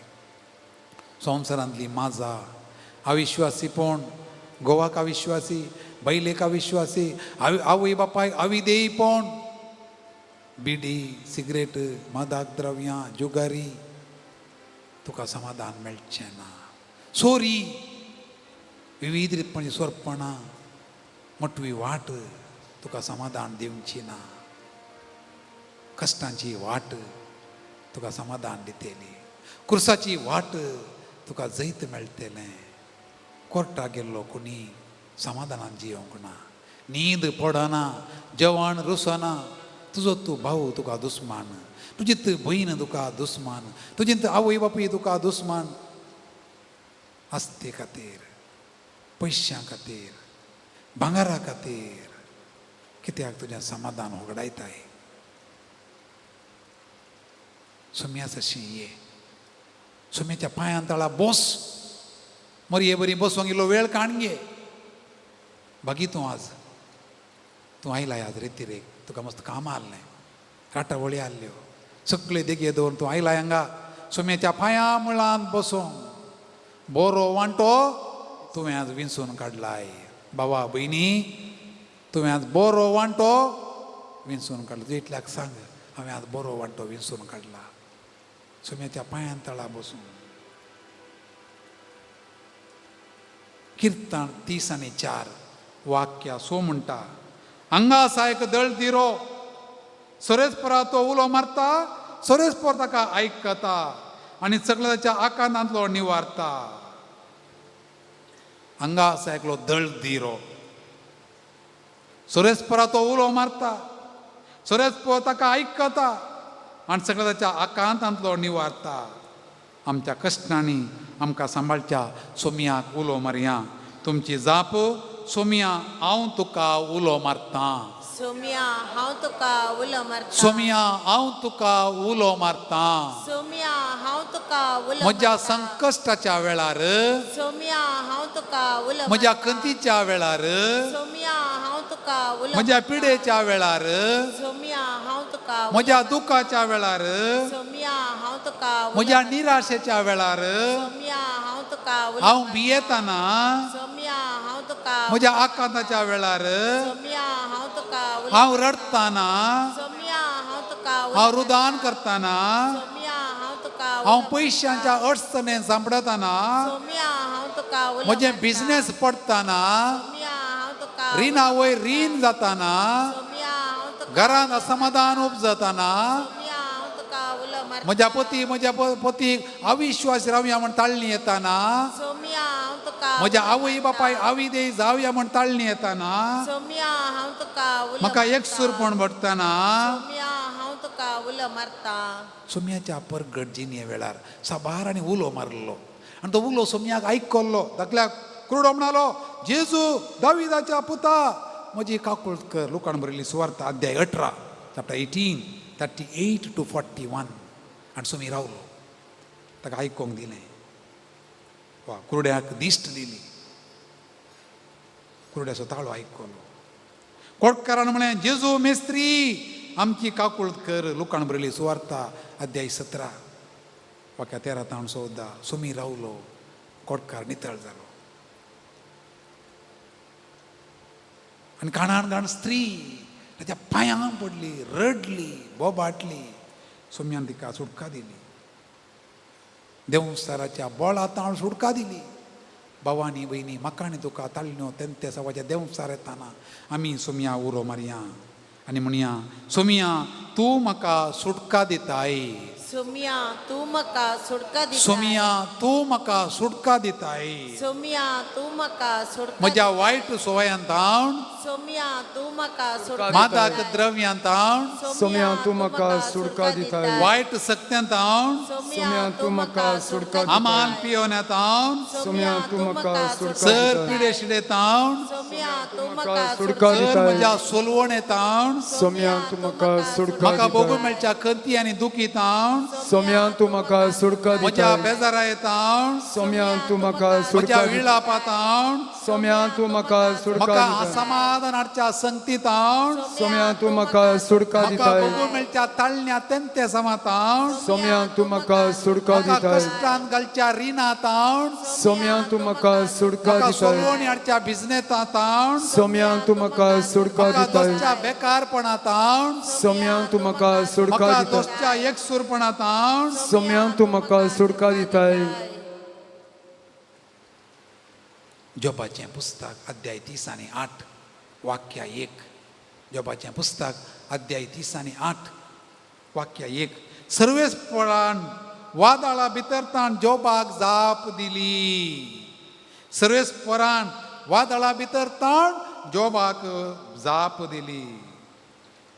संवसारांतली माजा, अविश्वासीपण, गोवाक अविश्वासी, बैलेक अविश्वासी, आवय बापायक अविदेयीपण. बिडी, सिगरेट, मादक द्रव्यां, जुगारी, तुका समाधान मेळचें ना. सोरी, विविध रितपणी सोरपणां, मोटवी वाट तुका समाधान दिवची ना. कश्टांची वाट तुका समाधान दितली. कुर्साची वाट तुका जैत मेळटलें. कोर्टाक गेल्लो कोणी समाधानान जियोंक ना, न्हीद पडना, जेवण रुसना. तुजो तूं भाव तुका दुस्मान, तुजी त भयण तुका दुस्मान, तुजी त आवय बापूय तुका दुस्मान. आस्ते खातीर, पयशां खातीर, भांगरा खातीर कित्याक तुजें समाधान होगडायताय? सुम्या सशी ये, सुम्याच्या पांयान तळा बोस, मरये बरी बसोंक इल्लो वेळ काण घे. बागी तूं आज, तूं आयलाय आज रेतिरेक, तुका मस्त कामां आहलें, राटावळी आहल्यो, सगळे देगे दवरून तूं आयलाय हांगा सुम्याच्या पांया मुळांत बसोंक. बरो वांटो तुवें आज विंचून काडलाय. बाबा भयणी, तुवें आज बरो वांटो विंचून काडला. तुजें इतल्याक सांग, हांवें आज बरो वांटो विंचून काडला सुम्याच्या पांयान तळा बसून. किर्तन 34 वाक्य सो म्हणटा, हांगा आसा एक दळदिरो, सोरेस्परा तो उलो मारता, सोरेस्पर ताका आयकता आनी सगळ्या ताच्या आकांतांतलो निवारता. हांगा आसा एकलो दळदिरो, सोरेस्परा तो उलो मारता, सोरेस्पर ताका आयकता आनी सगळ्या ताच्या आकांतांतलो निवारता. आमच्या कश्टांनी आमकां सांबाळच्या सोमयाक उलो मारया. तुमची जाप, सोमया हांव तुका उलो मारतां. सोम्या हांव तुका उलो मारता. सोमया हांव तुका उलो मारतां. सोम्या हांव तुका उलो म्हज्या मारता. संकश्टाच्या वेळार, सोम्या हांव तुका उलो म्हज्या मारता. खंतीच्या वेळार, सोम्या हांव तुका उलो म्हज्या मारता. पिडेच्या वेळार, सोम्या हांव तुका उलो म्हज्या मारता. दुखाच्या वेळार, सोम्या हांव तुका उलो म्हज्या मारता. निराशेच्या वेळार, सोम्या हांव तुका उलो हांव मारता. भियेतना, सोम्या हांव तुका म्हज्या आकांताच्या वेळार, सोम्या हांव तुका उलो हांव मारता. रडटाना, सोम्या हांव तुका उलो हांव रुदान मारता. करतना, सोम्या हांव तुका हांव उलो पयशांच्या मारता. अडचणेन सांपडतना, सोम्या हांव तुका उलो म्हजें मारता. बिजनेस पडटना, सोम्या हांव तुका उलो रिणा वयर मारता. रीण जाताना, सोम्या हांव तुका घरांत उलो असमाधान मारता. उपजताना, सोम्या हांव तुका उलो मारता. म्हज्या पती म्हज्या पतीक अविश्वास रावया म्हण ताळणी येताना, सोम्या हांव तुका म्हज्या उलो आवय बापाय मारता. आविदेय जावया म्हण ताळणी येताना, सोम्या हांव तुका उलो म्हाका मारता. एकसूरपण भटतना, सोम्या हांव तुका उलो मारता. सोम्याच्या परगट जिणे वेळार साबार आनी उलो मारलो आनी तो उलो सोम्याक आयकल्लो. धाकल्याक कुरडो म्हणालो, जेजू दाविदाच्या पुता म्हजी काकूळट कर. लुकान बरयल्ली सुवार्ता अध्याय 18 चॅप्टर 18 38 to 41. आनी सोमी रावलो, ताका आयकोंक दिलें वा कुरड्याक दिश्ट दिली, कुरड्याचो ताळो आयकलो. कोटकारान म्हळें, जेजू मेस्त्री आमची काकूळट कर. लुकान बरयल्ली सुवार्ता अध्याय 17 वाक्या 13 ताण 14. सोमी रावलो, कोटकार नितळ जालो. आनी काणान घाण स्त्री ताच्या पांयां पडली, रडली, बोबाटली. सोम्यान तिका सुटका दिली, देंवचाराच्या बोळा ताण सुटका दिली. भावानी भयणी, म्हाका आनी तुका ताळण्यो तेंते सवाच्या देंवचार येताना आमी सोमया उरो मारया आनी म्हणया, सोमया तूं म्हाका सुटका दिताय. सोम्या तूं म्हाका सुटका दिताय. सोमया तूं म्हाका सुटका दिताय. सोम्या तूं म्हाका सुटका म्हज्या दिताय. वायट सवयांत हांव, सोम्या तूं म्हाका सुटका मादक दिताय. द्रव्यांत हांव, सोम्या तूं म्हाका सुटका दिताय. वायट सक्त्यांत हांव, सोम्या तूं म्हाका सुटका अमाल दिताय. पियोन्यांत हांव, सोम्या तूं म्हाका सुटका सर दिताय. पिडेशिडेत हांव, सोम्या तूं म्हाका सुटका सर दिताय. म्हज्या सोलवणेत हांव, सोम्या तूं म्हाका सुटका म्हाका भोगूंक दिताय. मेळच्या खंती आनी दुखीत हांव, तावन, सोम्या तूं म्हाका सुटका म्हज्या दिताय. बेजारा येतावन, सोम्या तूं म्हाका म्हज्या सुटका दिताय. विळापा तावन, सोम्या तूं म्हाका सुटका म्हाका दिताय. असमाधान हाडच्या संगती तावन, सोम्या तूं म्हाका सुटका म्हाका दिताय. बगू मेळच्या ताळण्या तेंते समातावन, सोम्या तूं म्हाका सुटका म्हाका दिताय. कश्टान घालच्या रिणा तावन, सोम्या तूं म्हाका सुटका म्हाका दिताय. सोलवणी हाडच्या बिजनेसा तावन, सोम्या तूं म्हाका सुटका म्हाका दिताय. दोसच्या बेकारपणा तावन, सोम्या तूं म्हाका सुटका म्हाका दिताय. दोसच्या एकसूरपणा तावन. सोम्या तूं म्हाका सुटका दिताय. जोबाचें पुस्तक अध्याय 38 वाक्य 1. जोबाचें पुस्तक अध्याय 38 वाक्य 1. सर्वेस्परान वादळा भितर ताण जोबाक जाप दिली. सर्वेस्परान वादळा भितर ताण जोबाक जाप दिली.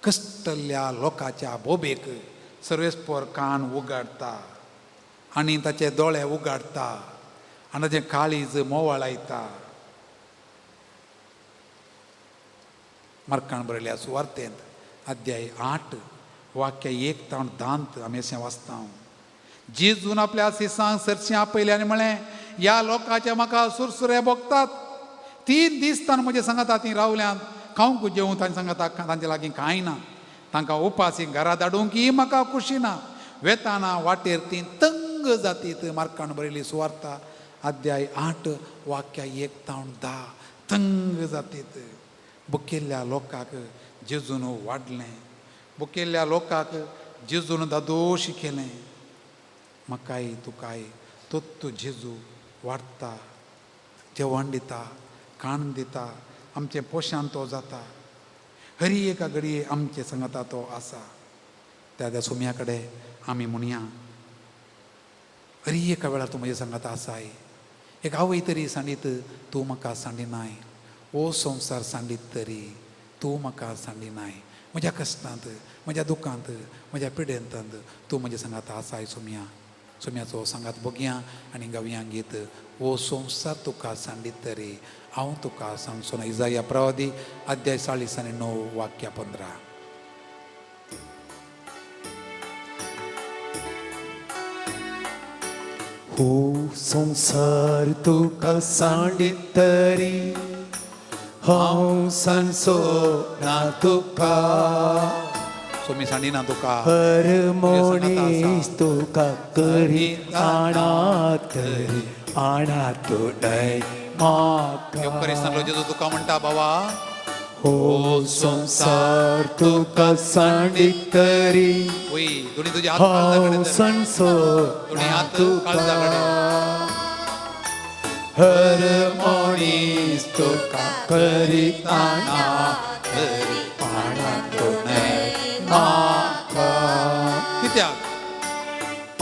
कश्टल्ल्या लोकाच्या बोबेक सर्वेस्पर कान उगाडता आनी ताचे दोळे उगाडता आनी ताचें काळीज मोवाळायता. मार्कान बरयल्या सुवार्तेंत अध्याय 8 वाक्य 1 तावन 10 आमी अशें वाचता. जेजून आपल्या सिसांक सरशीं आपयलें आनी म्हळें, ह्या लोकांचे म्हाका सुरसुरे भोगतात. 3 दीस ताणें म्हजें सांगाता तीं रावल्यांत, खावंक जेवूं तांचे सांगाता तांचे लागीं कांय ना. तांकां उपाशी घरा धाडूंक म्हाका खुशी ना. वेताना वाटेर तीं तंग जातीत. मार्कान बरयली सुवार्ता अध्याय 8 वाक्य 1 तावन 10. तंग जातीत. बुकेल्ल्या लोकांक जेजून वाडलें, बुकेल्ल्या लोकांक जेजून दादोश केलें. म्हाकाय तुकाय तोत्तू जेजू वाडटा, जेवण दिता, खाण दिता, आमचें पोशान तो जाता. हरी एका घडये आमचे सांगाता तो आसा. त्या त्या सोम्या कडेन आमी म्हणया, हरी एका वेळार तूं म्हज्या सांगाता आसाय. एक आवय तरी सांडीत तूं म्हाका सांडिनाय, ओ संवसार सांडीत तरी तूं म्हाका सांडिनाय. म्हज्या कश्टांत, म्हज्या दुखांत, म्हज्या पिडेंतांत तूं म्हज्या सांगाता आसाय सोम्या. सोम्याचो सांगात भोगया आनी गावया गीत, ओ संवसार तुका सांडीत तरी हांव तुका सांगचो ना. इजाया प्रवादी अध्याय 49 वाक्य 15. हो संवसार तुका सांडीत तरी हांव सांगचो ना तुका. सोमी सांडिना तुका. हर मनीस तुका करी आणा तरी आणा तूं न्हय म्हाका. येवकरिस्तांतलो जेजू तुका म्हणटा, बाबा हो संवसार तुका सांडीत तरी वय दोनी तुजे हात हांव काळजा कडेन धर. सांगचो दोनी ना हात तुका. काळजा कडेन. हर मनीस तुका करी आणा तरी आणा तूं न्हय म्हाका. कित्याक?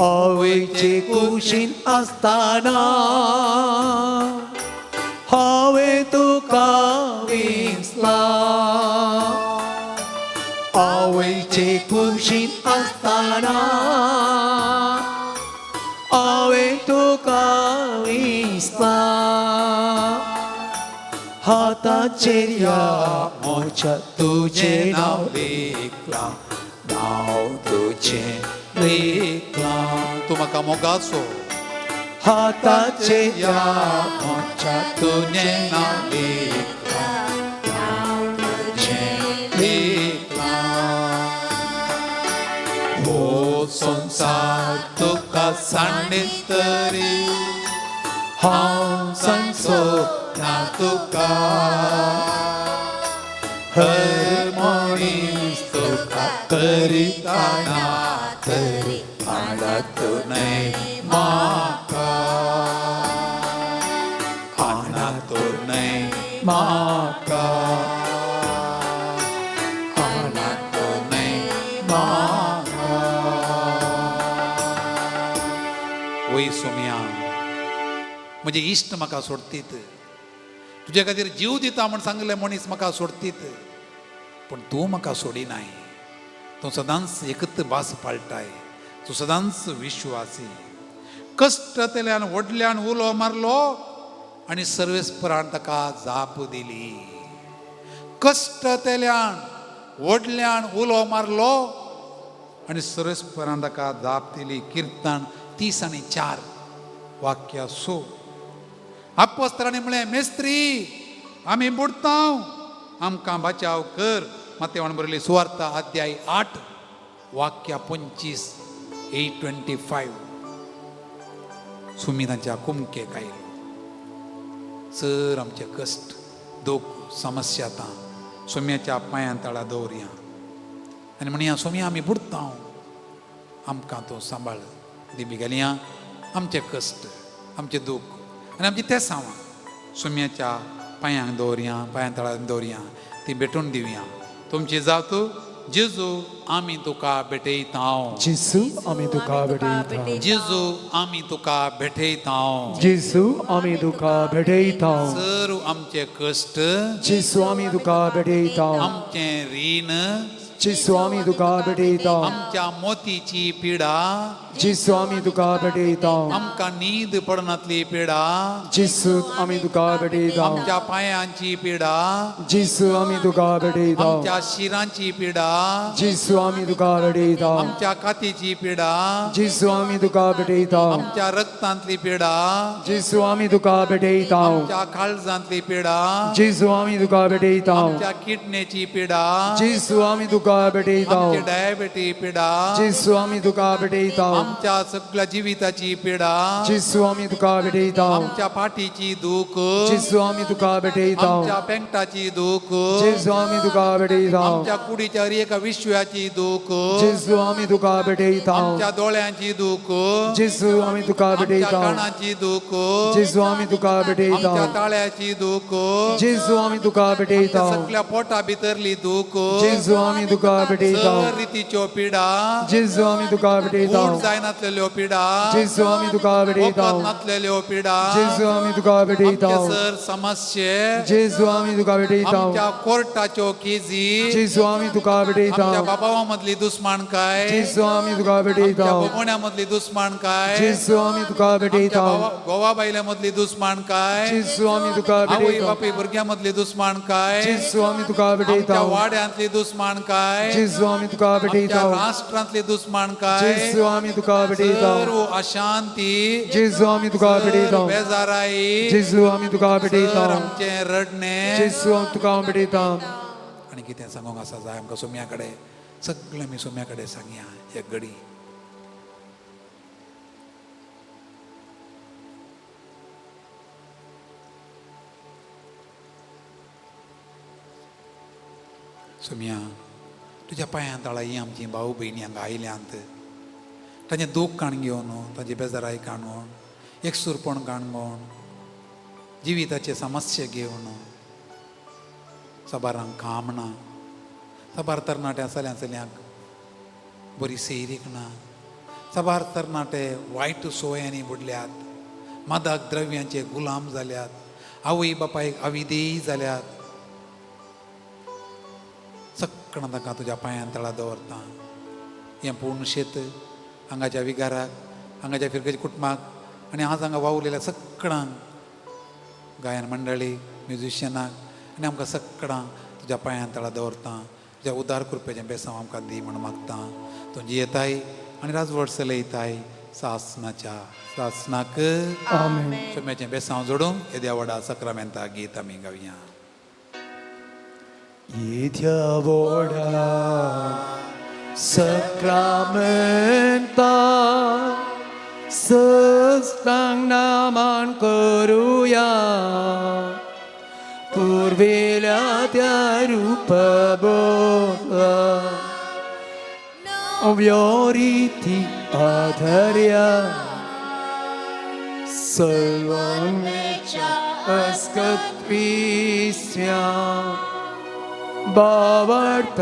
आवयचे कुशीन आसतना हांवें तुका विसला. आवयचे कुशीन आसतना हांवें तुका विसला. हाताचेर ह्या म्हज्या तुजें नांव लिखलां, नांव तुजें लिखलां. तूं म्हाका मोगाचो. हाताचेर ह्या म्हज्या तुजें नांव लिखलां, तुजें लिखलां. हो संवसार तुका सांडीत तरी हांव सांगचो ना तुका. हर मनीस तुका करीत आणा तरी आणा तूं न्हय म्हाका. आणा तूं न्हय म्हाका. आणा तूं न्हय म्हाका. वय सोम्या, म्हजे इश्ट म्हाका सोडतीत, तुजे खातीर जीव दिता म्हण सांगलें मनीस म्हाका सोडतीत, पूण तूं म्हाका सोडिनाय. तूं सदांच एकच भास पाळटाय, तूं सदांच विश्वासी. कश्टतल्यान व्हडल्यान उलो मारलो आनी सर्वेस्परान ताका जाप दिली. कश्टतल्यान व्हडल्यान उलो मारलो आनी सरस्परान ताका जाप दिली. किर्तन 34 वाक्य 6. आपोस्तरांनी म्हळें, मेस्त्री आमी बुडता, आमकां बचाव कर. मातेवान बरयली सुवार्ता अध्याय 8 वाक्य 25, 8:25. सुमी तांच्या कुमकेक आयलो. सर आमचे कश्ट, दुख, समस्या आतां सोम्याच्या पांयां तळा दवरया आनी म्हणया, सोम्या आमी बुडता, आमकां तूं सांबाळ. दिबी घालया आमचे कश्ट, आमचें दूख आनी आमची तेसांवां सोम्याच्या पांयांक दवरया, पांयां तळा दवरया, ती भेटून दिवया. तुमची जात जेजू आमी तुका भेटयता. जेजू आमी तुका भेटयता. जेजू आमी तुका भेटयता. जेजू आमी तुका भेटयता. सर आमचे कश्ट, जेजू आमी तुका भेटयता. आमचें रीण, जेजू आमी तुका भेटयता. आमच्या मोतीची पिडा, जेजू आमी तुका भेटयता. आमकां न्हीद पडनातली पिडा, जेजू आमी तुका भेटयता. आमच्या पांयांची पिडा, जेजू आमी तुका भेटयता. आमच्या शिरांची पिडा, जेजू आमी तुका भेटयता. आमच्या कातीची पिडा, जेजू आमी तुका भेटयता. आमच्या रक्तांतली पिडा, जेजू आमी तुका भेटयता. आमच्या काळजांतली पिडा, जेजू आमी तुका भेटयता. आमच्या किडनेची पिडा, जेजू आमी तुका भेटयता. आमची डायबिटी पिडा, जेजू आमी तुका भेटयता. आमच्या सगळ्या जिविताची पिडा, जेजू आमी तुका भेटयता. आमच्या फाटीची दूख, जेजू आमी तुका भेटयता. आमच्या पेंगटाची दूख, जेजू आमी तुका भेटयता. आमच्या कुडीच्या हर एका विश्वाची दूख, जेजू आमी तुका भेटयता. आमच्या दोळ्यांची दूख, जेजू आमी तुका आमच्या भेटयता. कानाची दूख, जेजू आमी तुका भेटयता. आमच्या ताळ्याची दूख, जेजू आमी तुका भेटयता. सगळ्या पोटा भितरली दूख, जेजू आमी तुका भेटयता. सर रितीच्यो पिडा, जेजू आमी तुका भेटयता. ऊठ जायनातलेल्यो पिडा, जेजू आमी तुका भेटयता. वखद नातलेल्यो पिडा, जेजू आमी तुका भेटयता. आमचे सर समस्ये, जेजू आमी तुका भेटयता. आमच्या कोर्टाच्यो केजी, जेजू आमी तुका भेटयता. आमच्या बाबावा मदली दुस्मानकाय, जेजू आमी तुका भेटयता. आमच्या भोगोण्या मदली दुस्मानकाय, जेजू आमी तुका भेटयता. गोवा बायल्या मदली दुस्मानकाय, जेजू आमी तुका आवय भेटयता. बापूय भुरग्यां मदली दुस्मानकाय, जेजू आमी तुका भेटयता. आमच्या वाड्यांतली दुस्मानकाय, जेजू आमी तुका भेटयता. आमच्या राष्ट्रांतली दुस्मानकाय, जेजू आमी तुका भेटयता. सर्व अशांती, जेजू आमी तुका भेटयता. बेजाराई, जेजू आमी तुका भेटयता. आमचें रडणें, जेजू आमी तुका भेटयता. आनी कितें सांगूंक आसा जाय आमकां सोम्या कडेन, सगळें आमी सोम्या कडेन सांगया एक घडी. सोम्या तुज्या पांयां तळा ही आमची भाऊ भयणी हांगा आयल्यांत, तांचें दूख काण घेवन, तांची बेजाराय काणून, एकसूरपण काणून, जिविताचे समस्या घेवन, साबारांक काम ना, साबार तरणाट्या चल्या चलयांक बरी सैरीक ना, साबार तरणाटे वायट संवयांनी बुडल्यात, मादक द्रव्यांचे गुलाम जाल्यात, आवय बापायक अविदेय जाल्यात. सगळ्यां तांकां तुज्या पांयां तळा दवरता. हें पूर्ण शेत हांगाच्या विगाराक, हांगाच्या फिरगेच्या कुटुंबाक आनी आज हांगा वावुरलेल्या सगळ्यांक, गायन मंडळी, म्युजिशियनाक आनी आमकां सगळ्यांक तुज्या पांयां तळा दवरता. तुज्या उदार कृपेचें बेसांव आमकां दी म्हूण मागता. तूं जियेताय आनी राजवट चलयताय सासनाच्या सासनाक. आमेन. सोम्याचें बेसांव जोडूंक येद्या व्हडा सक्रामेंता गीत आमी गावया. येद्या व्हडा सक्रामेंता सस्तांग नामान करुया, पुर्वेल्या त्या रूप बोला अव्योरिती आधर्या, सर्वांच्या अस्कत्विस्या बावडताचे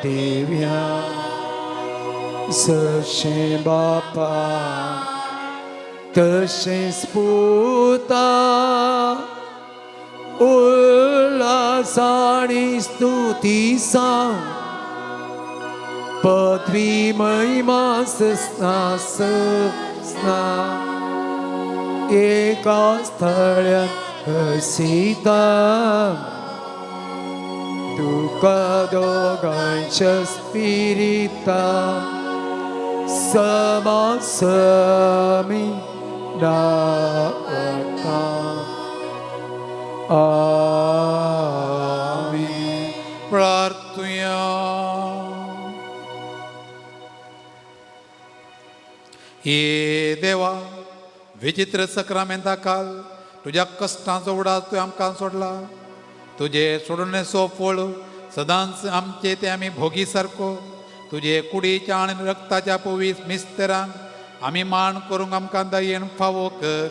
देव्या, जशें बापा तशेंच पुता, उल्हास आनी स्तुती सांग, पदवी महिमा सस्ना सस्ना, एका स्थळ्यात हसीता तुका दोगांयच्या स्पिरिता समासमी नावता. आमेन. प्रार्थुया. हे देवा, विचित्र सक्रामेंता काल तुज्या कश्टांचो उडास तुवें आमकां सोडला. तुजे सोडणेचो फळ सदांच आमचे ते आमी भोगी सारको तुजे कुडीच्या आनी रक्ताच्या पवीस मिस्तरांक आमी मान करूंक आमकां दयेन फावो कर,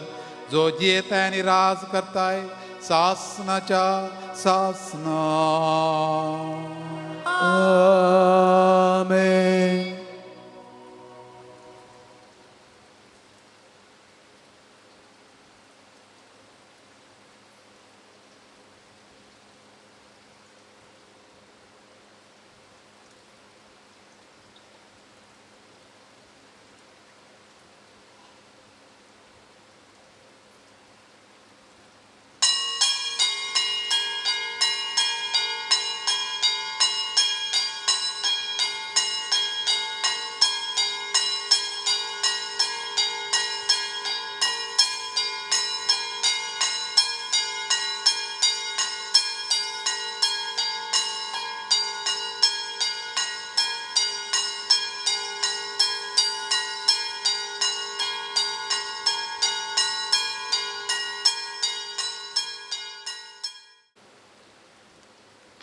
जो जियेताय आनी राज करताय सासनाच्या सासना. आमेन.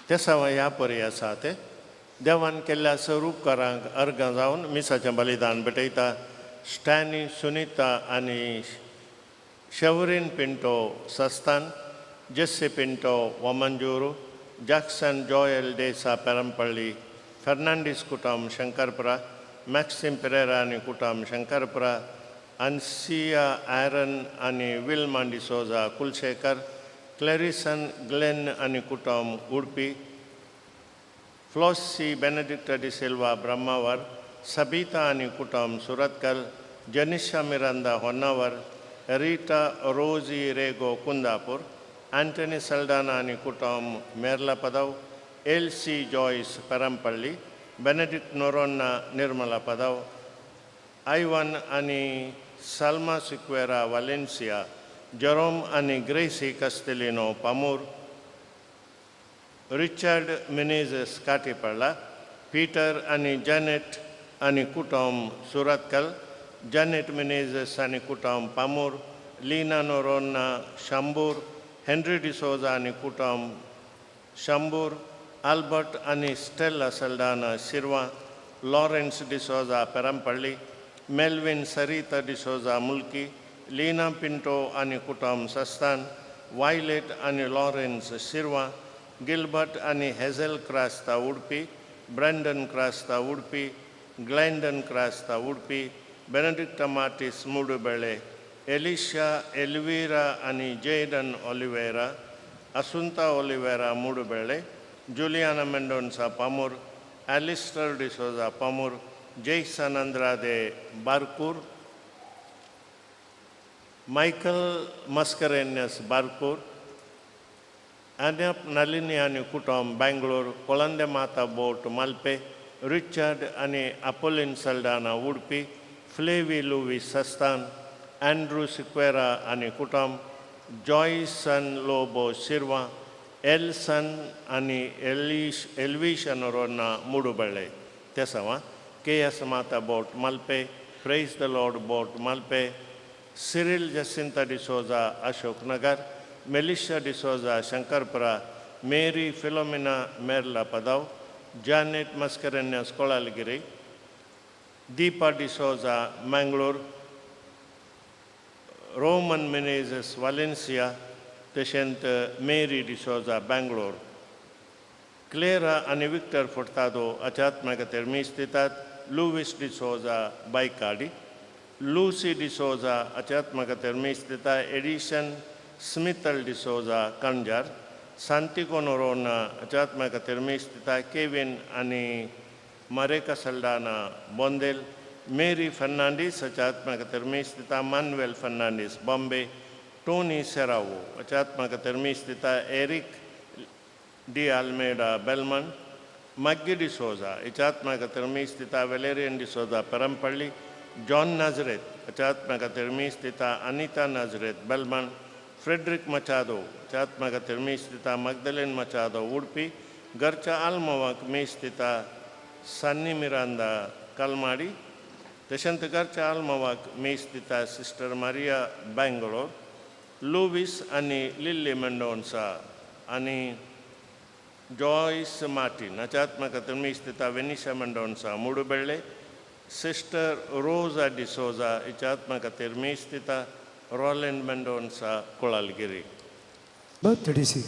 तेसांव ह्या परी आसा ते देवान केल्ल्या स्वरूपकारांक अर्गां जावन मिसाचें बलिदान भेटयता. स्टॅनी सुनिता आनी Sheverin Pinto Sasthan, Jessy Pinto Vamanjoor, Jackson Joel D'Sa Perampalli, Fernandes कुटुंब शंकरपुरा, मॅक्सिम पेरेरा आनी कुटुंब शंकरपुरा, अनसिया आयरन आनी विल्मा डिसोजा कुलशेखर, क्लॅरिसन ग्लेन आनी कुटुंब उडपी, फ्लॉसी बेनेडिक्टा डिसिल्वा ब्रह्मावर, सबिता आनी कुटुंब Surathkal, Janisha Miranda Honnavar, Rita Rosy Rego Kundapur, Antony Saldanha आनी कुटुंब Merlapadav, Elsie Joyce Perampalli, Benedict Noronha Nirmala Padav, Ivan आनी साल्मा सिक्वेरा वालेन्सिया, जेरोम आनी ग्रेसी कस्तेलिनो पामूर, रिचर्ड मिनेझस काटीपळ्ळा, पीटर आनी जॅनेट आनी कुटुंब सुरतकल, जॅनेट मिनेझस आनी कुटुंब पामूर, लीना नोरोन्ना शांबूर, हेनरी डिसोजा आनी कुटुंब शांबूर, आल्बर्ट आनी Stella Saldanha Shirva, Lawrence D'Souza Perampalli, Melvin Sarita D'Souza Mulki, Leena Pinto आनी कुटुंब सस्तान, वायलेट आनी लॉरेन्स शिरवा, गिलबर्ट आनी Hazel Crasta Udupi, Brandon Crasta Udupi, Glendon Crasta Udupi, Benedicta Martis Moodubelle, Elisha Elvira आनी Jayden Oliveira, Asunta Oliveira Moodubelle, Juliana Mendonca Pamur, Alistair D'Souza Pamur, Jason Andrade Barkur, Michael Mascarenhas Barkur, Anap Nalini आनी कुटुंब बेंगलोर, कोलंदे माता बोट मालपे, रिचर्ड आनी अपोलिन सल्डाना उडपी, फ्लेवी लुवी सस्तान, अँड्रू सिक्वेरा आनी कुटुंब, जॉयसन लोबो शिरवा, एल्सन आनी एलिश एल्विश नोरोन्ना मुडुबळे. तेसांवा K S माता बोट Malpe, praise the Lord boat Malpe, Cyril Jacinta D'Souza Ashok Nagar, Melisha D'Souza Shankarpura, Mary Philomena Merla Padav, Janet Mascarenhas Kolalgiri, Deepa D'Souza Mangalore, Roman Menezes Valencia, तशेंच मेरी डिसोजा बेंगलोर. क्लेरा आनी Victor Furtado अध्यात्मा खातीर मीस दितात. Luis D'Souza बायकाडी, Lucy D'Souza अध्यात्मा खातीर मीस दिता. Addition स्मिथल D'Souza कंजार, सांतिको Noronha अध्यात्मा खातीर मीस दिता. केवीन आनी मारेका सल्डाना बोंदेल, मेरी फर्नांडीस अध्यात्मा खातीर मीस दिता. मानुएल फर्नांडीस बॉम्बे, टोनी सेरावो अध्यात्मा खातीर मीस दिता. Eric D Almeida Belman, Maggie D'Souza हिच्या आत्म्या खातीर मीस दिता वेलेरियन डिसोजा पेरमपल्ली, जॉन नाजरेत हाच्या आत्म्या खातीर मीस दिता अनिता नाजरेत बेलमन, फ्रेडरीक मचादो हाच्या आत्म्या खातीर मीस दिता मगदलेन मचादो उडपी, घरच्या आल्मोवाक मीस दिता सन्नी मिरांदा कलमाडी, तशेंच घरच्या आल्मोवाक मीस दिता सिस्टर मारिया बेंगलोर, लुवीस आनी लिल्ली मेंडोन्सा आनी जॉयस मार्टीन हाच्या आत्म्या खातीर मीस दिता वेनिशा मेंडोन्सा मुडुबेळ्ळे, सिस्टर रोजा डिसोजा हिच्या आत्म्या खातीर मीस दिता Roland Mendonca Kolalgiri. Number 36.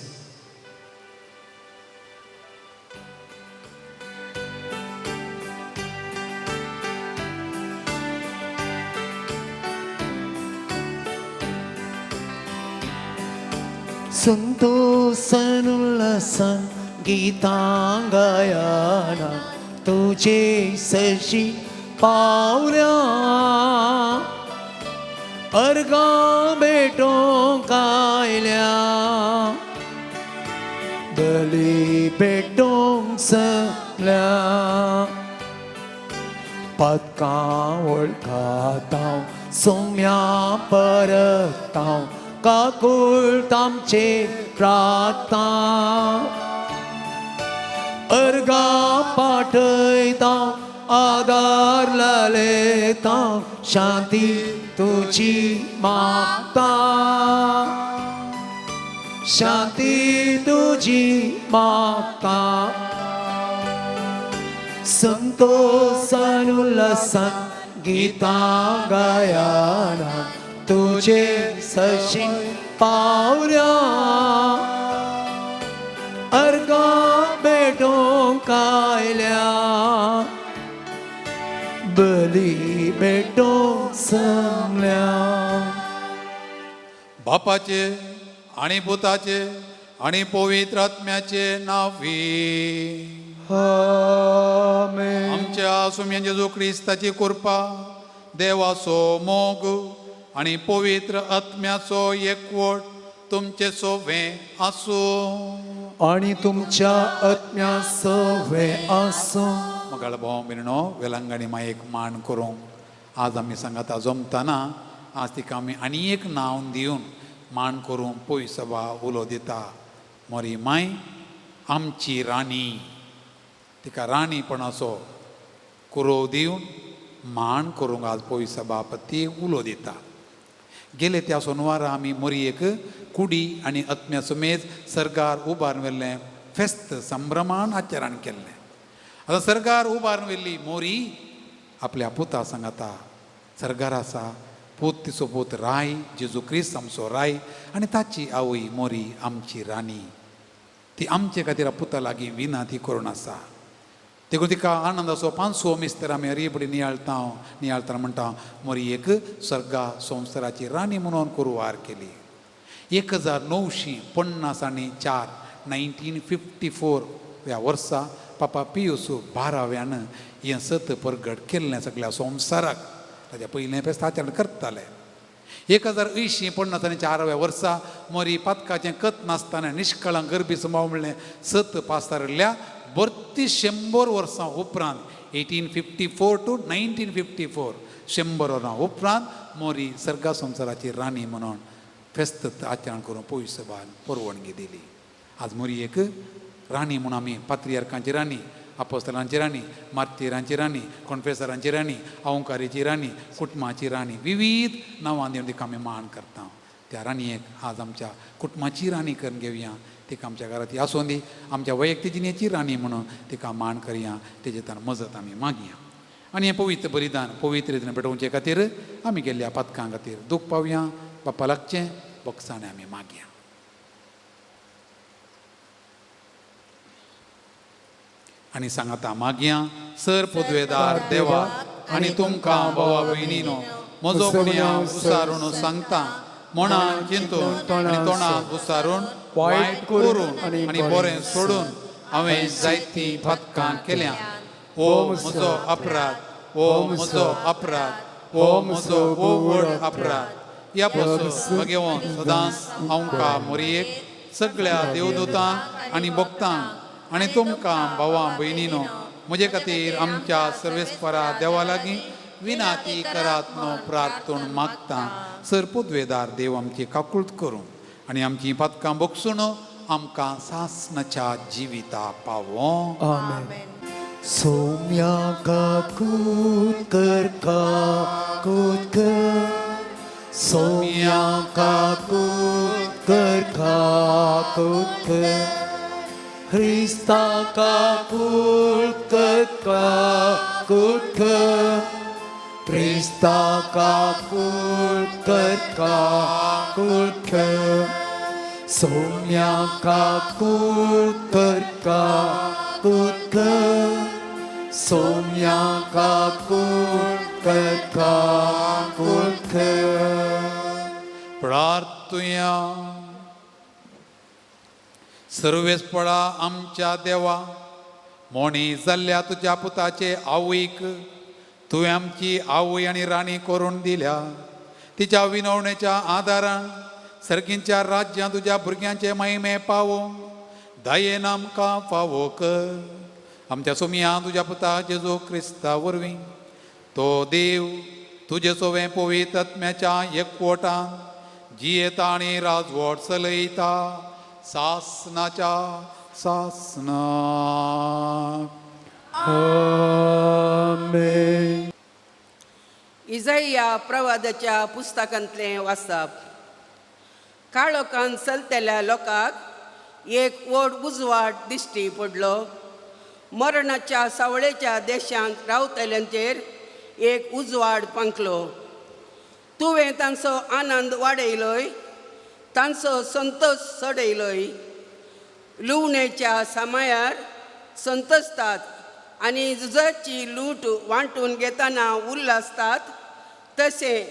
संतोषानुल्लासान गीतां गायना तुझे सशी पावल्या, अर्गां भेटोवंक आयल्या, बली भेटोवंक सगल्या, पदकां वळखातां सोम्या परतां, काकूळ आमचे प्रार्थना, अर्गां पाठयता आदार लायता, शांती तुजी मागता, शांती तुजी मागता, संतोषान उल्हासान गीतां गायना तुझे सशी पावल्या, अर्गां भेटोवंक आयल्या, बली भेटोवंक सांगल्या. बापाचे आनी पुताचे आनी पवित्र आत्म्याचे नांवी. आमेन. आमच्या सुम्या जेजू क्रिस्ताची कृपा, देवाचो मोग आनी पवित्र आत्म्याचो एकवट तुमचे सोवे आसूं. आनी तुमच्या आत्म्या सवे आसूं. मगाळ भाव भयणो, वेलंगणी मायेक मान करूंक आज आमी सांगाता जमतना आज तिका आमी आनी एक नांव दिवन मान करूंक पय सभा उलो दिता. मोरी माय आमची राणी, तिका राणीपणाचो कुरोव दिवन मान करूंक आज पय सभापती उलो दिता. गेले त्या सोनवारा आमी मोरयेक कुडी आनी आत्म्या समेत सरकार उबारून व्हेल्लें फेस्त संभ्रमान आचरण केल्लें. आतां सरकार उबारून व्हेल्ली मोरी आपल्या पुता सांगाता सरकार आसा, पूत तिचो पूत राय जेजू क्रिस्त आमचो राय आनी ताची आवय मोरी आमची राणी, ती आमचे खातीर पुता लागीं विनाती करून आसा. देखून तिका आनंदाचो पांचवो मिस्तर आमी हरयपडी नियाळता नियाळतना म्हणटा मोरी एक सर्गा संवसाराची राणी म्हणून कुरवार केली. 1954 1954 ह्या वर्सा पापा पियूस बाराव्यान हें सत परगट केल्लें सगळ्या संवसाराक. ताच्या पयलें फेस्त आचरण करताले. 1080 54व्या वर्सा मोरी पातकाचें कत नासतना निश्कळां गर्भी समाव म्हणलें सत पासारिल्ल्या बत्तीस 100 वर्सां उपरांत 1854 टू 1954 100 वर्सां उपरांत मोरी सर्गा संवसाराची राणी म्हणून फेस्त आचरण करून पयस सभान परवणगी दिली. आज मोरी एक राणी म्हूण आमी पात्रियार्कांची राणी, आपोस्तलांची राणी, मार्तिरांची राणी, कॉन्फेसरांची राणी, अवंकारीची राणी, कुटुंबाची राणी, विविध नांवां दिवन तिका आमी मान करता. त्या राणयेक आज आमच्या कुटुंबाची राणी करून घेवया, तिका आमच्या घरांत आसूं दी, आमच्या वैयक्तीक जिणेची राणी म्हणून तिका मान करया, तेजे तान मजत आमी मागया. आनी हें पवित्र बलिदान पवित्र रितीन पेटोवचे खातीर आमी केल्ल्या पातकां खातीर दूख पावया, बाप्पा लागचें बक्षाणें आमी मागया. आनी सांगाता मागया, सर पदवेदार देवा आनी तुमकां भावा भयणीनो म्हजो गुन्यांव उसारून सांगता, मनान चिंतून आनी तोंडान उसारून वायट करून आनी बरें सोडून हांवें जायतीं पातकां केल्या. हो म्हजो अपराध, हो म्हजो अपराध, हो म्हजो व्हड अपराध. ह्या पासून भगेवन सदांच हांवका मोरयेक सगळ्या देवदूतांक आनी भक्तांक आनी तुमकां भावां भयणीनो म्हजे खातीर आमच्या सर्वेस्परा देवा लागीं विनाती करात न्हू प्रार्थून मागता. सर पुदवेदार देव आमची काकूळत करूं आनी आमची पातकां बगसून आमकां सासणाच्या जिविता पावो. आमेन. सोम्या काकूत कर काकूत कर, सोम्या काकूत कर काकूत कर, ख्रिस्ता काकूत कर काकूत कर, क्रिस्ता काकूत कर काकूत कर, सोम्या काकूत कर काकूत कर, सोम्या काकूत कर काकूत कर. प्रार्थुया. सर्वेस्परा आमच्या देवा, मोणी जाल्ल्या तुज्या पुताचे आवयक तुवें आमची आवय आनी राणी करून दिल्या. तिच्या विनवणेच्या आदारान सर्गींच्या राज्यांत तुज्या भुरग्यांचे महिमे पावो दयेन आमकां फावो कर. आमच्या सोमया तुज्या पुता जेजू क्रिस्ता वरवीं तो देव तुजे सोवें पवित्र आत्म्याच्या एकवटान जियेता आनी राजवट चलयता सासनाच्या सासनाक. आमेन. इजाइया प्रवादाच्या पुस्तकांतलें वाचप. काळोखान चलतल्या लोकांक एक व्हड उजवाड दिश्टी पडलो. मरणाच्या सावळेच्या देशांत रावतल्यांचेर एक उजवाड पांकलो. तुवें तांचो आनंद वाडयलोय, तांचो संतोश चडयलोय. लुवणेच्या समायार संतोसतात आनी झुजाची लूट वांटून घेतना उल्हासतात तशें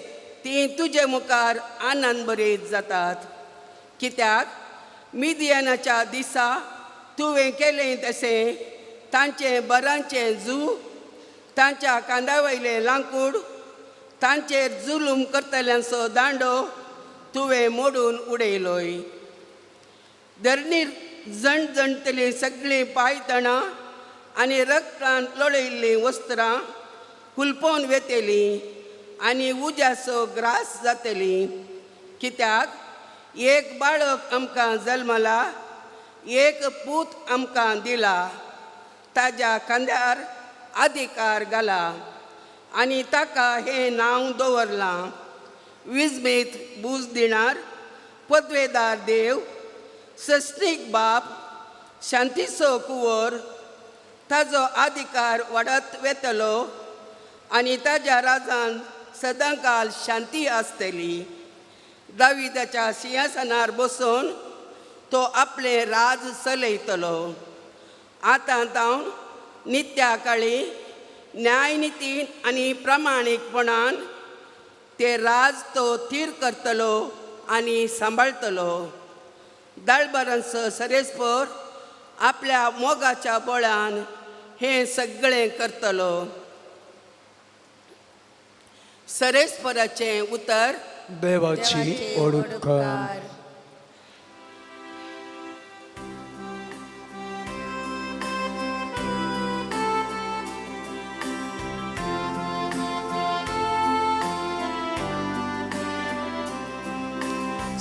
ती तुजे मुखार आनंद बरीत जातात. कित्याक मिदियनाच्या दिसा तुवें केलें तशें तांचें बरांचें जू, तांच्या कांदा वयलें लांकूड, तांचेर जुलूम करतल्यांचो दांडो तुवें मोडून उडयलोय. धरणीर जणजणटलीं सगळीं पांयतणां आनी रक्तान लोळयल्लीं वस्त्रां हुलपोवन वेतलीं आनी उज्याचो ग्रास जातली. कित्याक एक बाळक आमकां जल्मला, एक पूत आमकां दिला, ताज्या खांद्यार अधिकार घाला आनी ताका हें नांव दवरलां, विजमीत बूज दिणार, पदवेदार देव, सस्नीक बाप, शांतीचो कुंवर. ताजो अधिकार वाडत वेतलो आनी ताज्या राजान सदांकाल शांती आसतली. दाविदाच्या सिंहासनार बसून तो आपलें राज चलयतलो. आतां जावन नित्या काळी न्यायनितीन आनी प्रामाणीकपणान ते राज तो थीर करतलो आनी सांबाळटलो. दाळबारांचो सरेस्पर आपल्या मोगाच्या बळान हें सगळें करतलो. सरेस्पराचें उतर. देवाची ओडुपकार.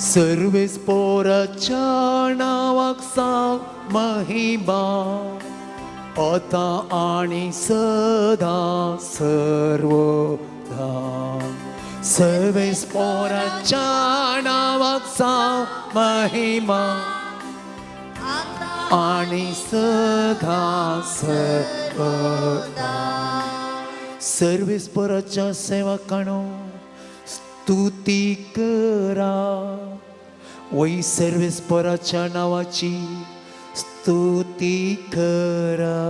सर्वेस्पोराच्या नांवाक सांग महिमा, आतां आनी सदां सर्वदा. सर्वेस्पोराच्या नांवाक सांग महिमा, आनी सदां सर्वदा. सर्वेस्पोराच्या सेवकांनो स्तुती करा, वय सर्वेस्पराच्या नांवाची स्तुती करा.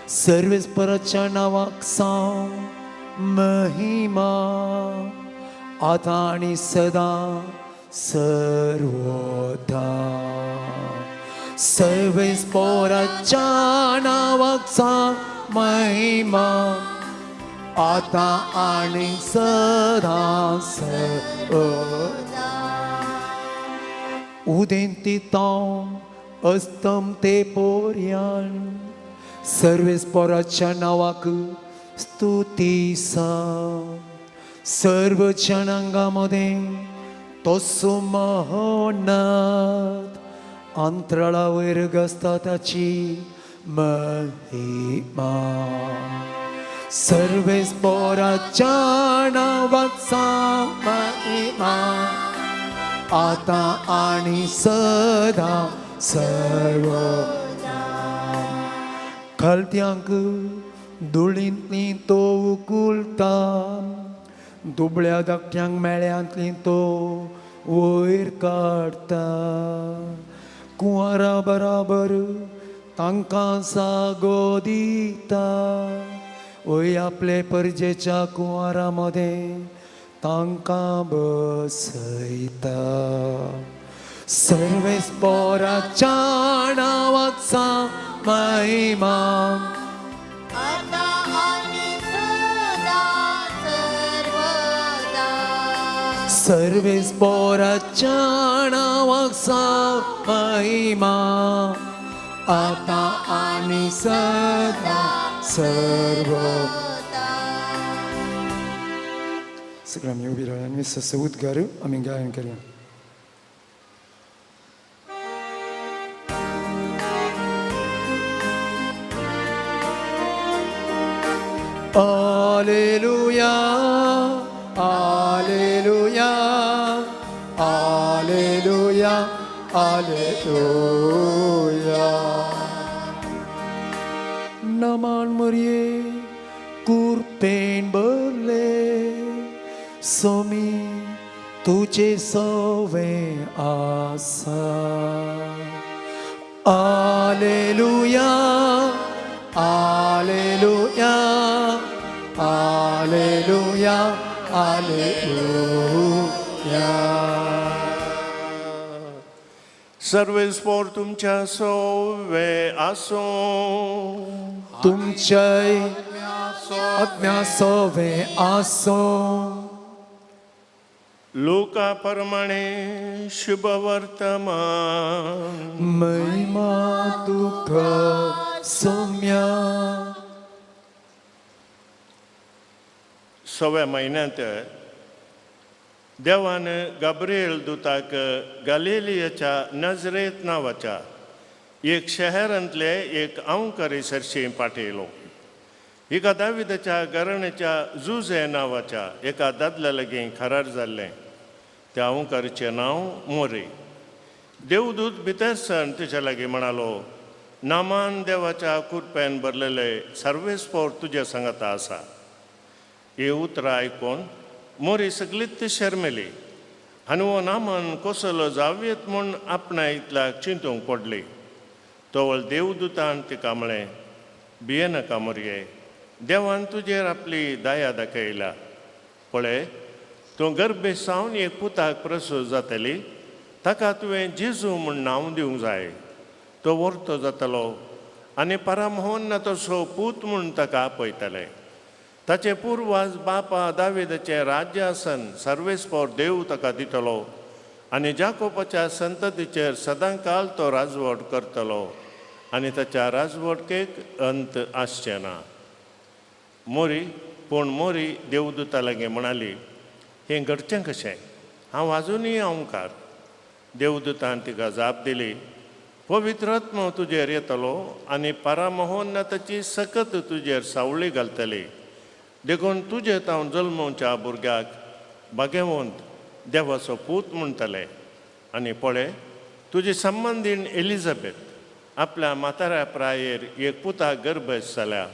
सर्वेस्पराच्या नांवाक सांग महिमा, आतां आनी सदां सर्वदा. सर्वेस्पराच्या नांवाक सांग महिमा, आतां आनी सदां सर्वदा. उदेंती तावन अस्तम ते पोरयान सर्वेस्पोराच्या नांवाक स्तुती सा सर्व जनांगा मदें तसो महोन्नत अंतराळा वयर गाजता ताची महिमा सर्वेस्पोराच्या नांवाक महिमा आतां आनी सदां सर्वदा खालत्यांक धुळींतली तो उकुलता दुबळ्या धाकट्यांक मेळ्यांतली तो वयर काडटा कुंवरा बराबर तांकां जागो दिता वय आपले परजेच्या कुंवरा मदें तांकां बसयता सर्वेस्पोराच्या नांवाक महिमा आता आणि सदा सर्वदा सर्वेस्पोराच्या नांवाक महिमा आता आनी सदा सर्वदा. सगळ्या आमी उबी रावया आनी मिसाचो उद्गार आमी गायन करया. Alleluia, Alleluia, Alleluia, Alleluia. Naman मरये कुरपेन भरले सोमी तुझे सवे आसा. Alleluia, Alleluia, Alleluia, Alleluia. सर्वेस्पोर तुमच्या सोवे आसूं. तुमच्याय आत्म्या सोवे आसूं. लुका प्रमाणे शुभ वर्तमान. महिमा तुका सोम्या. सव्या म्हयन्यांत देवान गाब्रिएल दुताक गालिलियाच्या नजरेत नांवाच्या एक शहरांतले एक अंकरी सरशी पाठयलो. एका दाविदाच्या घराण्याच्या जुजे नांवाच्या एका दादल्या लागीं खरार जाल्लें. त्या अंकारीचें नांव मोरी. देवदूत भितर सर तिच्या लागीं म्हणालो, नामान देवाच्या कुरपेन भरलेले सर्वेस्पोर तुज्या सांगाता आसा. ही उतरां आयकून मोरी सगळीच शर्मेली आनी हो नामान कसलो जावयेत म्हूण आपणा इतल्याक चिंतूंक पडली. तवळ देवदूतान तिका म्हळें, भियेनाका मोरये, देवान तुजेर आपली दया दाखयल्या. पळय, तूं गर्भे सावन एक पुताक प्रसूत जातली, ताका तुवें जेजू म्हूण नांव दिवंक जाय. तो वर्तो जातलो आनी परामोहन तसो पूत म्हूण ताका आपयतले. ताचे पुर्वाज बापा दाविदाचें राज्य आसन सर्वेस्पोर देव ताका दितलो आनी जाकोबाच्या संततीचेर सदांकाल तो राजवट करतलो आनी ताच्या राजवटकेक अंत आसचें ना. मोरी पूण मोरी देवदूता लागीं म्हणाली, हें घडचें कशें? हांव आजुनूय ओंकार. देवदूतान तिका जाप दिली, पवित्र आत्मो तुजेर येतलो आनी परामहोन्नताची सकत तुजेर सावळी घालतली. देखून तुजे तावन जल्मोवच्या भुरग्याक भाग्यवंत देवाचो पूत म्हणटले. आनी पळय, तुजी संबंदीन एलिझाबेथ आपल्या म्हाताऱ्या प्रायेर एक पुताक गर्भेस्त जाल्या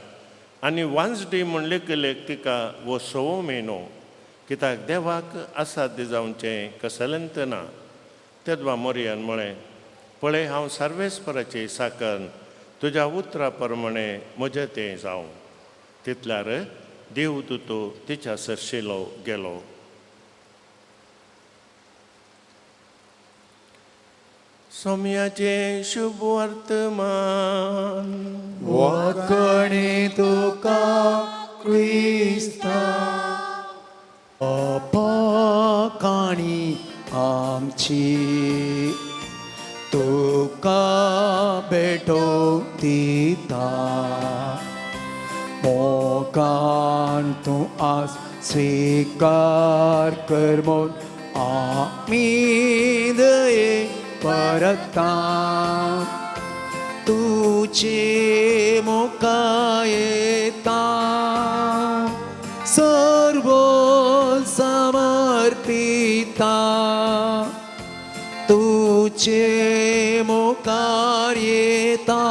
आनी वांजडी म्हूण लेखलेक तिका हो सवो म्हयनो, कित्याक देवाक असाध्य जावचें कसलेंच ना. तेदवा मोरयान म्हळें, पळय, हांव सर्वेस्पराची साकन, तुज्या उतरा प्रमाणे म्हजें तें जावं. तितल्यार देवदूत तिच्या सरशिलो गेलो. सोम्याचें शुभ वर्तमान. वाकणे तुका क्रिस्ता काणी आमची. दिता. मोगान तूं आज स्विकार कर म्हूण आमी दये परता. तुजे मुखार येता सर्व समर्पिता. तुजे मुखार येता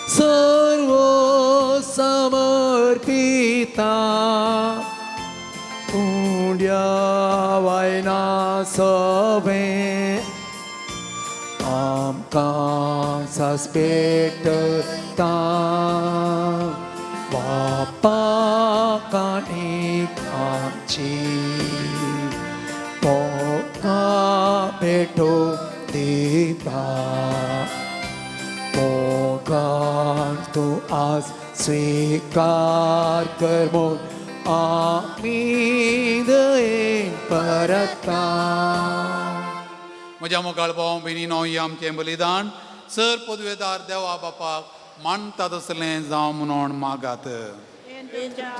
सर्व समर्पिता. उंड्या वायना सवें आमकां सासपेटता. बापा काणीक आमची मोगा भेटो दिता. मोगान तूं आज स्विकार कर म्हूण आमी दयेन परता. म्हज्या मोगाळ भाव भयणीनो, हें आमचें बलिदान सर पदवेदार देवा बापाक मानता तसलें जावं म्हणून मागात.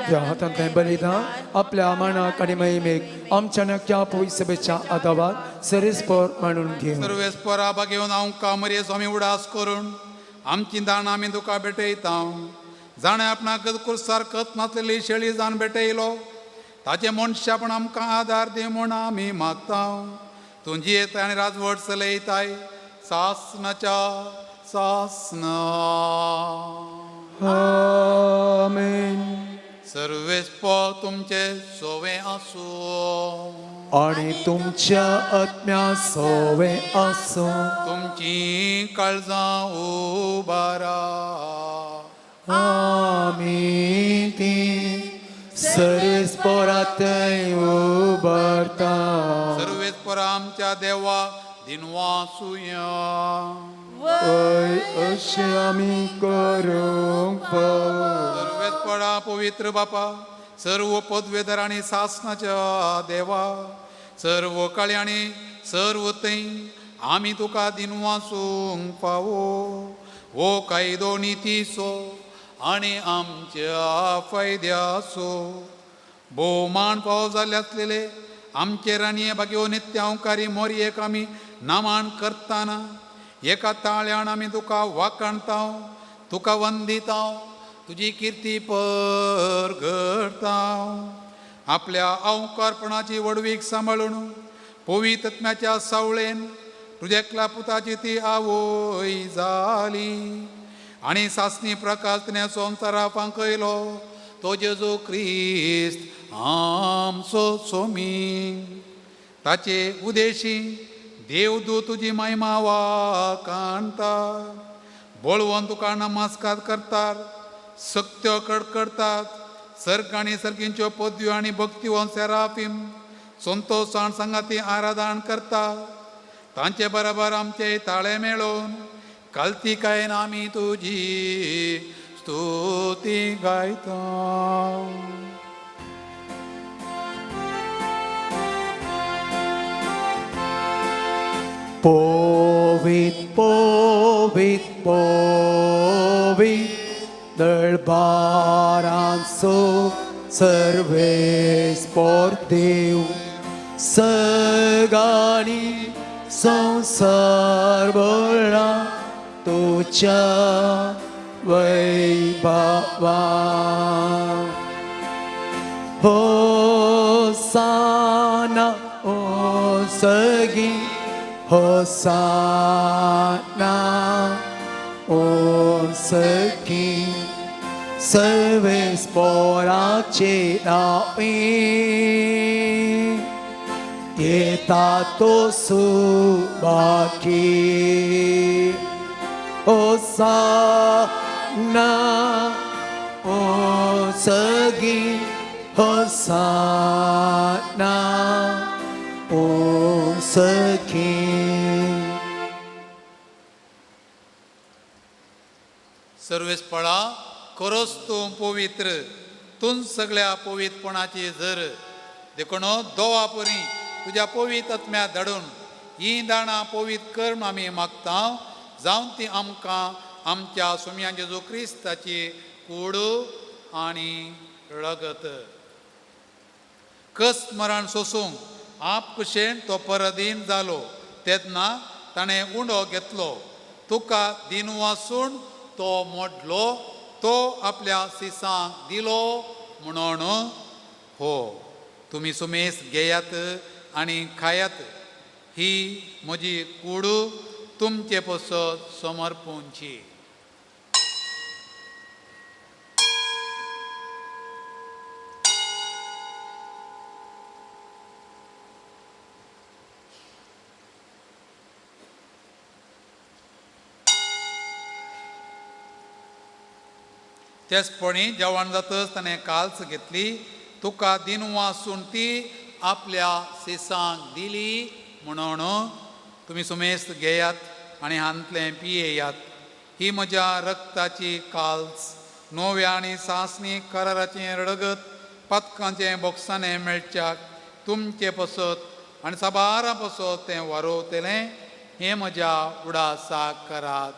त्या हातांतलें बलिदान आपल्या मनाक आनी महिमेक आमच्या नक्या पयसभेच्या आदावात सरेस्पर मांडून घेवन सर्वेस्परा घेवन हांव कामरे स्वामी उडास करून आमची दाणां आमी तुका भेटयता. जाणें आपणाक कुर्सार कत नासलेली शेळी जाण भेटयलो ताचें मनशापण आमकां आदार दी म्हूण आमी मागता. तूं जियेताय आनी राजवट चलयताय सासनाच्या सासना. आमेन. सर्वेस्पर तुमचे सोवे आसूं आनी तुमच्या आत्म्या सोवे आसूं. तुमची काळजां उबारा. आमी ती सर्वेस्परातय उबारता. सर्वेस्परा आमच्या देवा दिनवासुया. हय अशें आमी करूंक फावो. सर्वेस्परा पवित्र बापा, सर्व पदवेदार आनी सासनाच्या देवा, सर्व काळी आनी सर्व थंय आमी तुका दिनवासूंक फावो. हो कायदो नितीचो आनी आमच्या फायद्याचो भोवमान फावो जाल्ले आसलेले आमचे राणये भाग्यो नित्यांकारी मोरयेक आमी नामान करताना एका ताळ्यान आमी तुका वाखाणता, तुका वंदिता, तुजी किर्ती परगडता. आपल्या अवकारपणाची व्हडवीक सांबाळून पवित्रत्म्याच्या सावळेन तुज्या एकल्या पुताची ती आवय जाली आनी सासणी प्रकाश तिणें संवसारा फांकयलो तो जेजू क्रिस्त आमचो सोमी. ताचे उदेशी देवदूत तुजी महिमा वाखाणता, बळवंत तुका नमस्कार करतात, सक्त्यो कडकडतात. सर्ग आनी सर्गींच्यो पदव्यो आनी भक्तिवंत सेराफीम संतोशान सांगाती आराधन करता. तांचे बरोबर आमचे ताळे मेळोवन कालतिकायेन आमी तुजी स्तुती गायता. पवित पवित पवित दळबारांचो सर्वेस्पर देव सगानी संवसार भरला तुज्या वैभवा. होसाना ओ सगी होसाना ओ सखी सर्वेस्पराचे नांवी येता तो सुभागी. होसाना ओ सगी होसाना ओ सखी. सर्वेस्परा खरोच तूं पवित्र, तूं सगळ्या पवित्रपणाची जर देखून दोवा परी तुज्या पवित्र आत्म्या धाडून ही दाणां पवित्र कर आमी मागता, जावन ती आमकां आमच्या सुम्या जेजू क्रिस्ताची कूड आनी रगत. कस मरण सोसूंक आपकुशेन तो परदीन जालो तेन्ना ताणें उंडो घेतलो, तुका दिन वासून तो मोडलो, तो आपल्या सिसांक दिलो म्हणून हो तुमी सुमेस घेयात आनी खायात, ही म्हजी कूड तुमचे पसत समर्पूंची. तेचपणी जेवण जातच ताणें काल्स घेतली, तुका दिन वासून ती आपल्या सिसांक दिली म्हणून तुमी सुमेस्त घेयात आनी हांतलें पियेयात, ही म्हज्या रक्ताची काल्स, नव्या आनी सासणी कराराचें रगत पातकांचें बोक्साणें मेळच्याक तुमचे पसत आनी साबारां पसत तें वारोवतलें, हें म्हज्या उडासाक करात.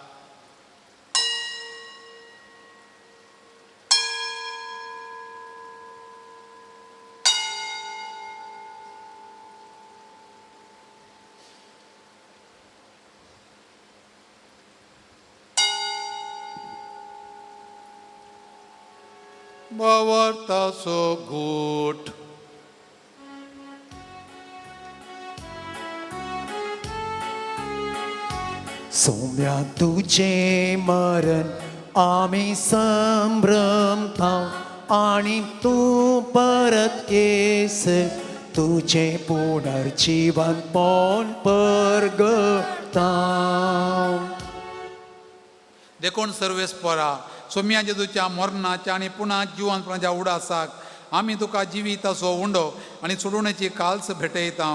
बावर्ताचो घूट. सोम्या तुझे मरण आमी संभ्रमता आनी तूं परत येस तुझे पुनर्जीवनपण परगटा. देखून सर्वेस्परा सोम्या जेजूच्या मरणाच्या आनी पुना जिवनपणाच्या उडासाक आमी तुका जिविताचो उंडो आनी सोडवणेची काल्स भेटयता.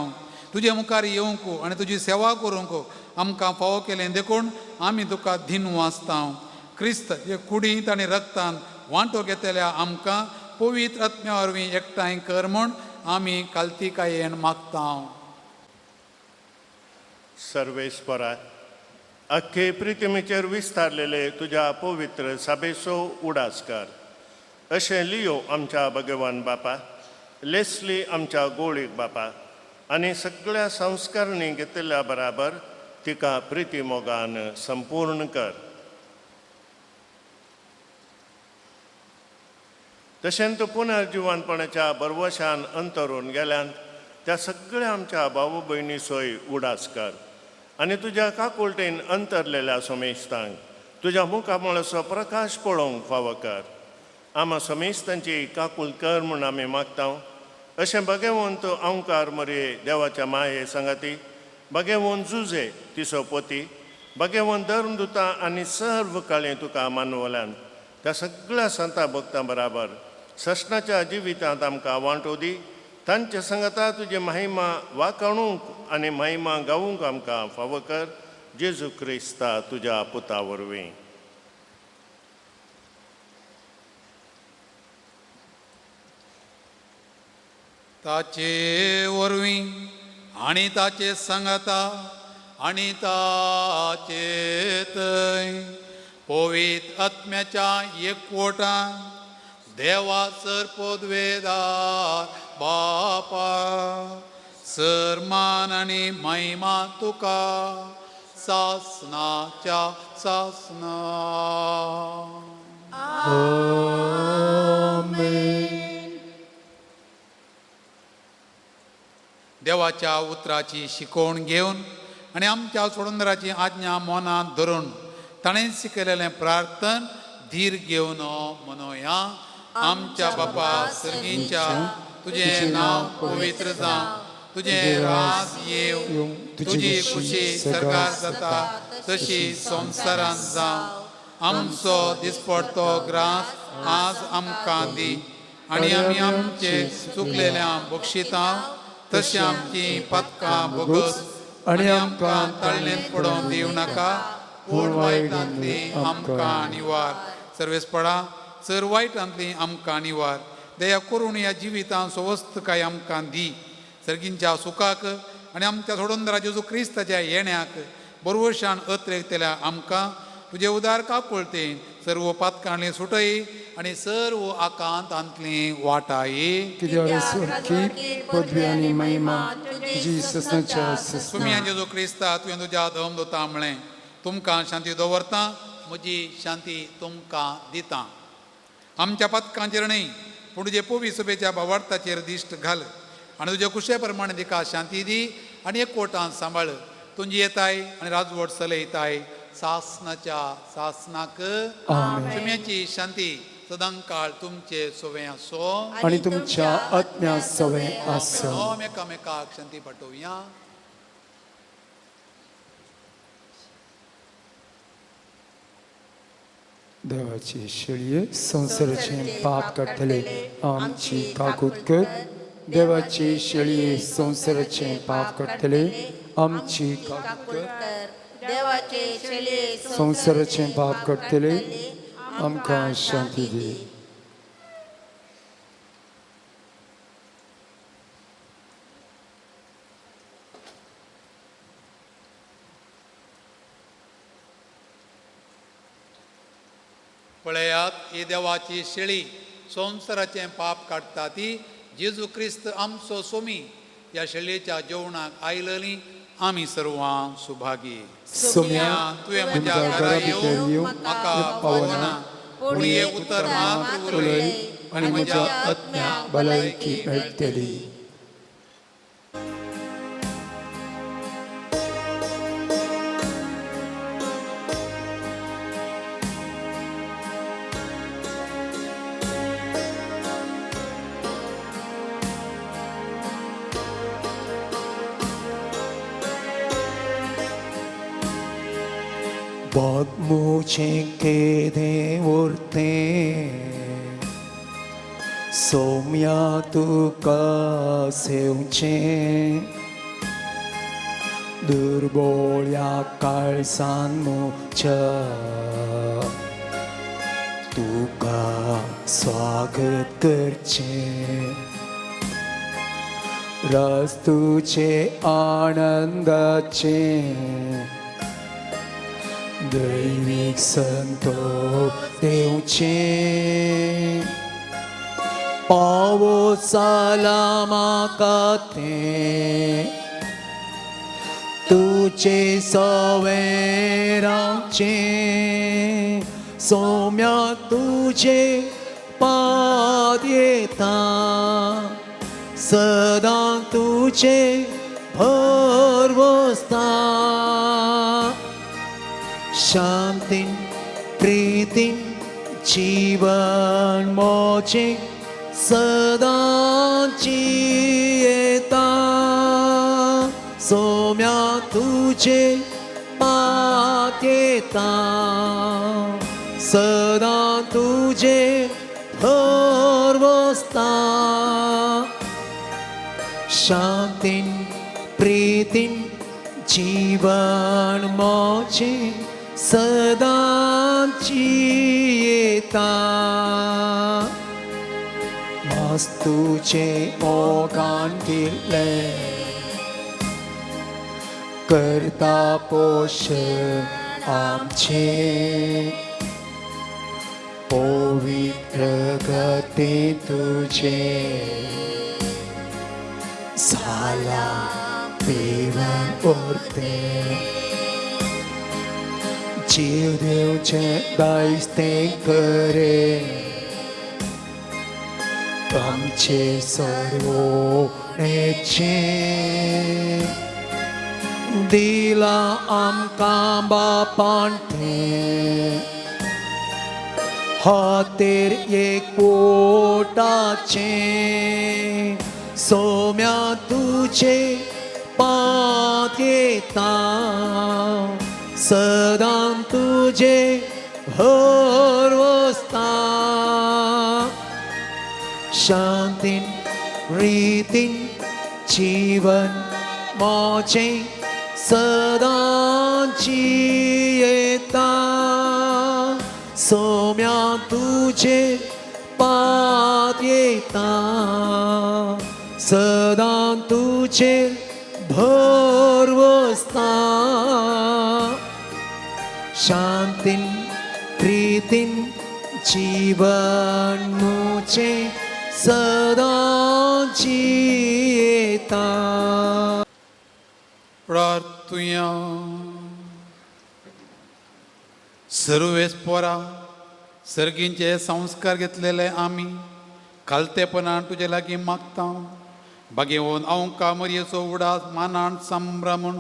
तुजे मुखार येवंक आनी तुजी सेवा करूंक आमकां फावो केलें देखून आमी तुका धीन वाचता. क्रिस्त हे कुडींत आनी रक्तान वांटो घेतल्या आमकां पवित्र आत्म्या वरवीं एकठांय कर म्हूण आमी कालतिकायेन मागता. सर्वेस्परा अख्खे प्रितिमेचेर विस्तारलेले तुज्या पवित्र साबेचो उडास कर. अशें लियो आमच्या भगवान बापा, लेस्ली आमच्या गोळीक बापा आनी सगळ्या संस्कारणी घेतिल्ल्या बराबर तिका प्रिती मोगान संपूर्ण कर. तशेंच पुनर्जिवनपणाच्या बरवशान अंतरून गेल्यान त्या सगळ्या आमच्या भाव भयणीचोय उडास कर आनी तुज्या काकुळटेन अंतरलेल्या समेस्तांक तुज्या मुखामळाचो प्रकाश पळोवंक फावो कर. आमा समेस्तांची काकूल कर म्हूण आमी मागता. अशें भगवंत अंकार मरये देवाच्या माये सांगाती, भगवंत जुजे तिसो पोती, भगवंत धर्मदुता आनी सर्व काळें तुका मानवल्यान त्या सगळ्या संता भक्तां बराबर सस्नाच्या जिवितांत आमकां वांटो दी. तांचे सांगाता तुजी महिमा वाकाणूंक आनी महिमा गावूंक आमकां फावो कर. जेजू क्रिस्ता तुज्या पुता वरवीं. ताचे वरवीं आनी ताचे सांगाता आनी ताचे थंय पवित्र आत्म्याच्या एकवटान देवा सर पदवेदार बापा सरमान आनी महिमा तुका सासनाच्या सासना. देवाच्या उतराची शिकवण घेवन आनी आमच्या सोडंदराची आज्ञा मनांत धरून ताणें शिकयलेलें प्रार्थन धीर घेवन मनोया. आमच्या बापा सर्गींच्या तुजें नांव पवित्र जावं, तुजें राज येवं, तुजी खुशी सरकार जाता तशी संवसारांत जावं. आमचो दिसपडतो ग्रास आज आमकां दी आनी आमी आमचे चुकलेल्या बक्षिता तशी आमची पदकां भोगस आनी आमकां तळणेंत पडोवन दिवं नाका, पूण वायटांतली आमकां निवार. सर्वेस्परा चड वायटांतली आमकां निवार. दया करून ह्या जिवितांत सवस्तकाय आमकां दी. सर्गींच्या सुखाक आनी आमच्या सोडून जेजू क्रिस्ताच्या येण्याक बरवशान अत्रेकतल्या आमकां तुजे उदार काकुळतेन सर्व पातकांनी सुटय आनी सर्व आकांतांतली वाटाय. कित्याक स्वर्गी पदवी आनी महिमा तुजी ससनाच्या तुमी ससना. जेजू क्रिस्ता तुवें तुज्या दम दोता म्हळें, तुमकां शांती दवरता, म्हजी शांती तुमकां दिता. आमच्या पथकांचेर न्हय पूण तुजे पोवी सभेच्या भावार्थाचेर दिश्ट घाल आनी तुजे कुशे प्रमाणे तिका शांती दी आनी एकवटान सांबाळ. तुंजी येताय आनी राजवट चलयताय सासनाच्या सासनाक. आमेन. सुम्याची शांती सदांकाळ तुमचे सोवे आसो आनी तुमच्या आत्म्या सवें आसो. एकामेकाक शांती पाठोवया. देवाची शेळये संवसाराचें पाप काडटले आमची काकूत कर. देवाची शेळये संवसाराचें पाप काडटले आमची काकूत कर. देवाचे शेळये संवसाराचें पाप काडटले आमकां शांती दी. पळयात ही देवाची शेळी संवसाराचें पाप काडटा ती जेजू क्रिस्त आमचो सोमी. ह्या शेळयेच्या जेवणाक आयलली आमी सर्वां सुभागी. सोम्या तुवें म्हज्या म्हज्या घरा घरा भितर येवंक म्हाका पावना, पूण एक उतर मात उलय आनी म्हज्या आत्म्याक भलायकी मेळटली. बागमुचें केदें उरतें सोम्या तुका सेवचें दुर्बोळ्या काळसान मुच्या तुका स्वागत करचें रस तुजे आनंदाचें दैवीक संतो देवचें पावो साला म्हाका तें तुजे सवें रावचें सोम्या तुजे पाद येता सदां तुजे भरवसता. शांतीन प्रीतीन जीवन मोजें सदांची येता सोम्या तुजे पात येता सदां तुजे भरवसता. शांतीन प्रीतीन जीवन मोजें सदांची येता. मास्तुचे मोगान दिल्लें करता पोशण आमचें पवित्र गती तुजें साला पिवन उरतें जीव दिवचें दायज तें करे आमचे सर्वोणेचें दिला आमकां बापान तें हातेर एक पोटाचें सोम्या तुजे पात येता सदां तुजे भरवसता. शांतीन रितीन जीवन मोजें सदांची येता सोम्या तुजे पात येता सदां तुजे भरवसता. शांतीन प्रीतीन जीवन मुझे सदां जियेता. प्रार्थुया. सर्वेस पोरा, सर्गींचे संस्कार घेतलेले आमी खालतेपणान तुजे लागीं मागता, बागेवन अंका मरयेचो उडास मानान संभ्रमण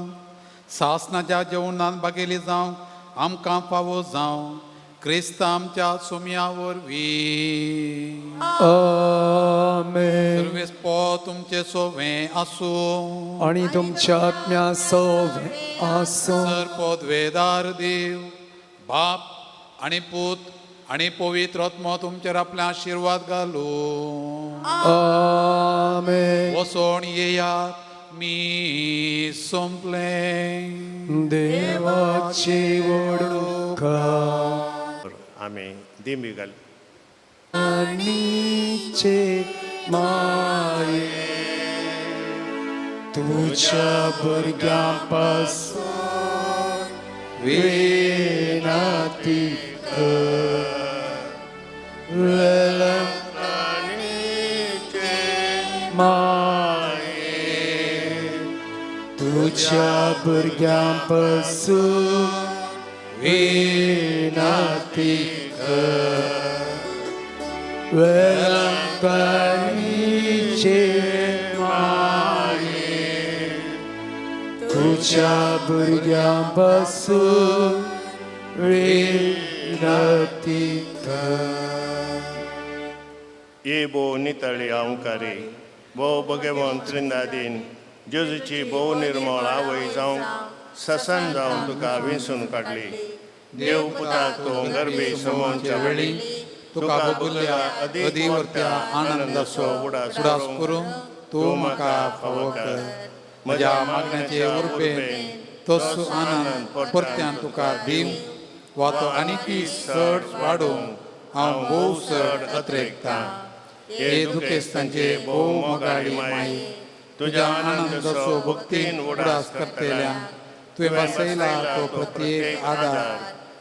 सासनाच्या जेवणान बागेली जावंक आमकां फावो जावं, क्रिस्त आमच्या सोम्या वरवीं. आमेन. सर्वेस पो तुमचे सोवें आसूं. आणि तुमच्या आत्म्या सोवे आसूं. सर पदवेदार देव बाप आणि पूत आणि पवित्र आत्मो तुमचेर आपले आशिर्वाद घालू. आमेन. वसोण येयात, मी सोंपलें. देवाची वडूक. आमी दिंबी घाली. नीचे माये तुझ्या भुरग्यांपासून विनंती कर माये तुझ्या भुरग्यांपासून विनंती कर वेलंकणीचे माये तुझ्या भुरग्यांपासून विनंती कर. ये भोव नितळी अंकारी, भोव भगवंत त्रिंदादीन जेजूची भोव निर्मळ आवय जावंक ससन जावन तुका विंचून काडली. देव पुताक तूं गर्भी समोवच्या वेळी तुका भोगुल्ल्या अदिवर्त्या आनंदाचो उडास करूंक तूं म्हाका फावो कर. म्हज्या मागण्याचे उर्बेन तोच आनंद परत्यान तुका दिवं वा तो आनीकय चड वाडोवंक हांव भोव चड अत्रेकतां. हे दुखेस्तांचे भोव मोगाळी माई, तुज्या आनंदाचो भक्तीन उडास करतल्या तुवें बसयला तो प्रत्येक आदार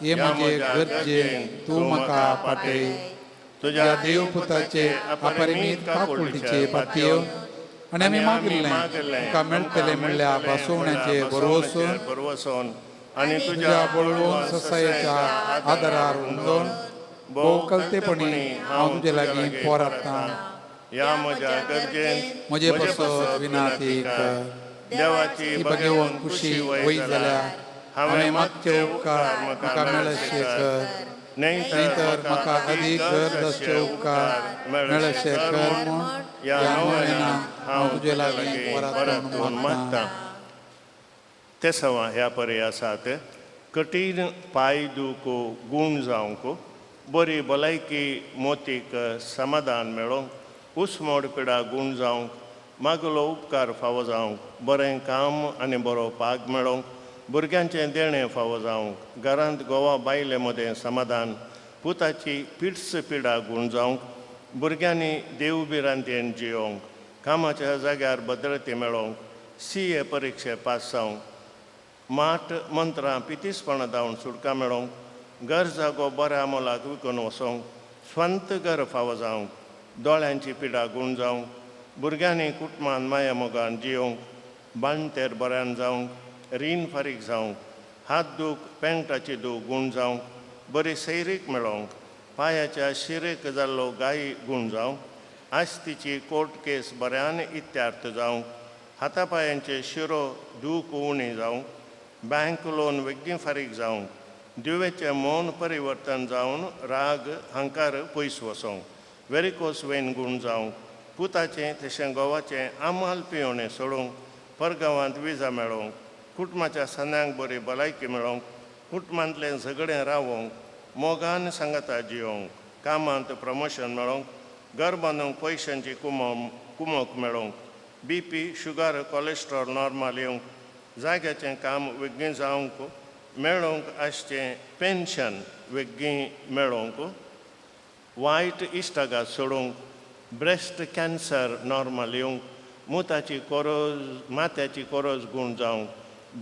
हे म्हजे गरजेन तूं म्हाका पाटय. तुज्या देवपुताचे अपरिमीत काकुळटीचे पातयेवन आनी आमी मागिल्लें तुका मेळटलें म्हणल्या बसोवण्याचे भरवसून भरवसून आनी तुज्या बळवंत ससायेच्या आदारार उमजोन भोव कलतेपणी हांव तुजे लागीं पोरातां. ह्या म्हज्या गरजेन म्हजे पासत विनाती कर. देवाची ही भगवंत खुशी वय जाल्यार हांवें मागचे उपकार म्हाका मेळशे कर, न्हय न्हय तर म्हाका अदीक गरज आसचे उपकार मेळशे कर म्हूण ह्या ह्या नोवेनांत हांव तुजे लागीं परतून परतून मागता. ते सवा ह्या परी आसात. कठीण पांय दूख गूण जावंक, बरी भलायकी मोतीक समाधान मेळोवंक, उसमोड पिडा गूण जावंक, मागलो उपकार फावो जावंक, बरें काम आनी बरो पाग मेळोवंक, भुरग्यांचें देणें फावो जावंक, घरांत घोवा बायले मदें समाधान, पुताची पिड्स पिडा गूण जावंक, भुरग्यांनी देव भिरांतेन जियोवंक, कामाच्या जाग्यार भद्रती मेळोवंक, सी ए परिक्षे पास जावंक, माट मंत्रां पितीसपणां धांवन सुटका मेळोवंक, घर जागो बऱ्या मोलाक विकून वचोंक, स्वंत घर फावो जावंक, दोळ्यांची पिडा गूण जावंक, भुरग्यांनी कुटुंबान माया मोगान जियोवंक, बांणतेर बऱ्यान जावंक, रीण फारीक जावंक, हात दूख पेंटाची दूख गूण जावंक, बरी सैरीक मेळोवंक, पांयाच्या शिरेक जाल्लो गाय गूण जावंक, आस्तीची कोर्ट केस बऱ्यान इत्यार्थ जावंक, हाता पांयांचे शिरो दूख उणी जावंक, बँक लोन वेगळी फारीक जावंक, दिवेचें मौन परिवर्तन जावन राग हंकार पयस वचोंक, वेरिकोस वेन गूण जावंक, पुताचें तशें घोवाचें आमाल पियोणें सोडूंक, परगांवांत विजा मेळोवंक, कुटुंबाच्या सन्यांक बरी भलायकी मेळोवंक, कुटुंबांतलें झगडें रावोवंक, मोगान सांगाता जियोवंक, कामांत प्रमोशन मेळोवंक, घर बांदूंक पयशांची कुमोक मेळोवंक, बीपी शुगर कॉलेस्ट्रॉल नॉर्मल येवंक, जाग्याचें काम वेगळें जावंक, मेळोवंक आसचें पेन्शन वेगळी मेळोवंक, वायट इश्टागात सोडूंक, ब्रेस्ट कॅन्सर नॉर्मल येवंक, मुताची कोरोज माथ्याची कोरोज गूण जावंक,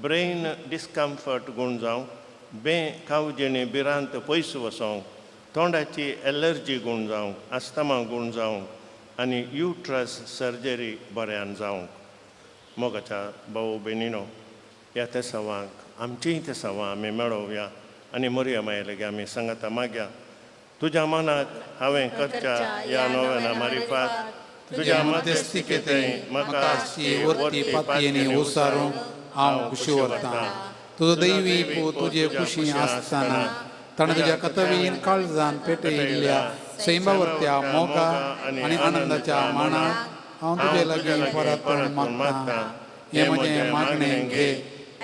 ब्रेन डिस्कम्फर्ट गूण जावंक, बे कावजेणी भिरांत पयस वचोंक, तोंडाची एलर्जी गूण जावंक, आस्तमा गूण जावंक आनी युट्रस सर्जरी बऱ्यान जावंक. मोगाच्या भाऊ भयणीनो, ह्या तेसांवांक आमचींय तेसांवां आमी मेळोवया आनी मोरया माये लागीं आमी सांगाता मागया. तुज्या मनाक हांवें करच्या ह्या नव्याना मारिफात तुज्या मध्यस्थिकेंत म्हाका आसची वरती पातयेनी उसारूंक हांव खुशी वरतां. तुजो दैवी पूत तुजे खुशी आसतना ताणें तुज्या कतवीन काळजान पेटयिल्ल्या सैमावरत्या मोगा आनी आनंदाच्या मानाक हांव तुजे लागीं परत मागतां. हें म्हजें मागणें घे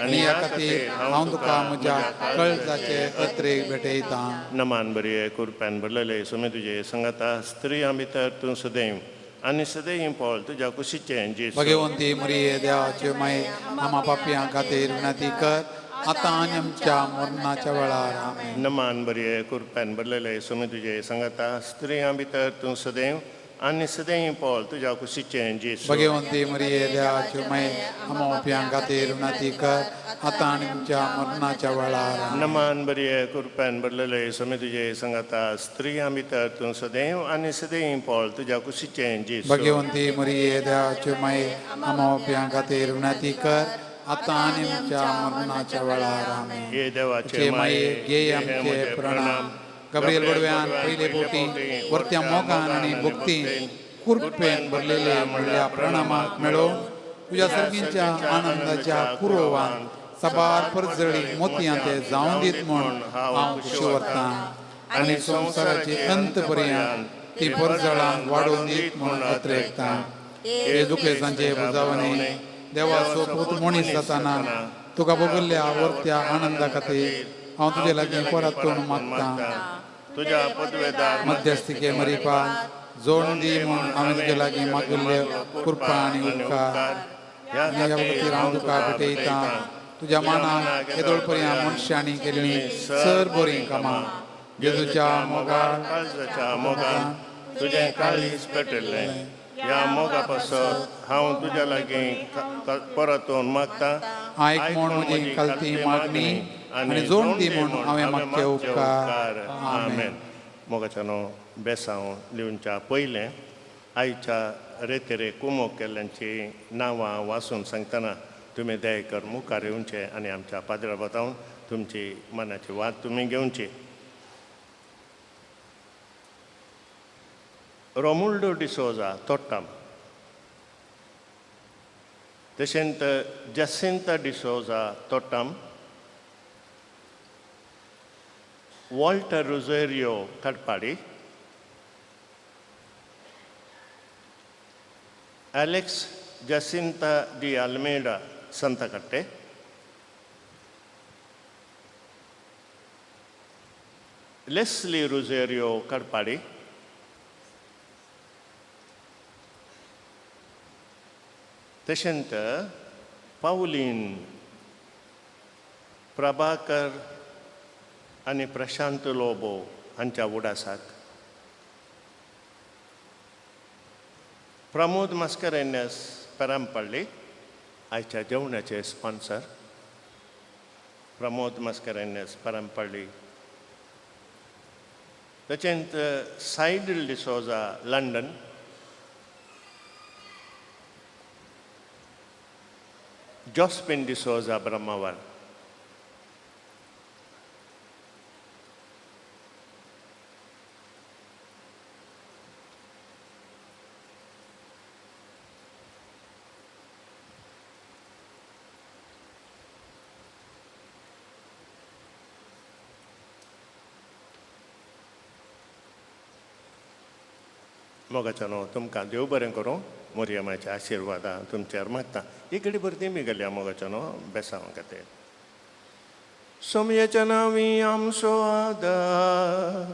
आनी ह्या खातीर हांव तुका म्हज्या कळजाचे अत्रेक भेटयतां. नमान बरी कुरप्यान भरलेले सुमे तुजे सांगाता, स्त्रियां भितर तूं सदैव आनी सदैव पळ तुज्या कुशीचें जेजू. भगवंती मरिये, देवाचे माये, आमा पापयां खातीर विनंती कर, आतां आनी आमच्या मरणाच्या वेळार. आमेन. नमान बरी कुरप्यान भरलेले सुमे तुजे सांगाता, स्त्रियां भितर तूं सदैव आनी सदैव पळ तुज्या कुशीचें जेजू. भगवंती मरिये, देवाचे माये, आमा पापयां खातीर विनंती कर, आतां आनी आमच्या मरणाच्या वेळार. आमेन. नमान बरी कुरप्यान भरलेले सुमे तुजे सांगाता, स्त्रियां भितर तूं सदैव आनी सदैव पळ तुज्या कुशीचें जेजू. भगवंती मरिये, देवाचे माये, आमा पापयां खातीर विनंती कर, आतां आनी आमच्या मरणाच्या वेळार. आमेन. हे देवाचे चे माये, घे आमचे प्रणाम. गब्रियल बडव्यान पयले बोटी वरत्या मोगान आनी भक्तीन कुरपेन भरलेले म्हणल्या प्रणामाक मेळोवन तुज्या सर्गींच्या आनंदाच्या कुरोवान सबार परजळी मोतयां ते जावन दीत म्हूण हांव खुशी वरतां आनी संवसाराचे अंत पर्यंत ती परजळां वाडोवन दीत म्हूण अत्रेकतां. हे दुखेसांचे बुजावणे देवाचो पूत मनीस जाताना तुका भोगल्ल्या वरत्या आनंदा खातीर हांव तुजे लागीं परतून मागतां. तुज्या पदवेदार मध्यस्थिके मरिपा जोड दी म्हूण हांवें तुजे लागीं मागिल्ल्यो कृपा आनी उपकार. आनी ह्या खातीर हांव तुका भेटयतां तुज्या मानाक येदोळ पर्यंत मनशांनी केल्लीं सर बरीं कामां. जेजूच्या मोगाळ काळजाच्या मोगान तुजें काळीज पेटिल्लें, ह्या मोगा पासत हांव तुज्या लागीं परतून मागतां. आयक म्हूण म्हजी खालती मागणी आनी जोड दी म्हूण हांवें मागचे उपकार. आमेन. मोगाच्यानो, बेसांव लिवच्या पयलें आयच्या रेतेरे कुमोक केल्ल्यांची नांवां वाचून सांगतना तुमी दयकर मुखार येवचे आनी आमच्या पाद्रा बतावन तुमची मनाची वात तुमी घेवची. रोमुल्डो डिसोजा तोट्टाम, तशेंच Jacinta D'Souza Thottam, Walter Rosario Katpadi, Alex Jacinta de Almeida Santhakatte, Leslie Rosario Katpadi, तशेंच पावलीन प्रभाकर आनी प्रशांत लोबो हांच्या उडासाक, प्रमोद मास्करेन्यस पेरामपल्ली आयच्या जेवणाचे स्पॉन्सर प्रमोद मास्करेन्यस पेरामपल्ली, तशेंच सायडल डिसोजा लंडन, जॉस्पिन डिसोजा ब्रह्मावर. मोगाच्यानो, तुमकां देव बरें करूं. मोरयमाच्या आशिर्वादा तुमचेर मागता. इकडे भरती मी गेल्या मोगाच्यानो बेसांव खातीर. सोमयेच्या नांवी आमचो आदार,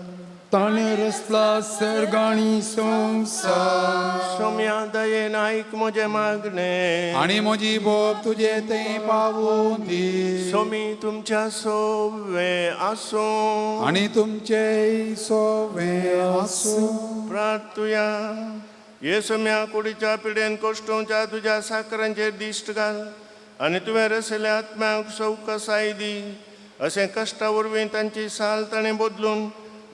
ताणें रचला सर्ग आनी संवसार. सोम्या दयेन आयक म्हजें मागणें आनी म्हजी बोब तुजे थंय पावूं दी. सोमी तुमच्या सोवे आसूं आनी तुमचेय सोवे आसूं. प्रार्थुया. ये सोम्या, कुडीच्या पिडेन कोश्टोवच्या तुज्या साकरांचेर दिश्ट घाल आनी तुवें रसल्या आत्म्याक सवकसाय दी. अशें कश्टा वरवीं तांची साल ताणें बदलून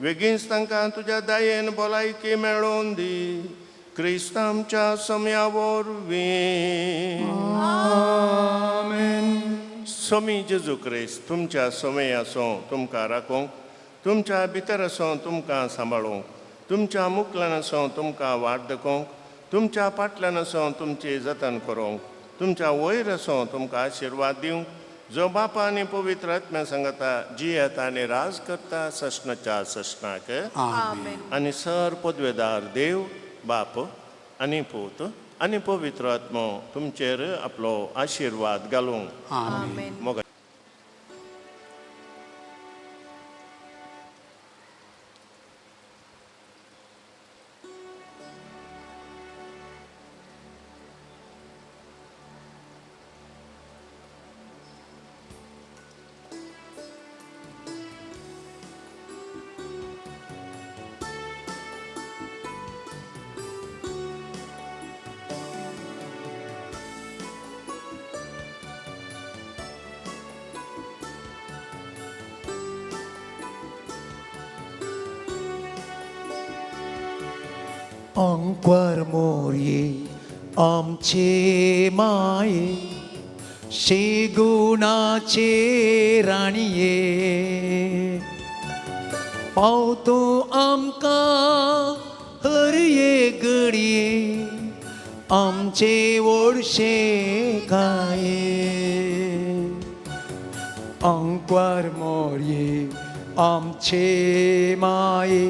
वेगींच तांकां तुज्या दयेन भलायकी मेळोवन दी क्रिस्त आमच्या सम्या वरवीं. स्वामी जेजू क्रिस्त तुमच्या समय आसूं तुमकां राखूंक, तुमच्या भितर आसूं तुमकां सांबाळूंक, तुमच्या मुखल्यान आसूं तुमकां वाट दाखोवंक, तुमच्या फाटल्यान आसूं तुमची जतन करूंक, तुमच्या वयर आसूं तुमकां आशिर्वाद दिवंक, जो बापा आनी पवित्र आत्म्या सांगता जियेता आनी राज करता सश्णाच्या सश्णाक. आमेन. आनी सर पदवेदार देव बाप आनी पूत आनी पवित्र आत्मो तुमचेर आपलो आशिर्वाद घालूंक. आमेन. मोगा. आंकवार मोरये आमचे माये, शेगुणाचे राणये, पावतो आमकां हर एक घडये आमचे ओडशे काये. आंकवार मोरये आमचे माये,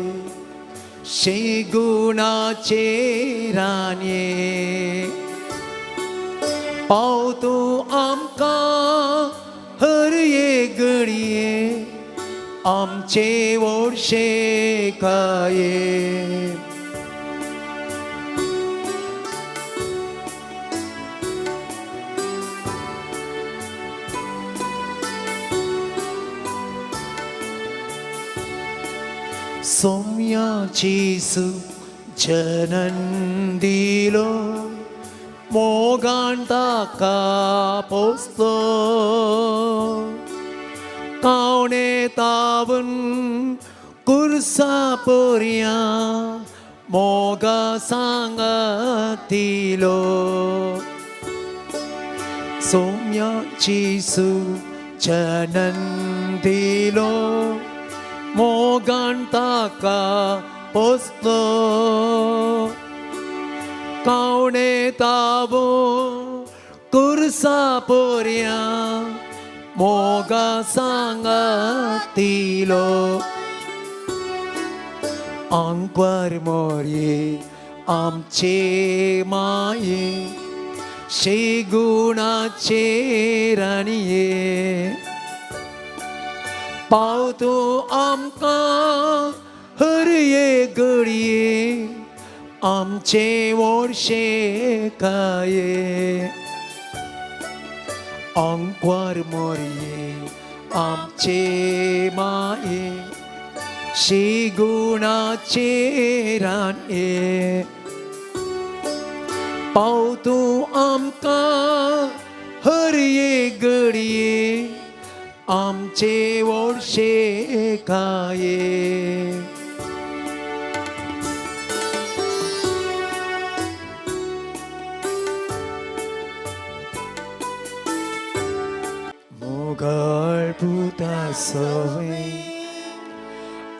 शेगुणाचे राणये, पावतो आमकां हर एक घडये आमचे ओडशे काये. सोम्याची सु जनन दिलो मोगान ताका पोसलो, कावणे तावून कुर्सा पोरया मोगा सांगातिलो. सोम्याची सु जनन दिलो मोगान ताका पोसलो, कावणे तावो कुर्सा पोरया मोगा सांगातिलो. आंकवार मोरये आमचे माये, शेगुणाचे राणये, पावतो आमकां हर एक घडये आमचे ओडशे काये. आंकवार मोरये आमचे माये, शेगुणाचे राणये, पावतो आमकां हर एक घडये आमचे ओडशे काये. मोगाळ पुता सवे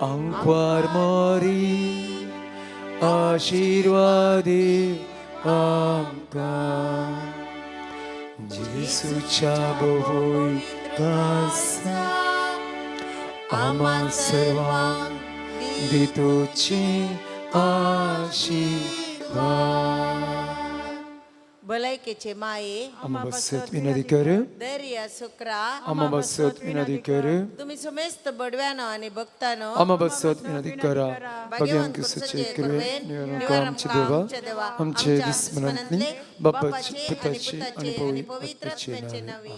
आंकवार मोरी आशिर्वादी आमकां, जेसूच्या बोवय कासा आमा सर्वांक दितोचे आशिर्वाद. भलायकेचे माये आमा बसत विनंती कर, दर्या सुक्रा आमा बसत विनंती कर, तुम्ही समेस्त बडव्यानो आणि भक्तानो आमा बसत विनंती करा. भगवान क्रिस्ताचे कृपेन निवारण आमचे देवा आमचे दुस्मनांतली बापाची पुताची आणि पवित्र आत्म्याचे नावे.